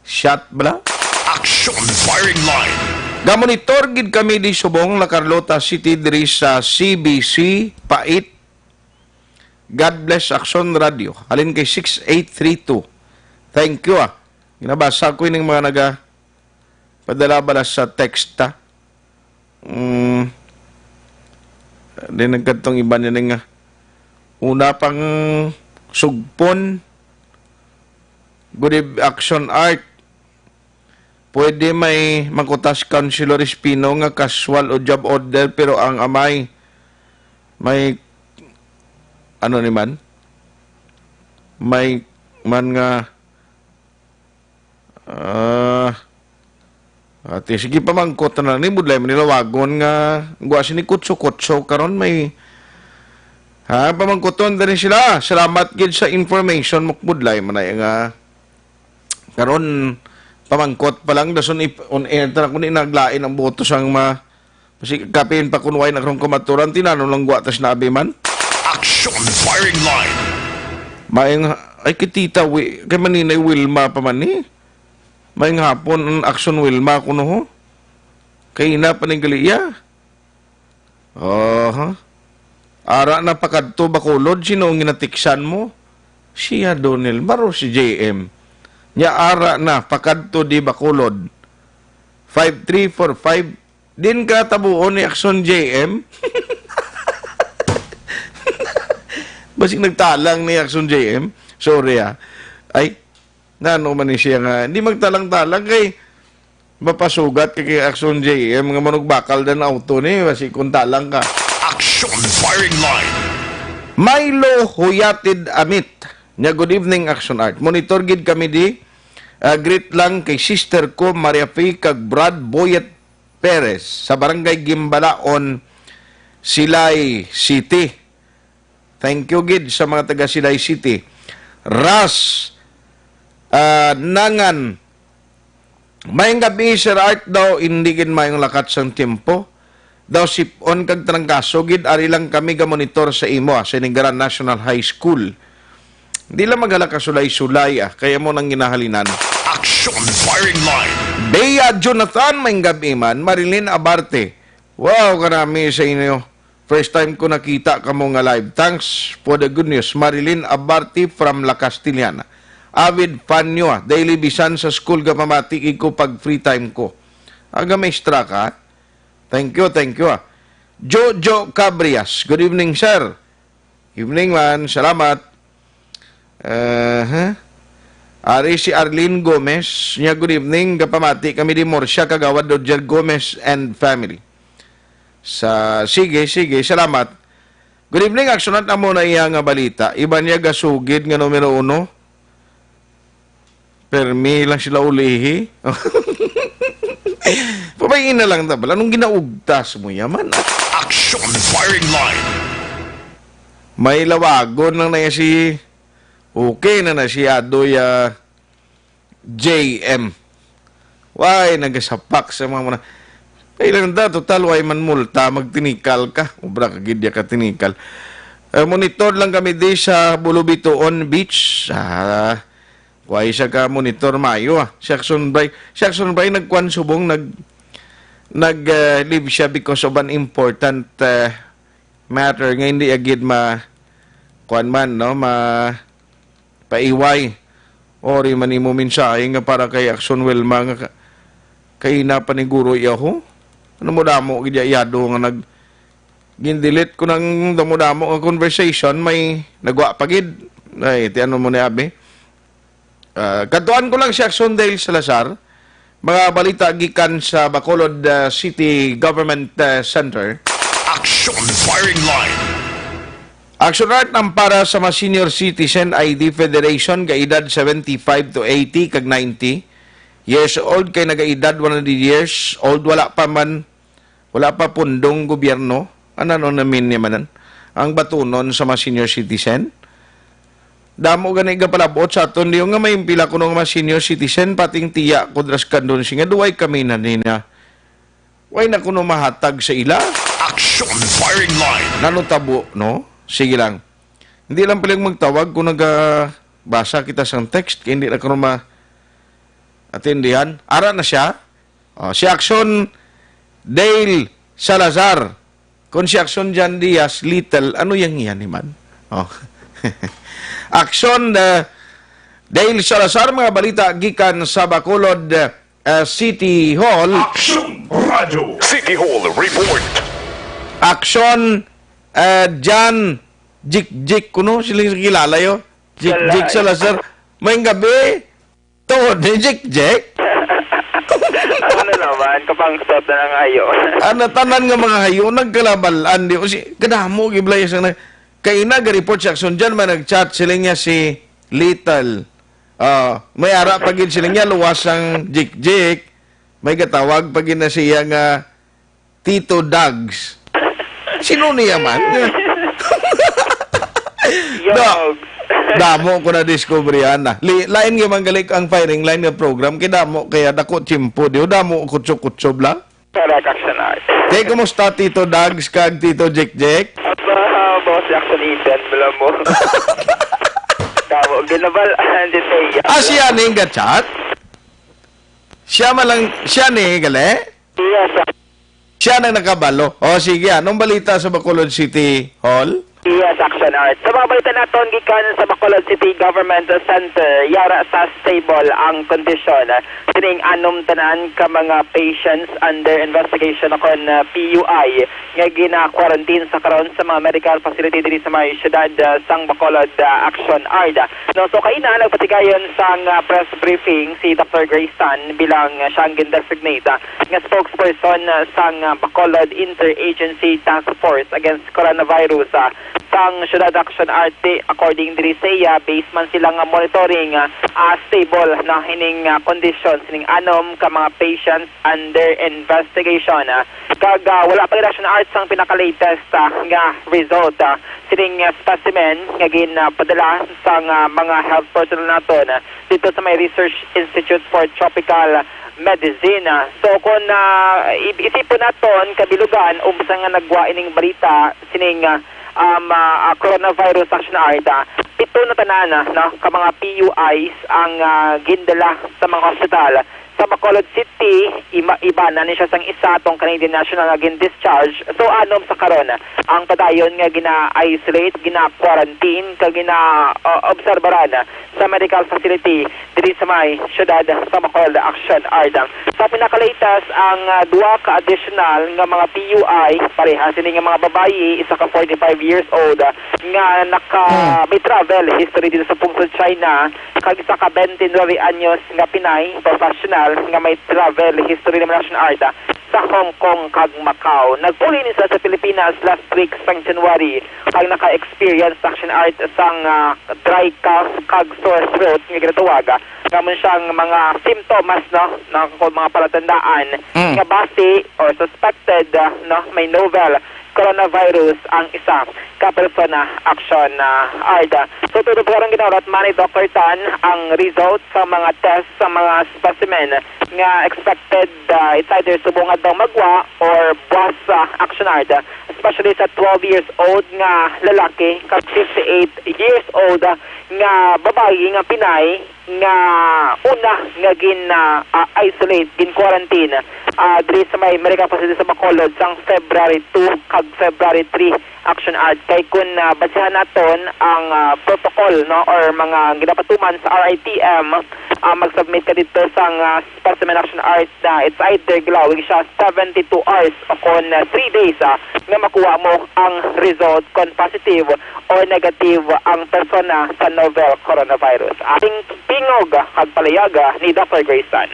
Shot bala? Action firing line. Gamonitor gid kami di subong La Carlota City diri sa C B C Pait. God bless Action Radio. Halin kay six eight three two. Thank you, ah. Ginabasa ko ining mga naga padala bala sa text, ta. Mm. Di nagkadtong iba niya nga una pang sugpon. Good eve-, Action Art. Pwede may mangkutas Councilor Espino nga casual o job order, pero ang amay may, ano ni man? May man nga, ah, ate, sige, pamangkot na lang ni, budlay man nilawagon nga, gwa sini kutso-kutso karon may, ha, pamangkoton diri sila. Salamat gid sa information mo, budlay man ay nga, karon, pamangkot pa lang, dason ip-, on air ta na kung di naglain ang boto sang ma-, basi kapin pa kun way na karong kumaturan, tinano lang gwa tas naabi man. Action firing line. Maayong, ay, kay Tita Wi-, kay Maninay Wilma pa man ni. Maayong hapon, ang Action Wilma kuno ho. Kay ina pa ni Galia. Aha. Ara na pakadto Bacolod, sino ang ginatiksan mo? Siya, Donel. Baro si J M. Nya ara na pakadto di Bacolod. Five three four five. Din ka tabuon ni Action J M? Basig nagtalang ni Action J M. Sorry, ah. Ay, nano man ni siya nga, hindi magtalang-talang kay mapasugat ka kay Action J M nga manugbakal dan auto ni, basi kung talang ka. Action firing line. Milo Huyatid Amit. Nya, good evening, Action Art. Monitor gid kami di. Ah, greet lang kay sister ko, Maria Fe, kag Brad Boyet Perez, sa Barangay Gimbalaon, Silay City. Thank you gid sa mga taga Silay City. Ras, ah, Nangan, maayong gabi, Sir Art, daw hindi gid maayong lakat sang tiyempo. Daw sip-on kag trangkaso gid, ari lang kami gamonitor sa imo, ah, sa Nigaran National High School. Di lang maghala ka sulay-sulay, ah, kaya mo nang ginahalinan. Action firing line. Bea Jonathan, maayong gabi man. Marilyn Abarte. Wow, karami sa inyo. First time ko nakita kamo nga live. Thanks for the good news. Marilyn Abarte from La Castellana. Avid fan nyo, ah. Daily bisan sa school gapamati ko pag free time ko. Aga maestra ka? Thank you, thank you, ah. Jojo Cabrias. Good evening, sir. Evening man. Salamat. Aha. Ari si Arlene Gomez. Nya, good evening. Gapamati kami di Murcia, Kagawad Roger Gomez and family. Sa, sige, sige, salamat. Good evening, Action Art, amo na iya nga balita. Iba niya gasugid nga numero uno. Permi lang sila ulihi. Pabayin na lang ta bala. Anong ginaugtas mo yaman? Action firing line. May lawagon lang na si, okay na na si Adoy, ah, J M. Why, nagasapak sa mga muna. Kailan da, total, why man multa, magtinikal ka. Obra ka, gidya ka tinikal. Eh, monitor lang kami di sa Bulubituon Beach. Ah, why siya ka monitor mayo, ah. Si Action Bray, si Action Bray nagkuan subong, nag, nag, eh, leave siya because of an important, eh, matter nga hindi agid ma, kuan man, no, ma, paiway. Ori man imo mensahe nga para kay Action Wilma nga ka-, Kay napaniguro iya ho. Ano mo damo gid iya iyado nga nag-, gin-delete ko ng damo-damo nga conversation, may nagwa pa gid. Ay, ti ano mo ni abi? Ah, kadtuan ko lang si Action Dale Salazar. Mga balita gikan sa Bacolod, ah, City Government, ah, Center. Action Firing Line. Action Art ang para sa mga senior citizen I D federation ga edad seventy-five to eighty kag ninety years old kay nagaedad one hundred years old, wala pa man, wala pa pundong gobyerno. Ano, ano namin niya manan? Ang batunon sa mga senior citizen? Damo gani gapalabot sa aton diyo nga may pila kuno nga mga senior citizen, pating tiya ko dras kandon siya nga duway kami na nina. Way na kuno mahatag sa ila. Action Firing Line. Nanutabo, no? Sige lang. Hindi lang pala yung magtawag kung nagabasa kita sang text, kaya hindi na kuno ma-, atindihan. Ara na siya. Oh, si Action Dale Salazar. Kung si Action John Diaz, Little, ano yang iyan ni man? Oh. Action, uh, Dale Salazar, mga balita gikan sa Bacolod, uh, City Hall. Action Radio City Hall Report. Action, uh, John Jik Jik, kuno sila kilala yo. Jik Jik Salazar. May gabi. Tuod ni Jik Jik. Ano naman, kapangsot na ng hayo. Ano, tanan nga mga hayo, nagkalabalan, di, o si, kadamo, giblay sa na, kay ina, ga-report sa Action dyan, may nag-chat, sila niya si Little. Ah, may ara pa gid sila niya, luwas ang Jik Jik. May gatawag pa gid na siya nga Tito Dags. Sino niya man? Da-, Yogs. Damo ko na diskubrihan na. Li-, lain nga man gali ang firing line nga program. Kay damo kaya dako tiyempo. Di, damo kutso-kutso lang. Correct, Action Art. Kay kumusta Tito Dags kag Tito Jik Jik? Aba, boss, Action Eden, bala mo. Tamo, ginabalaan di siya. Ah, siya ni ga-chat? Siya man lang, siya ni gali? Yes, sir. Siya nang nakabalo. O, sige, anong balita sa Bacolod City Hall? Yes, Action Art. Sa mga balita naton gikan sa Bacolod City Government Center, yara sa stable ang kondisyon sining anom tanan ka mga patients under investigation o kon, uh, P U I nga gina-quarantine sa karon sa mga medical facility diri sa may siyudad, uh, sang Bacolod, uh, Action Art. No, so kaina nagpatigayon sang, uh, press briefing si Doctor Grace Tan bilang, uh, siya ang gin-designate, uh, nga spokesperson, uh, sang, uh, Bacolod Interagency Task Force Against Coronavirus, uh, sang Siyudad Action Art. According diri sa iya, based man sila nga monitoring, uh, uh, stable na hining, uh, kondisyon sining anom ka mga patients under investigation, uh, kag, uh, wala pa gid Action Art sang pinaka-latest, uh, nga result, uh, sining, uh, specimen nga ginpadala sang, uh, mga health personnel naton, uh, dito sa may Research Institute for Tropical Medicine. So, kung, ah, i-, isipon naton, kabilugan, umpisa nga nagwa ining balita sining, ah, um, ah, ah, coronavirus, Action Art, ah, pito na tanan, ah, no, ka mga P U Is ang, ah, gindala sa mga hospital. Sa Bacolod City, ima-, iba na ni siya sang isa tong Canadian national nga gin-discharge. So, anom sa karon ang padayon nga gina-isolate, gina-quarantine, kag gina, ah, obserbaran sa medical facility diri sa may siyudad sa Bacolod, Action Art. Sa pinaka-latest, ang, ah, duha ka additional nga mga P U I, parehas ini nga mga babayi, isa ka forty-five years old, ah, nga naka, Hmm. may travel history dito sa pungsod China, kag isa ka twenty-nine anyos nga Pinay professional nga may travel history naman, Action Art, ah, sa Hong Kong kag Macau. Nagpuli ni sila sa Pilipinas last week sang January, kag naka-experience, Action Art, sang, ah, dry cough kag sore throat nga ginatawag, ah, nga man siyang mga symptoms, no, na kung mga palatandaan Mm. nga basi or suspected, ah, no, may novel coronavirus ang isa ka persona, Action, ah, Art. So, tuod pa karong ginahulat man ni Doctor Tan ang result sa mga test sa mga specimen nga expected, ah, it's either subong adlaw magwa or buwas, ah, Action Art. especially sa twelve years old nga lalaki kag fifty-eight years old nga babayi nga Pinay nga una nga gin, ah, ah, isolate, gin quarantine, ah, diri sa may medical facility sa Bacolod sang February two kag February three, Action Art. Kay kun, ah, basihan naton ang, ah, protocol, no, or mga ginapatuman sa R I T M, ah, mag-submit ka dito sang, ah, specimen, Action Art, na it's either gilawig siya seventy-two hours o kon, ah, three days, ah, nga makuha mo ang result kon positive or negative ang persona sa novel coronavirus. Ating tingog kag palayaga ni Doctor Grayson.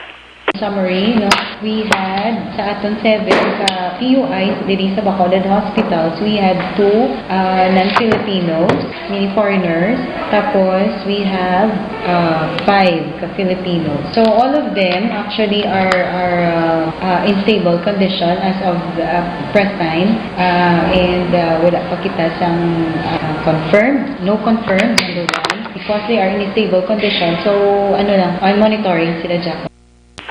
Summary, no? We had sa aton seven ka P U Is diri sa Bacolod Hospitals, we had two, ah, non-Filipinos, meaning foreigners, tapos we have, ah, five ka Filipinos. So all of them actually are are, ah, ah, in stable condition as of the, ah, press time, ah, and, ah, wala pa kita sang, ah, confirmed, no confirmed, number one, because they are in stable condition. So ano lang, on monitoring sila, Jack.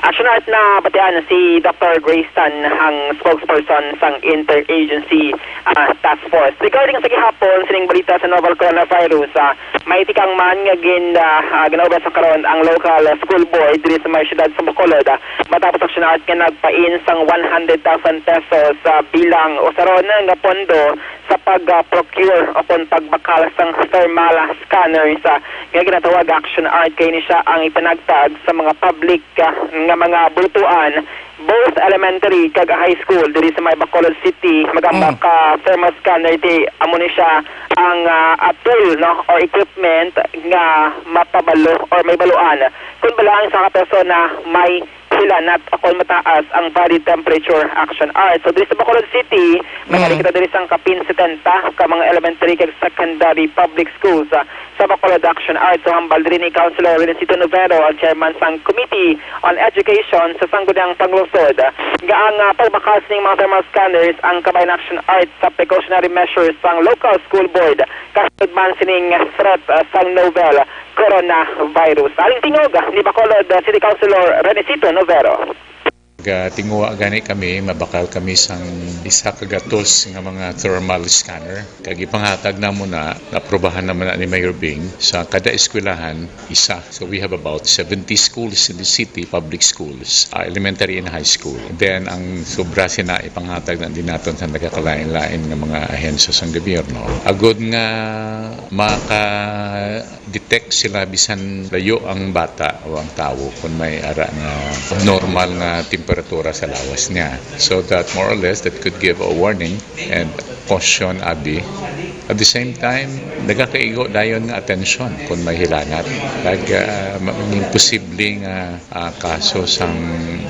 Action Art, nabatian si Doctor Grace Tan, ang spokesperson sang Interagency, ah, Task Force. Regarding sa gihapon sining balita sa novel coronavirus, ah, maitikang man nga gin-, ah, ah, ginaubra sa karon ang local school board diri sa may siyudad sa Bacolod, ah, matapos, Action Art, nga nagpain sang one hundred thousand pesos, ah, bilang usaron nga pondo sa pag-procure o kon pagbakal sang thermal scanners, ah, nga ginatawag, Action Art, kay ini siya ang ipanagtag sa mga public, ah, nga mga bulutuan, both elementary kag high school diri sa may Bacolod City. Mag-ambak Mm. ka thermal scanner, ti amo ni siya ang, ah, ah, tool, no, or equipment nga mapabalo or may baluan kung bala ang isa ka persona may hilanat o kon mataas ang body temperature, Action Art. So, diri sa Bacolod City, may Mm. kita diri sang kapin setenta ka mga elementary kag secondary public schools, ah, sa Bacolod, Action Art. So, hambal diri ni Councilor Renesito Novero, ang chairman sang Committee on Education sa Sangguniang Panglungsod, nga ang, ah, pagbakal sining mga thermal scanners ang kabahin, Action Art, sa precautionary measures sang local school board kasunod man sining threat, ah, sang novel coronavirus. Aling tingog ni Bacolod City Councilor Renesito Novero. Gatinguha gani kami, mabakal kami sang isa ka gatos nga mga thermal scanner. Kag ipanghatag namo na, naprobahan naman na ni Mayor Bing, sa kada eskwelahan, isa. So we have about seventy schools in the city, public schools, ah, elementary and high school. Then ang sobra sina ipanghatag na din naton sa nagakalain-lain nga mga ahensya sang gobyerno. Agod nga maka-detect sila bisan layo ang bata o ang tawo kung may ara nga abnormal nga temperatura sa lawas niya. So that more or less that could give a warning and caution abi. At the same time, nagakaigo dayon nga atensyon kung may hilanat. Kag, ah, ma-, imposible nga ah, kaso sang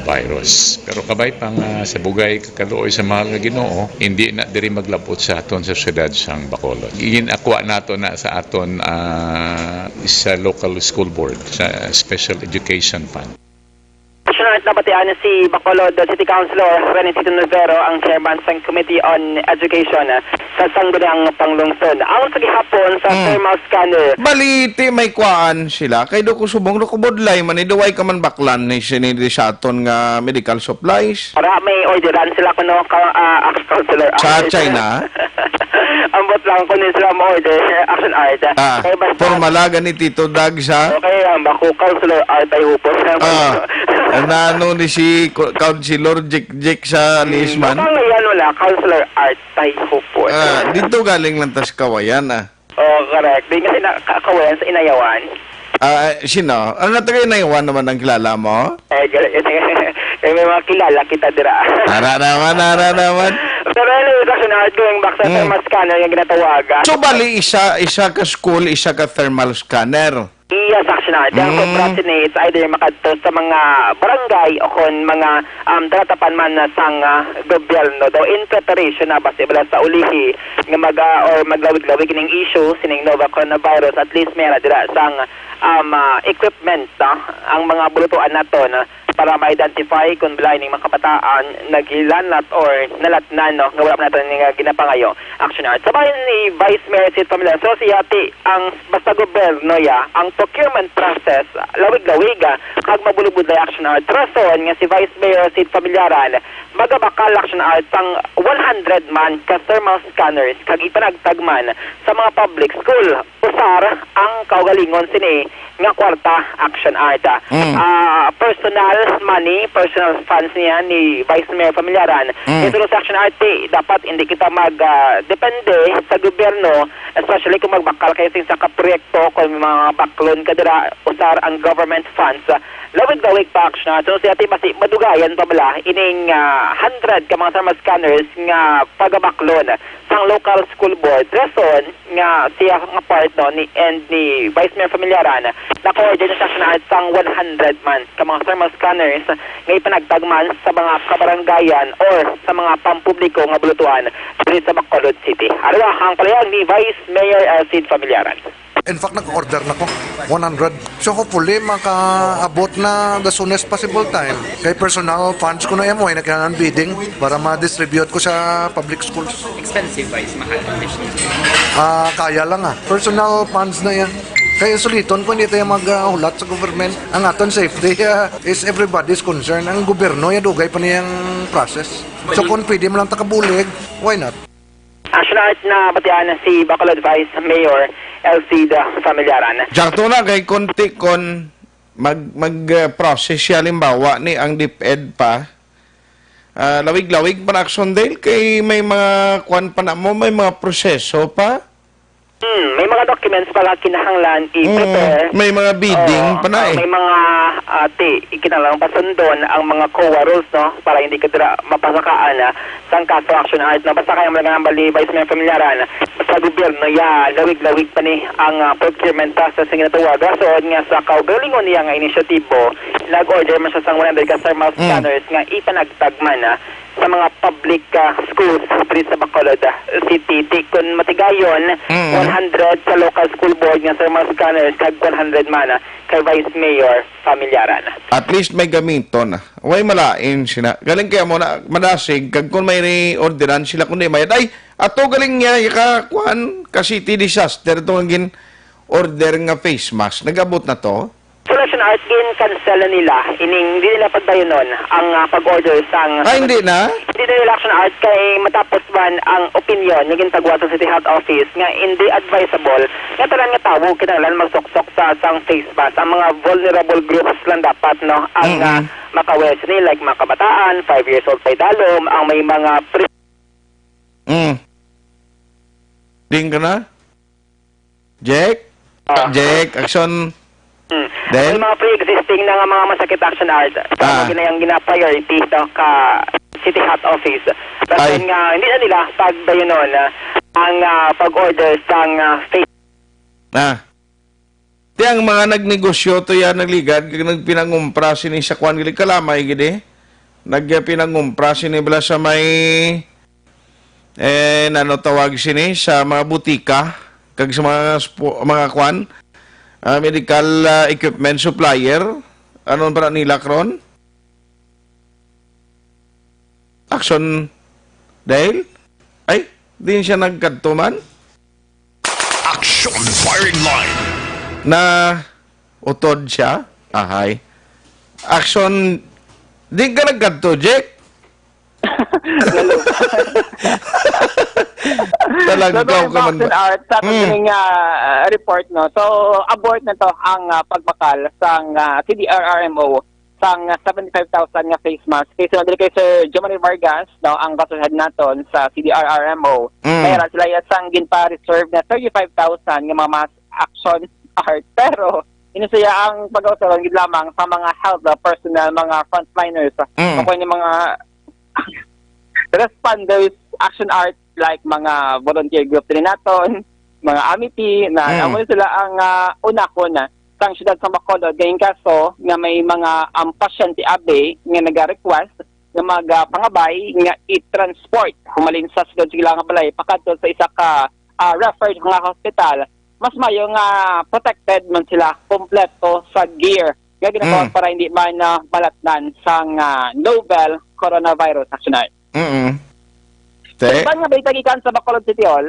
virus. Pero kabay pa nga sa bugay kag kaluoy sa mahal nga Ginoo, hindi na diri maglabot sa aton sa siyudad sang Bacolod. Ginakuha nato na sa aton, ah, sa local school board, sa special education fund. National at nabatian si Bacolod City Councilor Renesito Novero, ang chairman sang Committee on Education, ah, sa Sangguniang Panglungsod. Ang sa gihapon sa Mm. thermal scanner. Baliti may kuan sila. Kay do ko subong, do ko budlay man, iduway ka man baklan ni sini di sa aton nga medical supplies. Para may orderan sila kuno ka, ah, Councilor Sa Art. China? Ambot lang kuno sila mo-order, Action Art. Ah, Kay basta formala gani Tito Dag sa Okay, ang bako, Councilor Art ay hupos. Ah, ang nano ni si Ko-, Councilor Jik Jik sa Mm, Lisman? baka ngayon wala, Councilor Art ay hupos. Ah, dito galing lang tas Kawayan, ah. Oh, correct. Di kasi na, ka-, Kawayan sa Inayawan. Ah, sino? Ang taga Inayawan naman ang kilala mo? Eh, gal-, eh, may mga kilala kita dira. Ara naman, ara naman. Pero anyway, Action Art, going back sa Mm. thermal scanner nga ginatawagan. So, bali, isa, isa ka school, isa ka thermal scanner. Yes, Action Art. Ang Mm. procrastinate, it's either makadto sa mga barangay o kon mga, um, talatapan man na sang, ah, gobyerno daw in preparation na basi bala sa ulihi nga mag, ah, or maglawig-lawig ning issue sining novel coronavirus. At least may ara dira sang, um, ah, equipment, no? Ang mga bulutuan naton para ma-identify kung balay ning mga kabataan naghilanat or nalatnan, no? Nga wala pa naton nga ginapangayo, Action Art. Sa bahin ni Vice Mayor Sid Pamela, so siya ti ang basta gobyerno ya, ang procurement process, lawig-lawig, ah, kag mabulubudlay, Action Art. Rason nga si Vice Mayor Sid Familiaran magabakal, Action Art, sang one hundred man ka thermal scanners kag ipanagtag man sa mga public school. Usar ang kaugalingon sini nga kwarta, Action Art. Mm. Ah, personal money, personal funds niya ni Vice Mayor Familiaran. Mm. Kaya sa Action Art, eh, dapat hindi kita mag, ah, depende sa gobyerno, especially kung magbakal kayo sa isa ka proyekto, kung may mga baklon ka dira, usar ang government funds. Lawig-lawig pa, Action Art. So, siya, ti, basi madugayan pa bala ining, ah, hundred ka mga thermal scanners nga pagabaklon sang local school board. Rason nga siya nga part, no, ni, and ni Vice Mayor Familiaran, naka-order na siya, Action Art, sang one hundred man ka mga thermal scanners nga ipanagtag man sa mga kabarangayan or sa mga pampubliko nga bulutuan diri sa Bacolod City. Arwa ang palayag ni Vice Mayor Elcid Familiaran. In fact, nag-order na ko, one hundred. So hopefully, makaabot na the soonest possible time. Kay personal funds ko na yan, way na kailangan bidding para ma-distribute ko sa public schools. Expensive ba? Is mahal ang fish? Ah, kaya lang, ah. Personal funds na yan. Kaya suliton ko, hindi tayo maghulat sa government. Ang aton safety, ah, is everybody's concern. Ang gobyerno, yadugay pa niyang process. So kung pwede mo lang takabulig, why not? Action Art, na batian si Bacolod Vice Mayor Elcid Familiaran. Sakto na kay konti kon mag, mag, uh, process siya, halimbawa, ni ang DepEd pa. Ah, lawig-lawig pa na, Action Dale, kay may mga kwan pa na mo, may mga proseso pa. Hmm, may mga documents pa nga kinahanglan i-prepare. Mm, may mga bidding Oo, pa na ah, eh. May mga, ah, ti, kinahanglan pasundon ang mga COA rules, no, para hindi ka dira mapasakaan, ah, sang kaso, Action Art, no. Basta kaya mo lang ang bali, Vice Mayor Familiaran, sa gobyerno, ya, lawig-lawig pa ni ang, ah, procurement process nga ginatawag. Rason nga sa kaugalingon niya nga inisyatibo, nag-order man siya sang one hundred ka thermal Mm. scanners nga ipanagtag man, ah, sa mga public, ah, schools diri sa Bacolod, ah, City. Ti, kun matigayon, Mm. one hundred sa local school board nga thermal scanners kag one hundred man, ah, kay Vice Mayor Familiaran. At least may gamiton na. Way malain sila. Galing kaya mo na madasig, kag kung may orderan sila, kung di mayad, ay, ato galing niya, ka, kuan, ka city disaster, ito nga gin-order nga face mask. Nag-abot na to? Sa Action Art, gin-cancel na nila. Ining, hindi nila pagdayonon ang, ah, pag-order sang Ay, hindi na? Hindi na nila, Action Art, kay matapos man ang opinion nga gintagwa sa City Health Office nga hindi advisable nga tanan nga tawo kinahanglan magsuksok sa sang face mask. Ang mga vulnerable groups lang dapat, no, ang, Mm-mm. ah, maka-wear sini, like mga kabataan, five years old pa idalom, ang may mga pre- Mm. Ding ka na? Jake? Ah. Jake, Action. Hmm. Then? May mga pre-existing na nga mga masakit, Action Art. Sa Ah. mga ginayang gina-priority, no, ka City Health Office. Tapos Ay. nga, hindi na nila pagdayonon, ah, ang, ah, pag-order sang, ah, face Ah. Ti ang mga nagnegosyo to yan, nagligad, kag nagpinangumpra sini sa kwan, gali kalamay, gidi. Nagpinangumpra sini bala sa may, eh, nano tawag sini, sa mga butika, kag sa mga spo-, mga kwan, ah, medical, ah, equipment supplier. Ano ba nila karon? Action Dale? Ay, di siya nagkadto man? Action Firing Line. Na utod siya? Ahay. Action, di ka nagkadto, Jake? Talagkaw Sa ka man Boxing ba? Art, sa ating, Mm. ah, report, no? So, abort na to ang, ah, pagbakal sang, ah, C D R R M O sang, ah, seventy-five thousand nga face mask. Kay sunod diri kay Sir Jomari Vargas, no, ang Bacolod Head naton sa C D R R M O. Mm. Mayroon sila iya sang ginpa-reserve nga thirty-five thousand nga mga mask, Action Art. Pero, ini siya ang pag-ausaron gid lamang sa mga health, ah, personnel, mga frontliners. Mm. Kung yung mga responders, Action Art, like mga volunteer group din naton, mga amity, na Mm. amo sila ang, ah, unahon, ah, sang siyudad sa Bacolod. Kay in kaso nga may mga, um, pasyente abi nga naga-request nga magapangabay nga i-transport humalin sa siyudad sa ila nga balay pakadto sa isa ka, ah, referred nga hospital, mas mayo nga protected man sila, kompleto sa gear nga ginatawag Mm. para hindi man, ah, malatnan sang, ah, novel coronavirus, Action Art. Mm-mm. Te? Sa iban nga balita gikan sa Bacolod City Hall,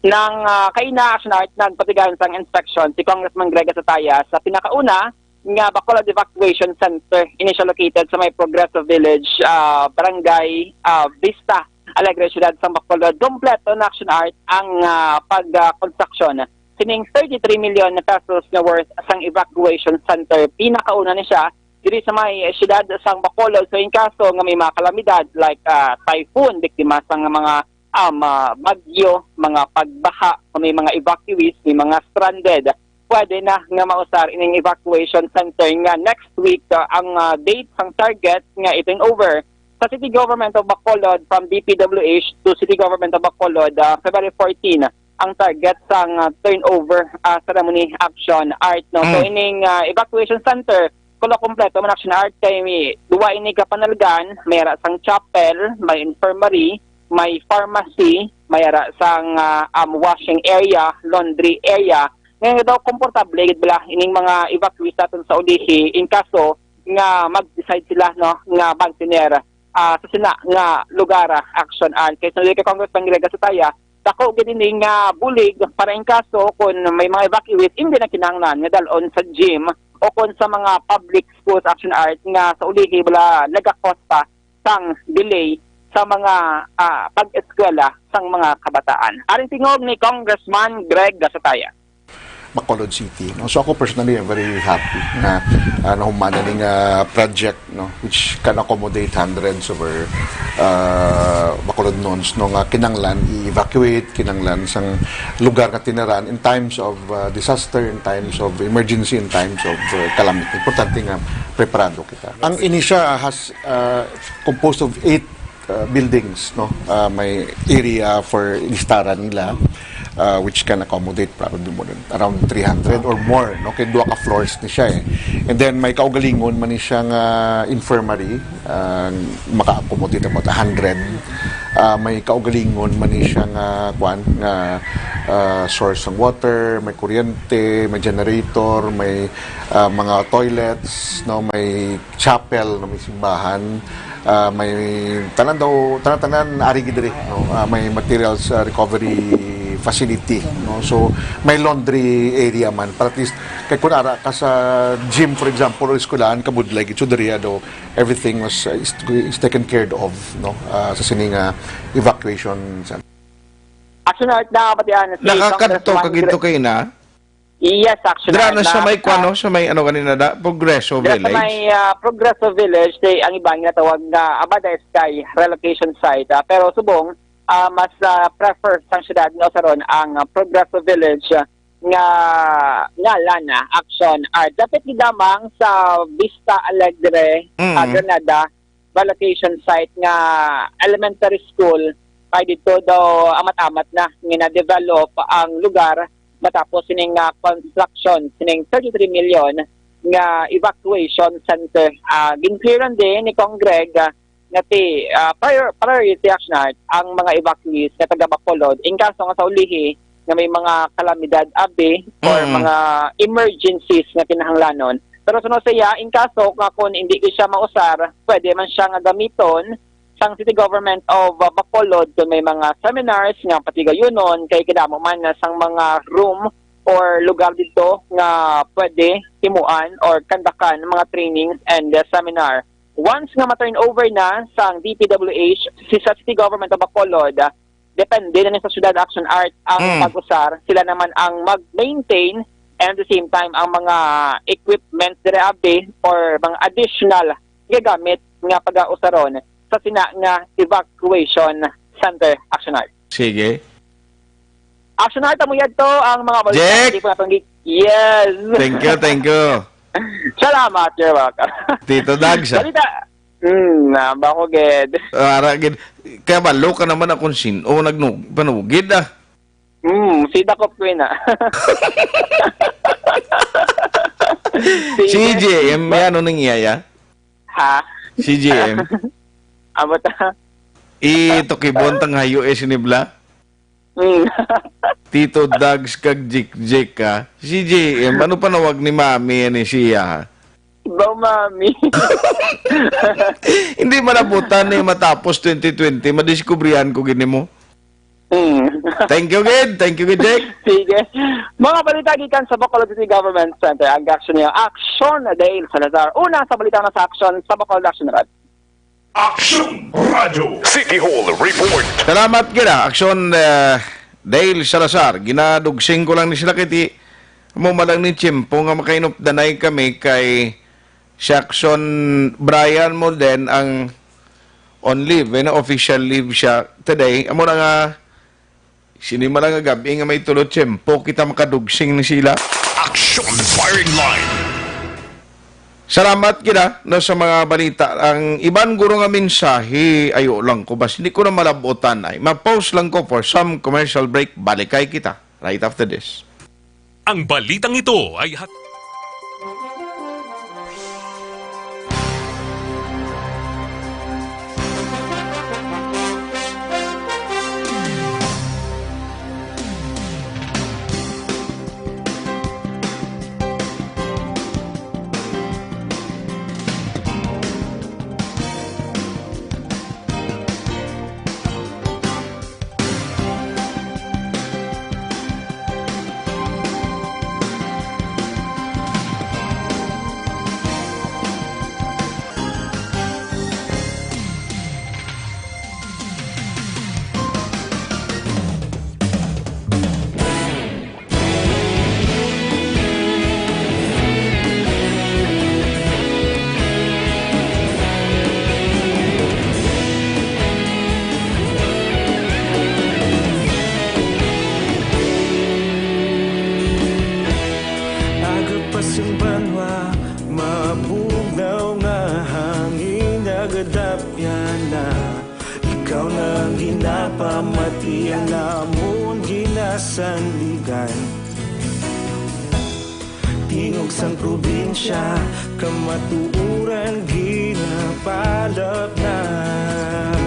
Nang, ah, kaina, Action Art, nagpatigayon sang inspeksyon si Congressman Greg Gasataya sa pinakauna nga Bacolod Evacuation Center. Ini siya located sa may Progreso Village, ah, Barangay, ah, Vista Alegre, siyudad sang Bacolod. Kompleto na, Action Art, ang, ah, pag, ah, konstruksyon sining thirty-three million pesos nga worth sang evacuation center. Pinakauna ni siya diri sa may siyudad sang Bacolod. So, in kaso nga may mga kalamidad like, ah, typhoon, biktima sang mga, um, ah, bagyo, mga pagbaha, kung may mga evacuees, may mga stranded, pwede na nga mausar ining evacuation center nga next week, ah, ang, ah, date sang target nga i-turn over sa City Government of Bacolod from D P W H to City Government of Bacolod, ah, February fourteen ang target sang, ah, turnover, ah, ceremony, Action Art, no? So, Mm. ining, ah, evacuation center, kuno kompleto man, Action Art, kay may duwa ini ka panalgan, may ara sang chapel, may infirmary, may pharmacy, may ara sang, ah, um, washing area, laundry area. Ngayon daw, komportable gid bala ining mga evacuees naton sa ulihi in kaso nga mag-decide sila, no, nga magtener, ah, sa sina nga lugar, ah, Action Art. Kay sa kay Congressman Greg Gasataya, dako gid ini nga bulig para in kaso kung may mga evacuees hindi na kinahanglan nga dalon sa gym o kung sa mga public schools, Action Art, nga sa ulihi wala nagakos pa sang delay sa mga, ah, pag-eskwela sang mga kabataan. Aring tingog ni Congressman Greg Gasataya. Bacolod City, no? So, ako personally, I'm very happy na, ah, nahuman na ning, ah, project, no, which can accommodate hundreds of our, ah, Bacolodnons, no, nga kinanglan i-evacuate, kinanglan sang lugar nga tiniran in times of, ah, disaster, in times of emergency, in times of, ah, calamity. Importante nga preparado kita. Ang ini siya has, ah, composed of eight, ah, buildings, no? Ah, may area for listaran nila, ah, which can accommodate probably more than around three hundred or more, no? Kay duha ka floors ni siya, eh. And then may kaugalingon man ni siya nga infirmary, ah, maka-accommodate about a hundred. Ah, may kaugalingon man ni siya nga, kwan, nga, ah, source ng water, may kuryente, may generator, may, ah, mga toilets, no, may chapel, no, may simbahan, ah, may tanan daw, tanan-tanan ari gid diri, no, ah, may materials, ah, recovery facility, no, so may laundry area man, para at least kay kun ara ka sa gym, for example, or eskwelahan, kabudlay gid, so diri daw everything was, uh, is, is taken care of, no, ah, sa sini nga evacuation center. Action Art, na pati, ano, si Nakakadto Congressman ka ginto Gre- kay na? Yes, Action Dra Art, na sa na may sa kuno, sa may ano ganina da, Progreso Dra sa Village. may, ah, Progreso Village, say, ang iba ginatawag nga Abada Sky relocation site. Ah, pero subong, ah, mas, ah, prefer sang syudad nga usaron ang, ah, Progreso Village, ah, nga ngalan, ah, Action Art. Dapit gid lamang sa Vista Alegre, Mm. ah, Granada, relocation site nga elementary school. Kay dito daw amat-amat na nga na-develop ang lugar matapos sining, ah, construction sining thirty-three million nga evacuation center. Ah, gin-clearan din ni Cong Greg, ah, nga ti, ah, prior-, priority, Action Art, ang mga evacuees nga taga Bacolod in kaso nga sa ulihi nga may mga kalamidad abi or Mm. mga emergencies nga kinahanglanon. Pero suno siya, in kaso nga kung hindi gid siya mausar, pwede man siya nga gamiton sang City Government of, uh, Bacolod kung may mga seminars nga patigayunon, kay kadamo man na sang mga room or lugar dito nga pwede himuan or kandakan mga trainings and, uh, seminar. Once nga ma-turn over na sang D P W H si, sa City Government of Bacolod, uh, depende na ni sa Syudad, Action Art, ang Mm. pag-usar. Sila naman ang mag-maintain and at the same time ang mga equipment diri abi or mga additional gagamit nga pag-ausaron sa sina nga evacuation center, Action Art. Sige. Action Art, amo yadto ang mga balita Jack! Hindi po natong gi-, yes. Thank you, thank you. Salamat, you're welcome. Tito Dags, ah. Balita. Hmm, naba ko gid. Ara gid. Kaya balo ka naman akong sin-, o nagnu-, panugid, ah. Hmm, si Dakop Queen, ah. Si C J M, may ano nang iyaya? Ha? C J M. Amo ta. Ito kibon tang hayo eh sinibla. Mm. Tito Dags kag Jik Jik, ah. C J M, ano panawag ni Mami, ani siya, ha? Baw, Mami. Hindi man abutan ni matapos twenty twenty, madiskubrihan ko gini mo. Mm. Thank you, gid. Thank you, gid, Jake. Sige. Mga balita gikan sa Bacolod City Government Center. Ang aksyon niya, Aksyon Dale Salazar. Una sa balita na sa aksyon sa Bacolod Action Rad. Action Radio. City Hall Report. Salamat gid, ah, Aksyon, eh, Dale Salazar. Ginadugsing ko lang ni sila kay ti-, amo man lang ni tiyempo nga makainupdanay kami kay si Aksyon Brian mo din ang on leave, eh, na official leave siya today. Amo na nga, sini man lang nga gabi nga may tulo tiyempo kita makadugsing ni sila. Action Firing Line. Salamat gid, ah, no, sa mga balita. Ang iban guro nga mensahe, ayo lang ko, bas hindi ko na malabutan ay. Ma-pause lang ko for some commercial break. Balikay kita right after this. Ang balitang ito ay hat- Aga pa sing banwa, mabugnaw nga hangin, nagadapyan na. Ikaw na ang ginapamati, ang amon ginasandigan. Tingog sang probinsya, kamatuoran ginapalapnag.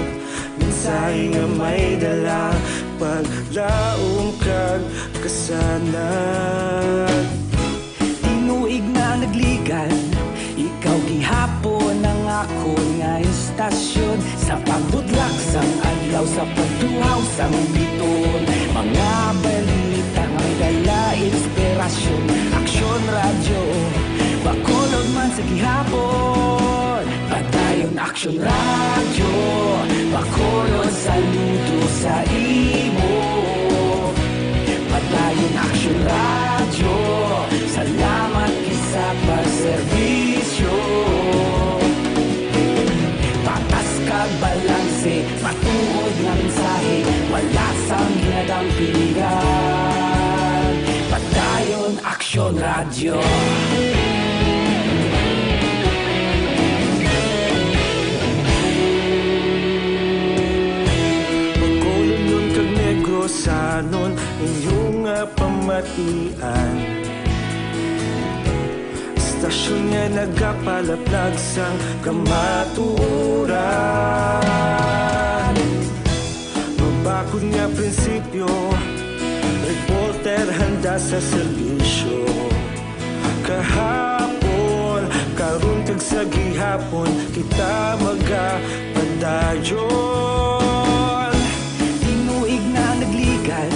Mensahe nga may dala, paglaom kag kasanag. Tinuig na nagligan, ikaw gihapon ang akon nga istasyon. Sa pagbutlak sang adlaw, sa pagtuhaw sang biton, mga balita nga may dala inspirasyon. Aksyon Radyo, Bacolod man sa gihapon. Padayon Aksyon Radyo, Bacolod, saludo sa imo. Padayon Aksyon Radyo, salamat gid sa pagserbisyo. Patas kag balanse, matuod nga mensahe, wala sang ginadampingan. Padayon Aksyon Radyo. Bacolodnon kag Negrosanon, inyo nga pamatian. Istasyon nga nagapalaplag sang kamatuoran. Mabakod nga prinsipyo, reporter handa sa serbisyo. Kahapon, karon kag sa gihapon, kita magapadayon. Tinuig na nagligan,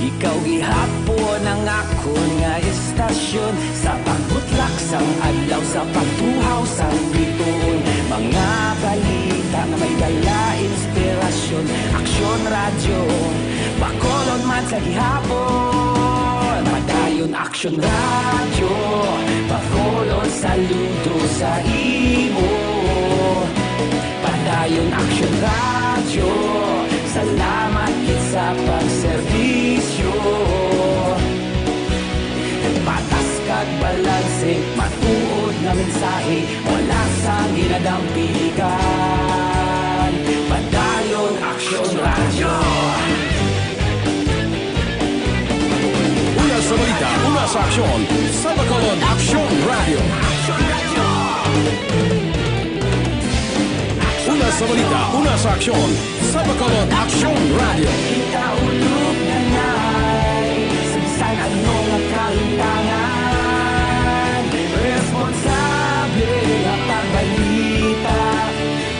ikaw gihapon ang akon nga istasyon. Sa pagbutlak sang adlaw, sa pagtuhaw sang biton, mga balita nga may dala inspirasyon. Aksyon Radyo, Bacolod man sa gihapon. Padayon Aksyon Radyo, Bacolod, saludo sa imo. Padayon Aksyon Radyo, salamat gid sa pagserbisyo. Patas kag balanse, matuod nga mensahe, wala sang ginadampigan. Padayon Aksyon Radyo. Una sa balita, una sa aksyon, sa Bacolod Aksyon Radyo. Una sa balita, una sa aksyon, sa Bacolod Aksyon Radyo. Kita ulog na nay, sa bisan ano nga kalintangan, responsable nga pagbalita,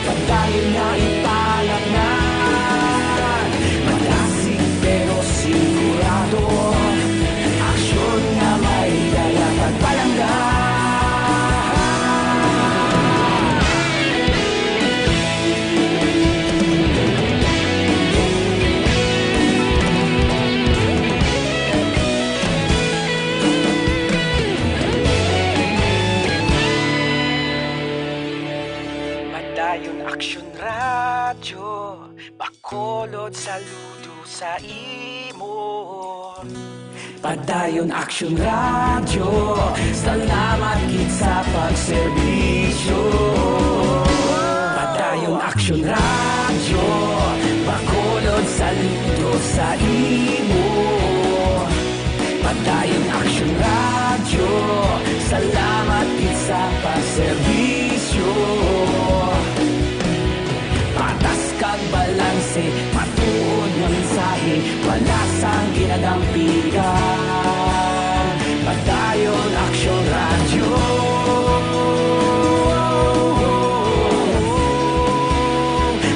pagdayon nga ipalapnan. Madasi Saludo sa imo. Padayon Aksyon Radyo, salamat gid sa pagserbisyo. Padayon Aksyon Radyo, Bacolod, saludo sa imo. Padayon Aksyon Radyo, salamat gid sa pagserbisyo. Patas kag balanse, matuod nga mensahe, wala sang ginadampigan. Padayon Aksyon Radyo.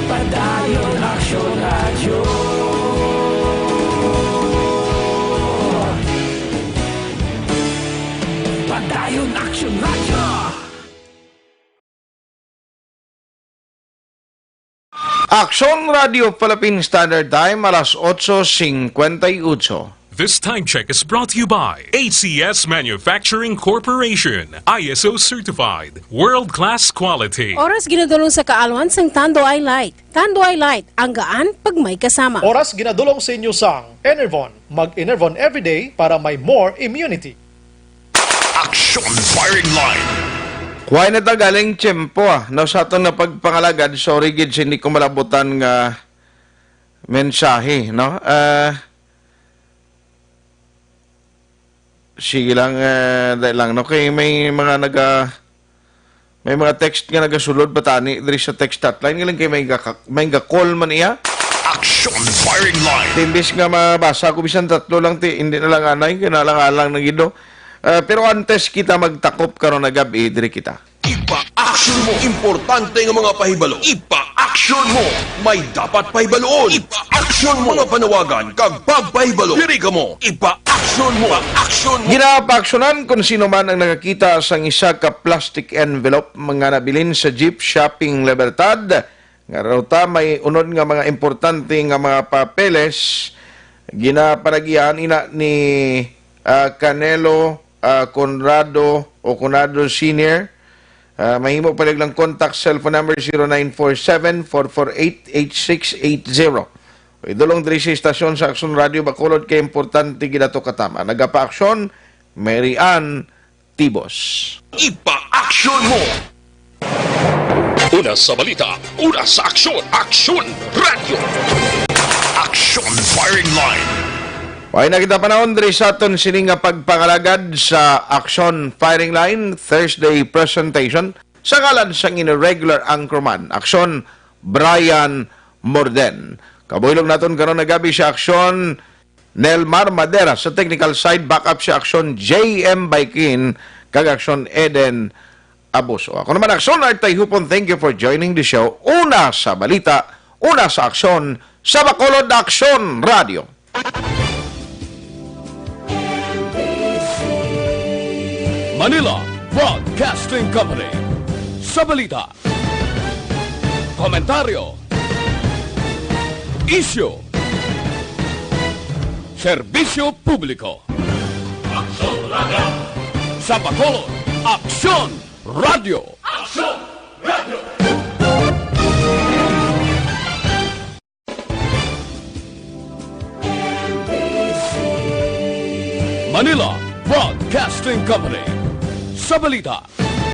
Padayon Aksyon Radyo. Padayon Aksyon Radyo. Aksyon Radio Philippine Standard Time, alas otso cincuenta y ocho. This time check is brought to you by A C S Manufacturing Corporation, I S O certified, world-class quality. Oras ginadulong sa kaalwan sang Tanduay Light. Tanduay Light, ang gaan pag may kasama. Oras ginadulong sa inyo sang Enervon. Mag-Enervon everyday para may more immunity. Action Firing Line. Kuhay na ta galing tiyempo, ah. No, sa aton nga pagpangalagad, sorry gid, hindi ko malabutan nga mensahe, no? Ah, sige lang, eh, dali lang, no? Kay may mga naga-, may mga text nga nagasulod pa tani diri sa text hotline. Galing kay may ga-, may ga-call man iya. Action Firing Line. Imbis nga mabasa ko bisan tatlo lang, ti, hindi na lang anay, kay naalang-alang na gid, no? Ah, pero antes kita magtakop karon nga gab-i, diri kita. Ipa-action mo. Importante nga mga pahibalo. Ipa-action mo. May dapat pahibaluon. Ipa-action mo. Mga panawagan kag pagpahibalo. Diri kamo. Ipa-action mo. Ipa-action mo. Ginapaaksyonan kon sino man ang nakakita sang isa ka plastic envelope nga nabilin sa Jeep Shopping Libertad, nga raw ta may unod nga mga importante nga mga papeles, ginapanagihan ina ni, ah, Canelo, ah, Conrado o Conrado Senior. Ah, mahimo pa lang contact cellphone number zero nine four seven, four four eight, eight six eight zero. Idulong diri sa istasyon sa Aksyon Radio Bacolod kay importante gid ato katama. Nagapaaksyon, Mary Ann Tibos. Ipa-action mo. Una sa balita, una sa aksyon, Aksyon Radio. Action Firing Line. Way na kita panahon diri sa aton sini nga pagpangalagad sa Action Firing Line Thursday presentation sa ngalan sang inyo regular anchorman, Aksyon, Brian Morden. Kabuhilog naton karon nga gab-i sa Aksyon, Nelmar Madera, sa technical side, backup sa Aksyon, J M Baikin, kag Aksyon, Eden Abuso. Ako naman, Aksyon Art Tayhupon, thank you for joining the show. Una sa balita, una sa aksyon, sa Bacolod Aksyon Radio. Manila Broadcasting Company. Sa balita, komentaryo, isyu, serbisyo publiko. Aksyon Radio. Sa Bacolod, Aksyon Radio. Aksyon Radio. Manila Broadcasting Company. Sa balita,